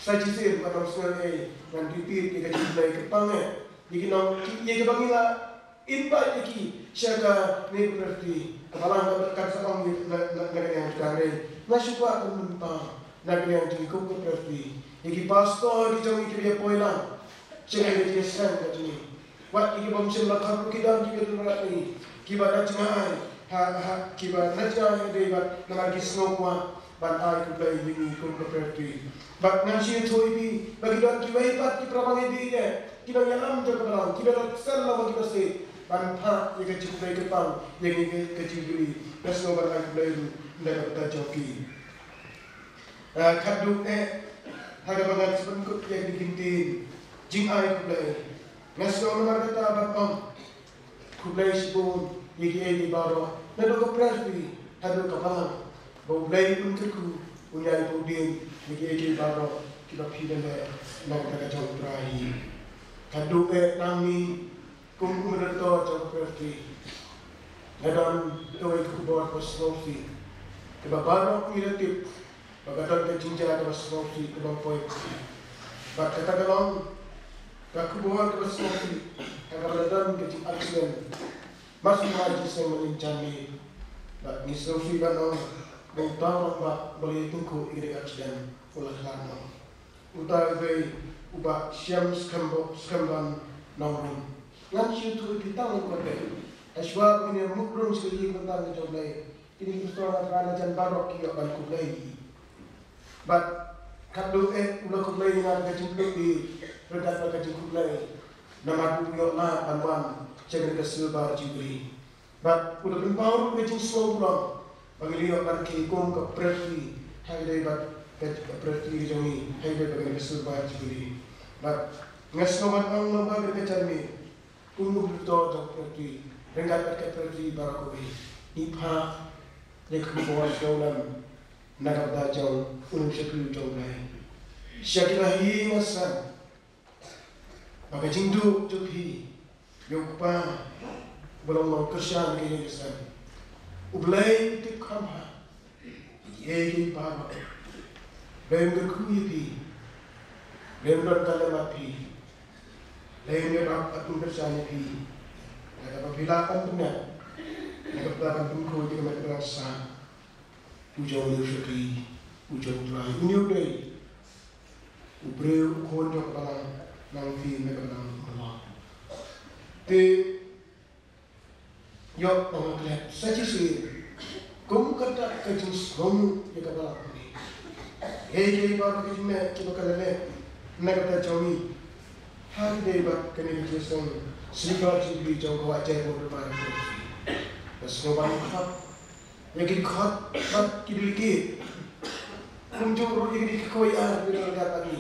Sa shisien, ba nang sngew ei, ngan repeat ïa ka jingkhublei kyrpang eh ïa ki nong, ïa kiba ngi la invite ïa ki sha kane ka Presbytery. Ka balang ka kan sa ong ïa na, na, na ka liang jong ka, hynrei nga shu kwah ban pynpaw na ka liang jong ngi kum ka Presbytery, ïa ki pastor ki jong ngi kiba ïa poi lang sha kane ka jingïaseng ka jong ngi. Wat ïa ki bym shym la khot ruh ki don, kiba don, kiba na jngai ha, ha, kiba na jngai ha dei bad namar ki sngew kwah ban ai khublei ïa ngi kum ka Presbytery. Bad ngan shu ïathuh ïa phi ba ki don kiwei pat ki para bangeit, ki nongïalam jong ka balang kiba la sdang lang ba kiba sdang ban phah ïa ka jingkhublei kyrpang ïa ngi ka Jubilee. Nga sngew ban ai khublei ruh na ka bynta jong ki. Ah, khatduh eh, ha kaba ngan sa pynkut ïa kine ki ktien jingai khublei, nga sngew namar kata ban ong khublei shibun ïa kiei kiei baroh, naduh ka Presbytery haduh ka balang, ba U Blei un kyrkhu, un ïai buh dien ïa kiei kiei baroh kiba phi la leh na ka bynta ka jong U Trai. Khatduh eh, nangne kum u moderator jong ka Presbytery, nga don kawei ka khubor kaba sngewsih kaba baroh ngi la tip ba ka don ka jingjia kaba sngewsih kaba poi. Bad kata ka long ka khubor kaba sngewsih ha kaba la don ka jing accident. Mar shu ai jingïaseng mynhynnin janmiet, bad ngi sngewsih ban ong ba uta u rangbah ba la ïatyngkhuh ïa ka accident u la khlad noh. Uta u dei u Bah Shem Skhem Bo-, Skhem Ban Nongrum. Ngan shu ïathuh ïa phi tang ïa kaba beit. Hashwa ba ngin ïa mut rung sha ka ïing bynta ka jong U Blei, kine ki pastor na ka jan baroh ki ïoh ban khublei. Bad khatduh eh u la khublei ïa nga da ka jingkhublei, ryngkat bad ka jingkhublei namar u ïoh lad ban wan sha kane ka Silver Jubilee. Bad u la pynpaw ruh ka jingsngewbha ba ngi la ïoh ban kyrkhu kum ka Presbytery ha kaba dei bad ka Presbytery jong ngi, hynrei ba kane ka Silver Jubilee. Bad nga sngewbha ban ong lyngba kane ka janmiet, kum u Director jong Presbytery, ryngkat bad ka Presbytery baroh kawei, ngi phah ïa ka khubor sngewlem na ka bynta jong u nongshakri jong U Blei. Sha kita hi nga sngewbha ba ka jingduh jong phi ïa u Kpa ba long nongkyrshan ka ïing ka sem, U Blei u tip kham bha ïa kiei kiei baroh. Blei un kyrkhu ïa phi, Blei un don ka lem bad phi, Blei un ïa ba ka pynkyrshan ïa phi. Lada ba phi lah ban pynïap na ka bynta ban pynkhuid ïa ka met ka balang sah, u jong u shakri, u jong u Trai, une u dei u briew u khun jong ka balang, nang phi na ka balang balang. Te ïoh nang klet sa shisien kum kata ka jingsngew ïa ka balang ne. Hei, hei, ba ka jingmut kiba ka la leh na ka bynta jong ngi. Ha ki dei bad kane ka jingïaseng Silver Jubilee jong ka Wahjaiñ Bor Duma. Ka sngewbha ban khot ïa ki khot bad ki delegate. Kumjuh ruh ïa ki khot ïa ki delegate bad ngi,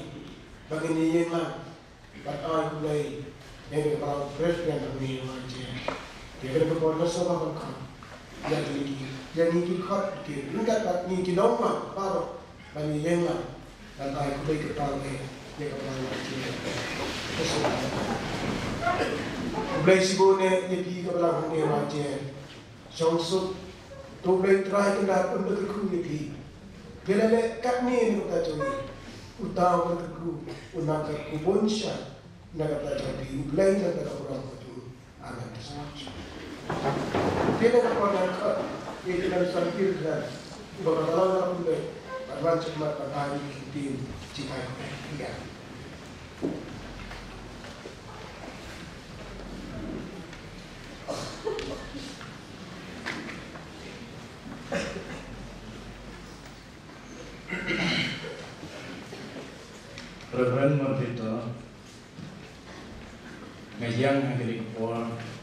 ba ngin ïeng lang ban ai khublei ïa ka President bad ngi ïa ka Wahjaiñ. Ïa ka por nga sngewbha ban khot ïa ki, ïa ngi ki khot ki ryngkat bad ngi ki nongwan baroh ban ïeng lang ban ai khublei kyrpang ïa ka Wahjaiñ. Khublei shibun ïa phi ka balang hangne Wahjaiñ. Shong suk, to U Blei Trai Kynrad un da kyrkhu ïa phi. Phi la leh katne na ka bynta jong ngi, uta u da kyrkhu, un nang kyrkhu bun shai na ka bynta jong phi. U Blei un da kyrkhu. Amen. Phi la ka por nang khot ïa ki nongsan phi la, uba ka balang ka pynbeit ban wan shakhmat ban ai ïa ki ktien jinghikai. Reverend Moderator, nga ïeng ha kane ka por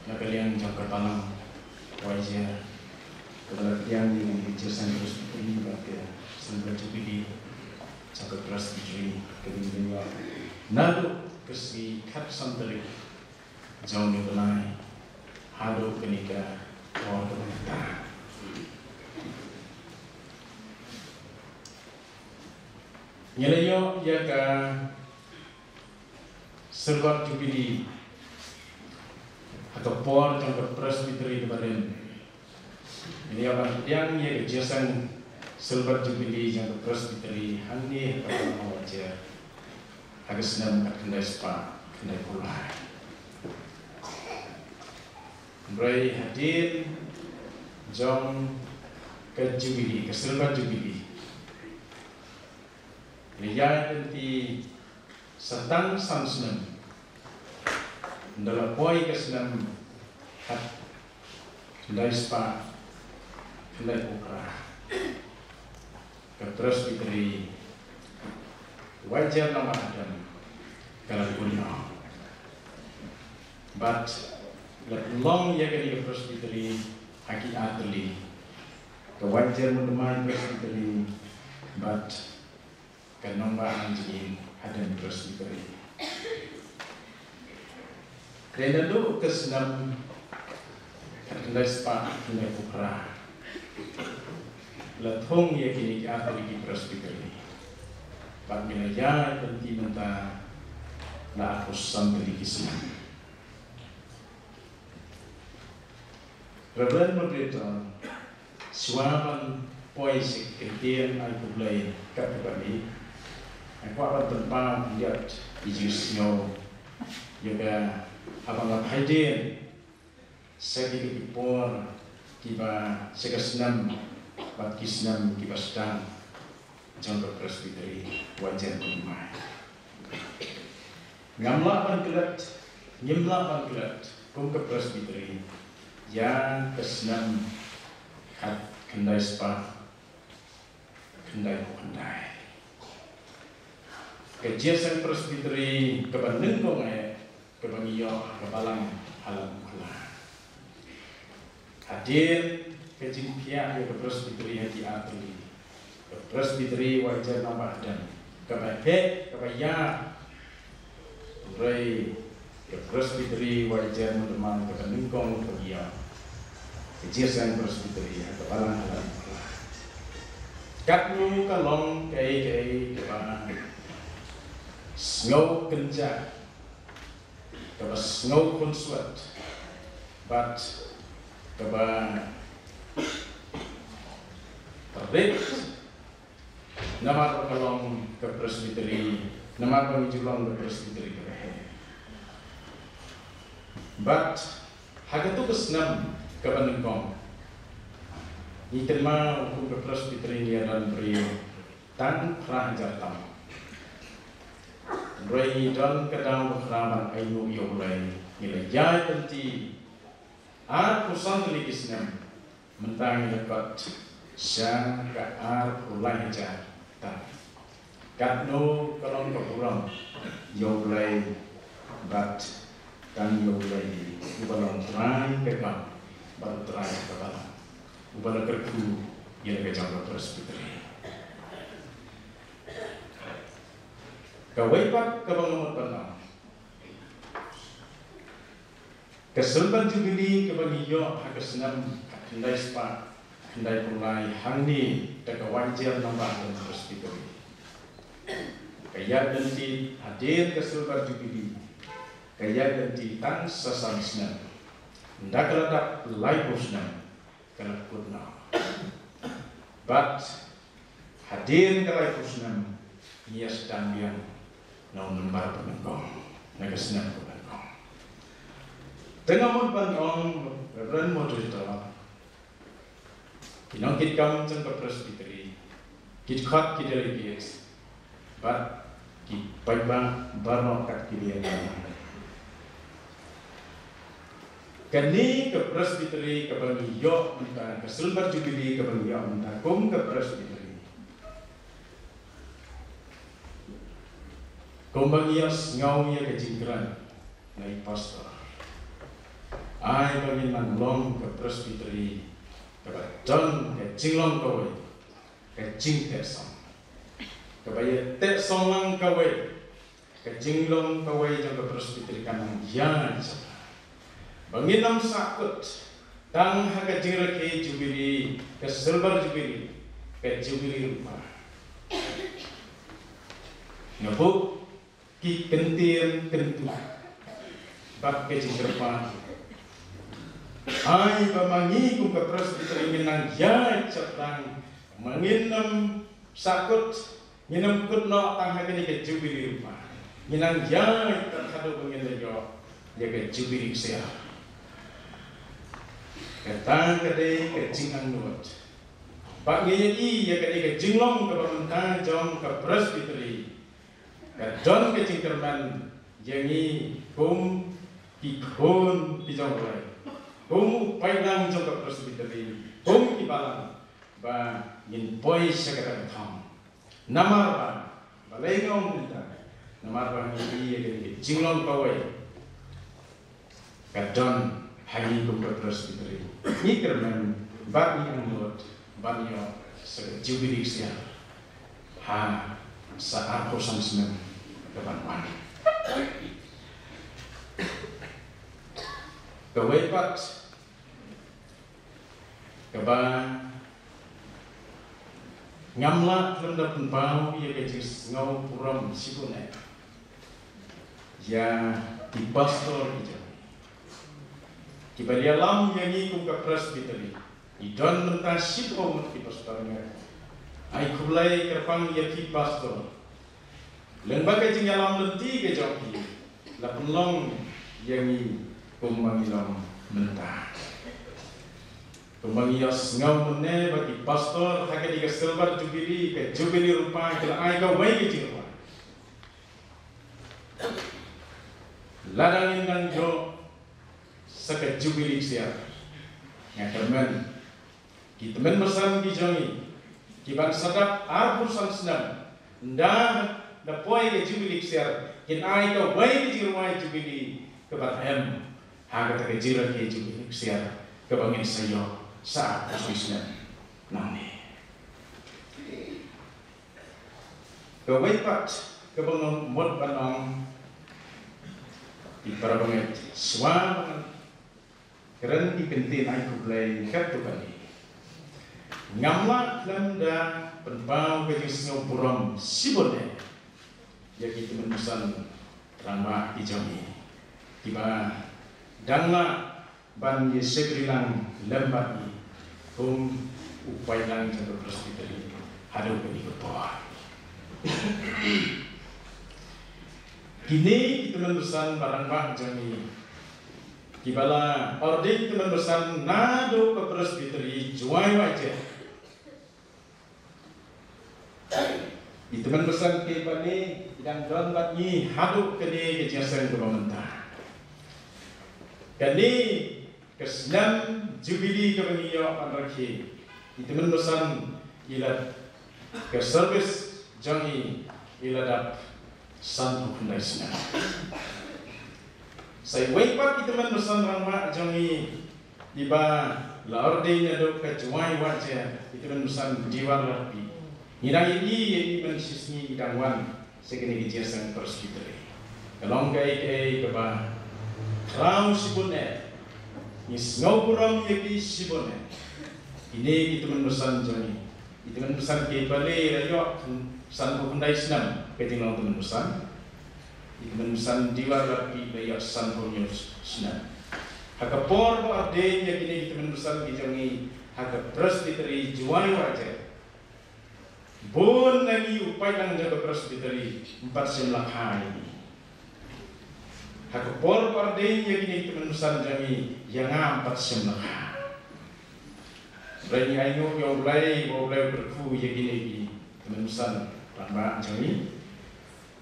na ka liang jong ka Balang Wahjaiñ, kaba la pdiang ïa ka jingïaseng Presbytery bad ka Silver Jubilee jong ka Presbytery, kaba ngin ïoh naduh ka sngi khatsan tarik jong une u bnai haduh kane ka por kaba mynta. Ngi la ïoh ïa ka Silver Jubilee ha ka por jong ka Presbytery kaba rim. Ngi la ïoh ban pdiang ïa ka jingïaseng Silver Jubilee jong ka Presbytery hangne ha ka Balang Wahjaiñ ha ka snem khatkhyndai spah khyndaiphew lai. Hynrei hadien jong ka Jubilee, ka Silver Jubilee, la ïai lynti sa tang san snem. Ynda la poi ka snem khatkhyndai spah khyndaiphew phra, ka Presbytery Wahjaiñ Nongbah Hadem ka la bun noh. Bad la pynlong ïa kane ka Presbytery ha ki artylli, ka Wahjaiñ Myndmai Presbytery bad ka Nongbah Hanjingin Hadem Presbytery. Te naduh ka snem khatkhyndai spah khyndaiphew phra la thung ïa kine ki artylli ki Presbytery. Bad ngi la ïai lynti mynta la arphew san tylli ki snem. Reverend Moderator, shuwa ban poi sha ki kyntien ai khublei katto katne, nga kwah ban pynpaw khyndiat ïa ka jingsngew ïa ka, haba nga phai dien sha kine ki por kiba, sha ka snem bad ki snem kiba sdang jong ka Presbytery Wahjaiñ Myndmai. Ngam lah ban klet, ngim lah ban klet kum ka Presbytery ïa ka snem khatkhyndai spah khyndaiphew khyndai. Ka jingïaseng Presbytery kaba nyngkong eh kaba ngi ïoh ha ka balang ha Lamukla. Hadien ka jingphiah ïa ka Presbytery ha ki artylli, Ka Presbytery Waijer Nongbah Dem, kaba heh, kaba ïar. Hynrei ka Presbytery Waijer Mynta Maw kaba nyngkong, kaba ïar. Ka Jingïaseng Presbytery ha ka Balang ha Laitumkhrah. Katno ka long kaei kaei kaba sngew kynjah, kaba sngew khunswet, bad kaba rit, namar ba ka long ka Presbytery, namar ba ngi ju long ka Presbytery kaba heh. Bad ha katto ka snem kaba nyngkong, ngi kynmaw kum ka Presbytery ngi ïadon briew tang phra hajar tam. Hynrei ngi don ka daw ba khraw ban ainguh ïa U Blei, ngi la ïaid lynti arphew san tylli ki snem, mynta ngi la kot sha ka arphew lai hajar tam. Katno ka long ka burom ïa U Blei, bad tang ïa U Blei uba long Trai ka kam, bad Trai ka Balang, uba la kyrkhu ïa la ka jong ka Presbytery. Kawei pat kaba nga mut ban ong, ka Silver Jubilee kaba ngi ïoh ha ka snem khatkhyndai spah khyndaiphew lai hangne da ka Waijer Nongbah Dem Presbytery, ka ïaid lynti hadien ka Silver Jubilee, ka ïaid lynti tang sa san snem. Ynda ka la dap laiphew snem, ka la kut noh. Bad hadien ka laiphew snem, ngi ïa sdang biang na u nombar ba nyngkong, na ka snem ba nyngkong. Te nga mut ban ong, Reverend Moderator, ki nongkitkam jong ka Presbytery, ki dkhot, ki delegates, bad ki paidbah baroh kat kiba ïadon. Kane ka Presbytery kaba ngi ïoh mynta, ka Silver Jubilee kaba ngi ïoh mynta kum ka Presbytery, kumba ngi ïa sngew ïa ka jingkren na i Pastor, ai ba ngin nang long ka Presbytery kaba don ka jinglong kawei, ka jingteh song, kaba ïa teh song lang kawei, ka jinglong kawei jong ka Presbytery kan nang ïaid sha ba ngin ym sahkut tang ha ka jingrakhe Jubilee, ka Silver Jubilee, ka Jubilee Lyngba. Nga buh ki kyntien kyntu bad ka jingkyrpad, ai ba ma ngi kum ka Presbytery ngin nang ïaid sha ba, ma ngin ym sahkut, ngin ym kut noh tang ha kane ka Jubilee Lyngba, ngin nang ïaid tat haduh ba ngin da ïoh ïa ka Jubilee Ksiar. Kata ka dei ka jingangnud. Bad ngi ïa i ïa kane ka jinglong kaba mynta jong ka Presbytery, ka don ka jingkyrmen ïa ngi kum ki khun ki jong U Blei, kum u paidlang jong ka Presbytery, kum ki balang, ba ngin poi sha kata ka thong. Namar ba, balei nga ong kumta? Namar ba ngi ïa kane ka jinglong kawei ka don ha ngi kum ka Presbytery. Ngi kyrmen bad ngi angnud ban ïoh sa ka Jubilee Ksiar ha sa arphew san snem ka ban wan. Kawei pat kaba ngam lah khlem da pynpaw ïa ka jingsngew burom shibun eh ïa ki pastor ki jong, kiba ïalam ïa ngi kum ka Presbytery. Ngi don mynta shiphew ngut ki pastor, nga ai khublei kyrpang ïa ki pastor. Lyngba ka jingïalam lynti ka jong ki, la pynlong ïa ngi kumba ngi long mynta. Kumba ngi ïohsngew mynne ba ki pastor ha kane ka Silver Jubilee, ka Jubilee Lyngba, ki la ai kawei ka jingrwai. Lada ngin nang ïoh sa ka Jubilee Ksiar, nga kyrmen ki tymmen basan ki jong ngi, ki ban sa dap arphew san snem, ynda da poi ka Jubilee Ksiar, kin ai kawei ka jingrwai Jubilee kaba em ha kata ka jingrakhe Jubilee Ksiar kaba ngin sa ïoh sa arphew san snem nangne. Kawei pat kaba nga mut ban ong, ïa para bangeit, shuwa ba ngan kren ki kyntien ai khublei katto katne, ngam lah khlem da pynpaw ka jingsngew burom shibun eh ïa ki tymmen basan rangbah ki jong ngi kiba dang lah ban ïa shakri lang lem bad ngi kum u paidlang jong ka Presbytery haduh kane ka por. Kine ki tymmen basan ba rangbah jong ngi kiba la ordain tymmen basan naduh ka Presbytery Jowai Wahjet. Ki tymmen basan kiba ne ki dang don bad ngi haduh kane ka jingïaseng kaba mynta. Kane ka snem Jubilee kaba ngi ïoh ban rakhe, ki tymmen basan ki la, ka service jong ngi ki la dap sanphew khyndai snem. Sa iwei pat ki tymmen basan rangbah jong ngi kiba la ordain naduh ka Jowai Wahjet, ki tymmen basan Diwar Larpi. Ngi dang ïohi ïa ki ban shisngi ki dang wan sha kane ka jingïaseng Presbytery. Ka long kaei kaei kaba khraw shibun eh. Ngi sngew burom ïa ki shibun eh. Kine ki tymmen basan jong ngi, ki tymmen basan kiba la ïoh sanphew khyndai snem ka jinglong tymmen basan. Ki tymmen basan Diwar Larpi la ïoh sanphew hynñiew snem. Ha ka por ba ordain ïa kine ki tymmen basan ki jong ngi ha ka Presbytery Jowai Wahjet, bun na ngi u paidlang jong ka Presbytery ym pat shym la kha ïa ngi. Ha ka por ba ordain ïa kine ki tymmen basan jong ngi, ïa nga ym pat shym la kha. Hynrei ngi ainguh ïa U Blei ba U Blei u kyrkhu ïa kine ki tymmen basan rangbah jong ngi.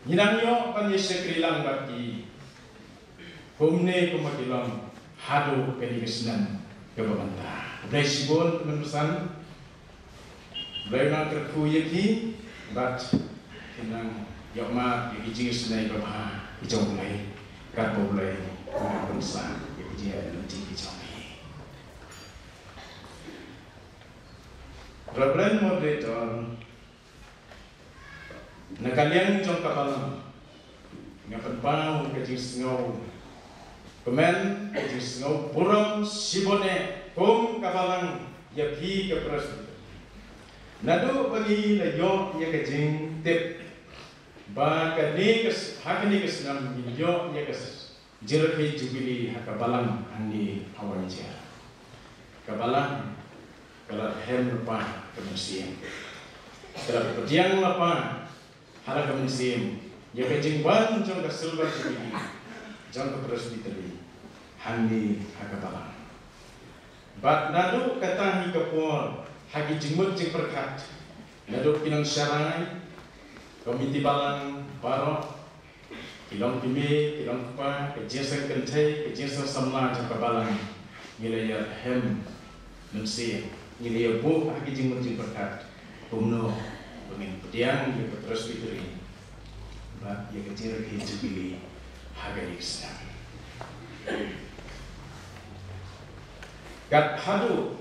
Ngi nang ïoh ban ïa shakri lang bad ki kumne kumba ki long haduh kane ka snem kaba mynta. Khublei shibun tymmen basan. U Blei u nang kyrkhu ïa ki bad ki nang ïoh mad ïa ki jingisynei babha ki jong U Blei, katba U Blei u nang pynsah ïa ki jingïaid lynti ki jong ki. Reverend Moderator, na ka liang jong ka balang, nga pynpaw ka jingsngew kmen, ka jingsngew burom shibun eh kum ka balang ïa phi ka Presbytery. Naduh ba ngi la ïoh ïa ka jingtip ba kane ka s-, ha kane ka snem ngin ïoh ïa ka s-, jingrakhe Jubilee ha ka balang hangne ha Wahjet. Ka balang ka la rhem lypa ha ka mynsiem. Ka la pdiang lypa ha la ka mynsiem ïa ka jingwan jong ka Silver Jubilee jong ka Presbytery hangne ha ka balang. Bad naduh kata hi ka por ha ki jingmut jingpyrkhat naduh ki nongsharai, komiti balang baroh, ki long ki mei, ki long kpa, ka jingïaseng kynthei, ka jingïaseng samla jong ka balang, ngi la ïarhem mynsiem, ngi la ïabuh ha ki jingmut jingpyrkhat kumno ba ngin pdiang ïa ka Presbytery bad ïa ka jingrakhe Jubilee ha kane ka snem. Kat haduh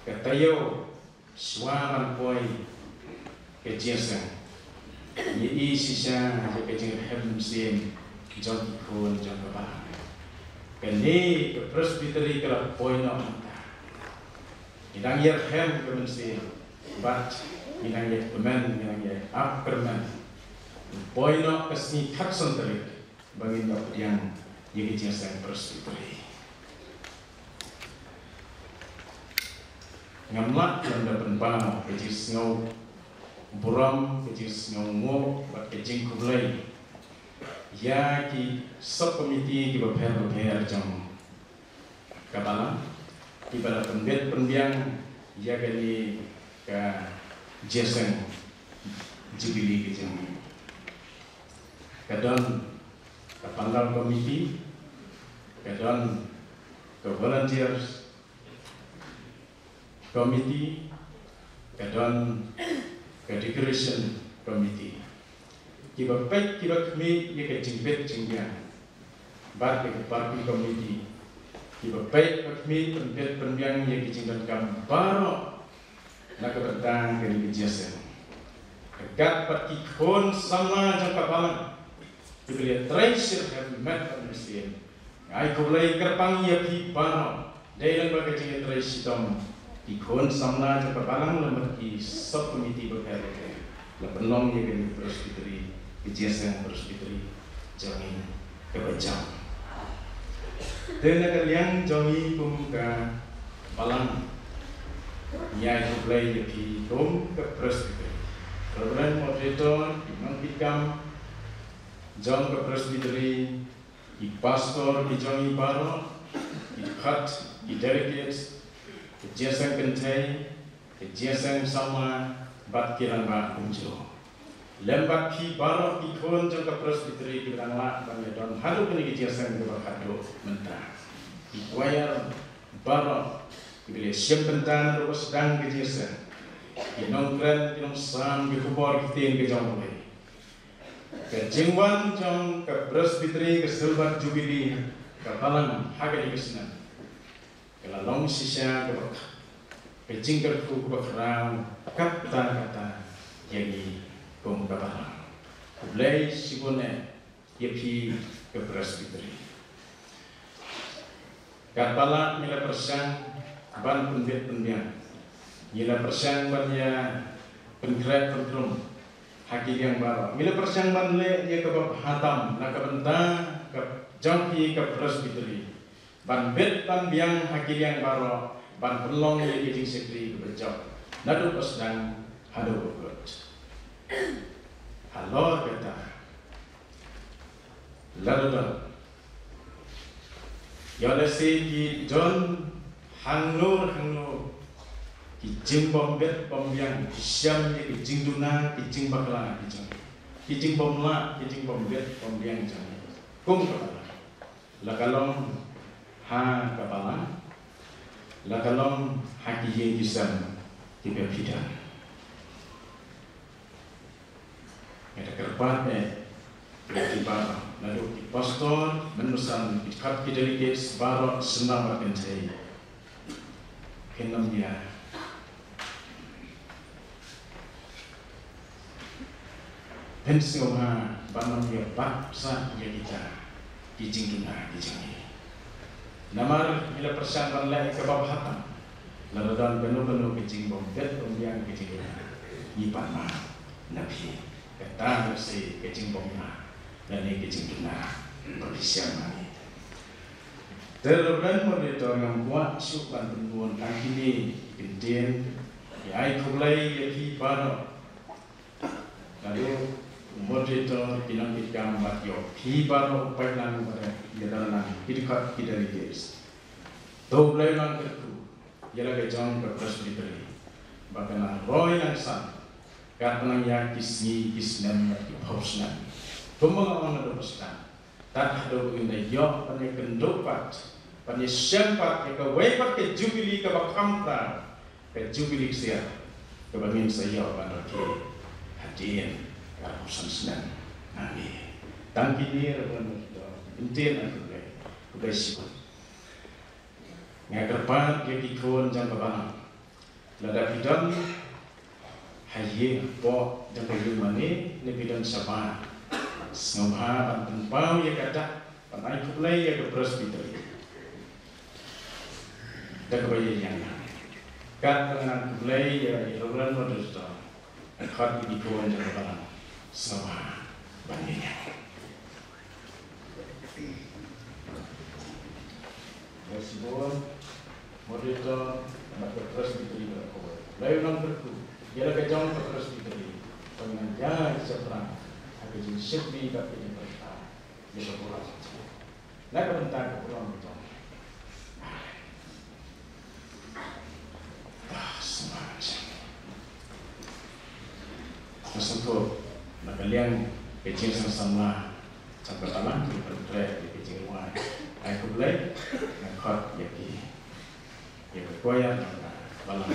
ka taïew shuwa ban poi ka jingïaseng, ngi ïohi shisha ïa ka jingrhem mynsiem jong ki khun jong ka balang. Kane ka Presbytery ka la poi noh mynta. Ngi dang ïarhem ka mynsiem bad ngi dang ïakmen, ngi dang ïa ap kyrmen. Poi noh ka sngi khatsan tarik ba ngin ïa pdiang ïa ka jingïaseng Presbytery. Ngam lah khlem da pynpaw ka jingsngew burom, ka jingsngew nguh bad ka jingkhublei ïa ki sub committee kiba pher bapher jong ka balang kiba la pynbeit pynbiang ïa kane ka jingïaseng Jubilee ka jong ngi. Ka don ka pandal committee, ka don ka volunteers committee, ka don ka decoration committee. Kiba peit kiba khmih ïa ka jingbit jingbiang bad ïa ka parking committee, kiba peit ba khmih pynbeit pynbiang ïa ki jingdonkam baroh na ka bynta kane ka jingïaseng. Kat bad ki khun samla jong ka balang kiba la ïatrei shimet bad mynsiem. Nga ai khublei kyrpang ïa phi baroh. Dei lang bad ka jingïatrei shitom ki khun samla jong ka balang lem bad ki sub committee bapher bapher la pynlong ïa kane ka presbytery, ka jingïaseng presbytery jong ngi kaba jam. Te na ka liang jong ngi kum ka balang, ngi ai khublei ïa phi kum ka presbytery. Reverend moderator, ki nongkitkam jong ka presbytery, ki pastor ki jong ngi baroh, ki dkhot, ki delegates, ki jingïaseng kynthei, ki jingïaseng samla bad ki rangbah kumjuh. Lem bad phi baroh ki khun jong ka presbytery kiba dang lah ban ïadon haduh kane ka jingïaseng kaba khatduh mynta. Ki choir baroh kiba la shim bynta naduh ba sdang ka jingïaseng. Ki nongkren, ki nongsam, ki khubor ktien ka jong U Blei. Ka jingwan jong ka presbytery ka silver jubilee ka balang ha kane ka snem ka la long shisha kaba, ka jingkyrkhu kaba khraw katta katta ïa ngi kum ka balang. Khublei shibun eh ïa phi ka presbytery. Katba lah ngi la pyrshang ban pynbit pynbiang, ngi la pyrshang ban ïa pynkhreh pyntriem ha ki liang baroh, ngi la pyrshang ban leh ïa kaba bha tam na ka bynta ka jong phi ka presbytery, ban bit ban biang ha ki liang baroh, ban pynlong ïa ki jingshakri kaba jop naduh ba sdang haduh ba kut. Halor kata, lada don, ïoh lehse ki don hangno hangno ki jingbym bit bym biang, ki shem ïa ki jingduna, ki jingbakla ki jong ngi, ki jingbymlah, ki jingbym bit bym biang jong ngi kum ka balang. La ka long ha ka balang, la ka long ha ki ïing ki sem kiba phi don. Nga da kyrpad eh ïa phi baroh, naduh ki pastor, mynsan ki dkhot, ki delegates baroh, samla bad kynthei, kin ym ïa pynsngewbha ban ym ïa bat sah ïa kita ki jingduna ki jong ngi. Namar ngi la pyrshang ban leh kaba bha tam, lada don kano kano ka jingbym bit bym biang ka jingduna, ngi pan map na phi. Kata mut sa ka jingbymlah lane ka jingduna ba phi shem ha ngi. Te Reverend Moderator, ngam kwah shuh ban pynbun tang kine ki kyntien. Ngi ai khublei ïa phi baroh, naduh u Moderator, ki nongkitkam bad ïa phi baroh u paidlang bad ïa ki dkhot, ki delegates. To U Blei u nang kyrkhu ïa la ka jong ka presbytery ba kan nang roi nang san, katba nang ïaid ki sngi ki snem bad ki phew snem. Kumba nga ong naduh ba sdang, tad haduh ba ngin da ïoh ban ïakynduh pat, ban ïashem pat ïa kawei pat ka jubili kaba kham khraw, ka jubili ksiar kaba ngin sa ïoh ban rakhe hadien arphew san snem nangne. Tang kine ruh ban ïoh ktien, ai khublei, khublei shibun. Nga kyrpad ïa ki khun jong ka balang, lada phi don ha ïing hapoh jong ka ïing mane ne phi don shabar, sngewbha ban pynpaw ïa ka dak ban ai khublei ïa ka presbytery da kaba ïaïang. Katba ngan ai khublei ïa i Reverend Moderator, khot ïa ki khun jong ka balang, sngewbha ban ïaïang. Ïa shibun Moderator bad ka presbytery baroh kawei. Khublei u nang kyrkhu ïa la ka jong ka presbytery, ba ngan ïaid shaphrang ha ka jingshakri bad ka jingpyrta ïa ka burom jong U Blei na ka bynta ka burom jong U Blei. Ah, sngewbha. Nga sngewthuh na ka liang ka jingsngewsih samla jong ka balang, ngi pyntrei ïa ka jingrwai. Ai khublei, nga khot ïa ki, ïa ka choir jong ka balang.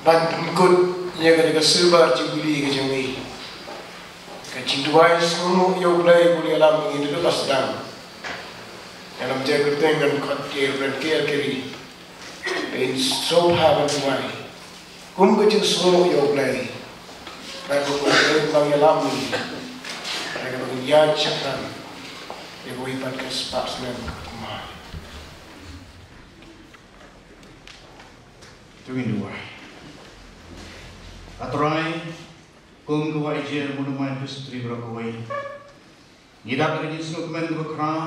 Ban pynkut ïa kane ka Silver Jubilee ka jong ngi, ka jingduwai sngewbha ïa U Blei ba un ïalam ïa ngi naduh ba sdang. Ïalam te kyrteng kan khot ïa Reverend K L Carey. Phin sngewbha ban duwai kum ka jingsngewbha ïa U Blei, ba U Blei un ïalam ïa ngi, ba ngin ïaid shaphrang ïa kawei pat ka spah snem kaba kyrpang. To ngin duwai. A Trai, kum ka Waheh Jaiñ, Mynsiem Presbytery baroh kawei, ngi dap da ka jingsngewkmen kaba khraw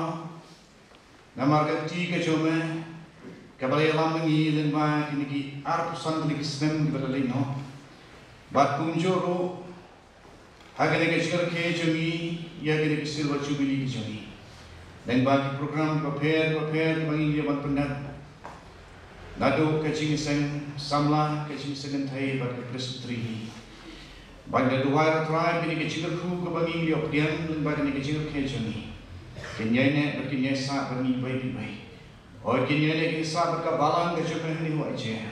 namar ka kti ka jong me kaba la ïalam ïa ngi lyngba kine ki arphew san tylli ki snem kiba la leit noh. Bad kumjuh ruh ha kane ka jingrakhe jong ngi ïa kane ka Silver Jubilee ka jong ngi, lyngba ki program kiba pher kiba pher kiba ngi ïa ban pyndep, naduh ka jingïaseng samla, ka jingïaseng kynthei bad ka Presbytery. Bad ngi da duwai, A Trai, ba kane ka jingkyrkhu kaba ngi ïoh pdiang lyngba kane ka jingrakhe jong ngi, kin ïaineh bad kin ïaisah bad ngi iwei pa iwei. Hooid, kin ïaineh kin ïaisah bad ka balang ka jong me hangne ha Waheh Jaiñ.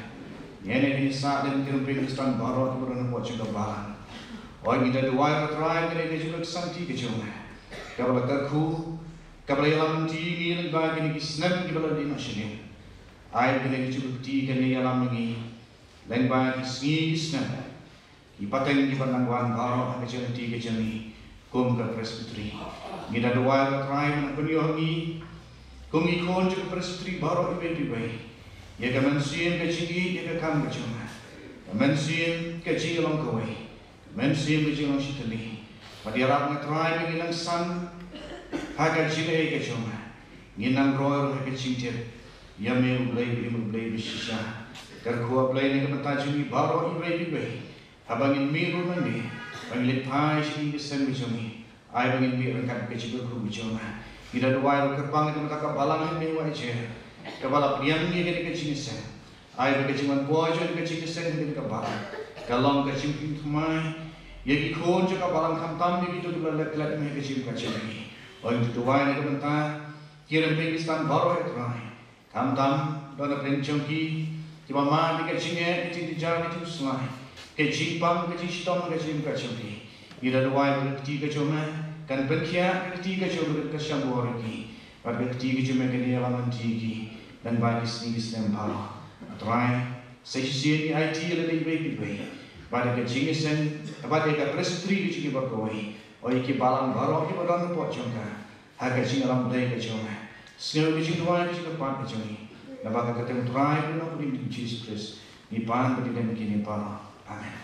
Kin ïaineh kin ïaisah lem ki rympei Khristan baroh kiba don hapoh jong ka balang. Hooid, ngi da duwai, A Trai, ba kane ka jingkyrkhu santi ka jong me, kaba la kyrkhu, kaba la ïalam lynti ïa ngi lyngba kine ki snem kiba la leit noh shane, ai ba kane ka jingkyrkhu kan ïalam ïa ngi lyngba ki sngi ki snem, ki pateng kiba nang wan baroh ha ka jingïaid lynti ka jong ngi kum ka Presbytery. Ngi da duwai, A Trai, ba men pynïoh ïa ngi kum ki khun jong ka Presbytery baroh iwei pa iwei, ïa ka mynsiem ka jingïeit ïa ka kam ka jong me, ka mynsiem ka jinglong kawei, ka mynsiem ka jinglong shitylli. Bad ïarap, A Trai, ba ngin nang san ha ka jingaiei ka jong me, ngin nang roi ruh ha ka jingtip ïa me, U Blei, U Blei bashisha. Kyrkhu, A Blei, na ka bynta jong ngi baroh iwei pa iwei, haba ngin mih ruh nangne ban leit phai sha ki ïing ki sem ka jong ngi, ai ba ngin mih ryngkat bad ka jingkyrkhu ka jong me. Ngi da duwai ruh kyrpang na ka bynta ka balang hangne ha Waheh Jaiñ, kaba la pdiang ïa kane ka jingïaseng. Ai ba ka jingwan poi jong ka jingïaseng ha kane ka balang ka long ka jingpynthymmai ïa ki khun jong ka balang, khamtam ïa kito kiba la leh klet ha ka jingim ka jong ki. Hooid, ngi da duwai na ka bynta ki rympei Khristan baroh, A Trai, khamtam don hapdeng jong ki kiba mad ïa ka jingeh, ka jingtynjar, ka jingslai, ka jingpang, ka jingshitom ha ka jingim ka jong ki. Ngi da duwai ba ka kti ka jong me kan pynkhiah, ka kti ka jong me kan kyrshan bor ïa ki, bad ka kti ka jong me kan ïalam lynti ïa ki lyngba ki sngi ki snem baroh. A Trai, sa shisien ngi aiti ïa lade iwei pa iwei, bad ïa ka jingïaseng, bad ïa ka Presbytery ka jong ngi baroh kawei, ïa ki balang baroh kiba don hapoh jong ka, ha ka jingïalam Blei ka jong me. Sngew ka jingduwai, ka jingkyrpad ka jong ngi, naba ka kyrteng U Trai bad U Nongpynim jong ngi U Jisu Khrist, ngi pan bad ngi leh ïa kine baroh. Amen.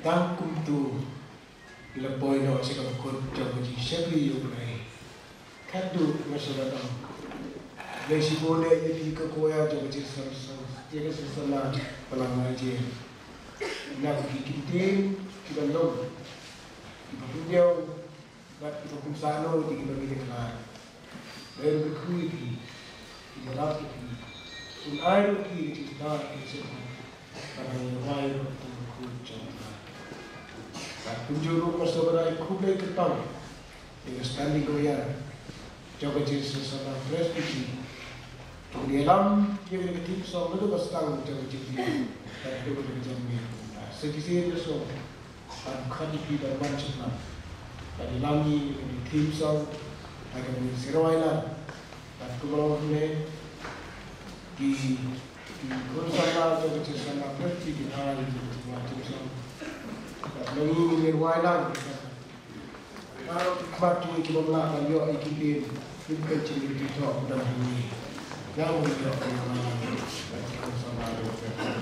Tang kumto la poi noh sha ka bakut jong ka jingshakri ïa U Blei. Khadduh nga shu la ong, Blei shibun eh ïa phi ka choir jong ka Jingsang, ïa ka Jingsang Balang Waheh Jaiñ. Na ki kyntien kiba long, kiba hynñiew, bad kiba kum sano ïa kiba ngi ïakhlad. Blei un kyrkhu ïa phi, un ïarap ïa phi, un ai ruh ïa phi ka jingstad ka jingstad. Bad ngi rwai ruh ïa ka jingkyrkhu jong U Blei. Bad kumjuh ruh nga sngewbha ban ai khublei kyrpang ïa ka Standing Choir jong ka Jingsang Balang Presbytery, kiba ïalam ïa ka theme song naduh ba sdang jong ka jingïaid, bad naduh ba la jan miet. Sa shisien nga sngewbha ban khot ïa phi ban wan shakhmat, ban ïalam ïa ka theme song ha ka miet syrwa ïalam. Bad kumba long hangne, ki, ki khun samla jong ka Jingsang Balang Presbytery kin ai ïa ka theme song. Bad ma ngi ngin rwai lang. Baroh ki khmat jong ngi ki bym lah ban ïoh ïa ki ktien, kin pynshim ïa ki thoh kudang hangne. Ïa ngi ïoh ïa ka, ïa ka, ïa ka, ïa ka.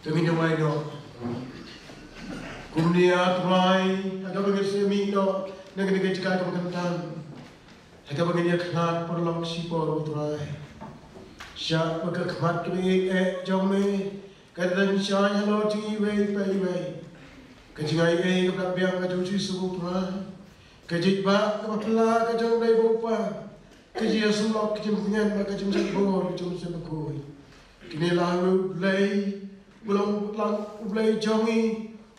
Te ngin ïa duwai noh. Kumne A Trai, ha kaba ngi sngewmih noh na kane ka jaka kaba kyntang, ha kaba ngin ïa khlad paralok shipor, A Trai, shah ba ka khmat kaba ïeit eh jong me ka dang shai halor jong iwei pa iwei. Ka jingai ei kaba biang ka jong U Jisu, A Trai, ka jingïeit ba kaba phylla ka jong U Blei Uba U Kpa, ka jingïasyllok, ka jingpynïaid bad ka jingshah bor ka jong U Mynsiem Bakhuid. Kine la ha U Blei, U long U Blei jong ngi,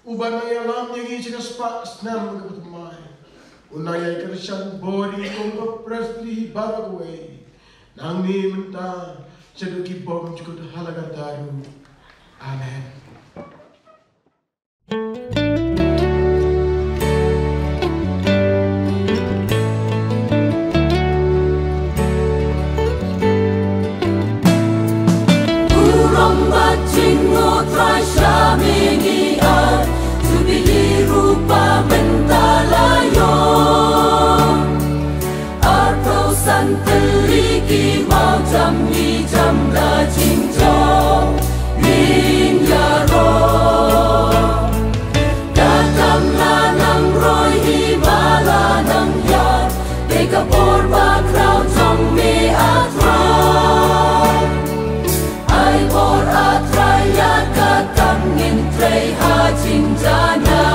uba nang ïalam ïa ngi sha ka spah snem kaba thymmai. Un nang ïai kyrshan bor ïa ngi kum ka Presbytery baroh kawei, nangne mynta shaduh ki bymjukut ha la ka daru. Amen. Arphew san tylli ki mawjam ngi jam da jingjop ngin ïaroh. Da kam la nang roi hi ba la nang ïaid, dei ka bor bakhraw jong me A Trai. Ai bor A Trai ïa ka kam ngin trei ha jingjanai.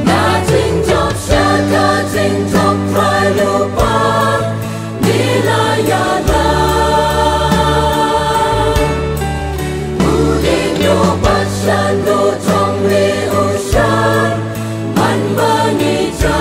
Na jingjop sha ka jingjop Trai Lypa, me la ïalam. U dieng u bat sha ndu jong me u shah man ba ngi ja.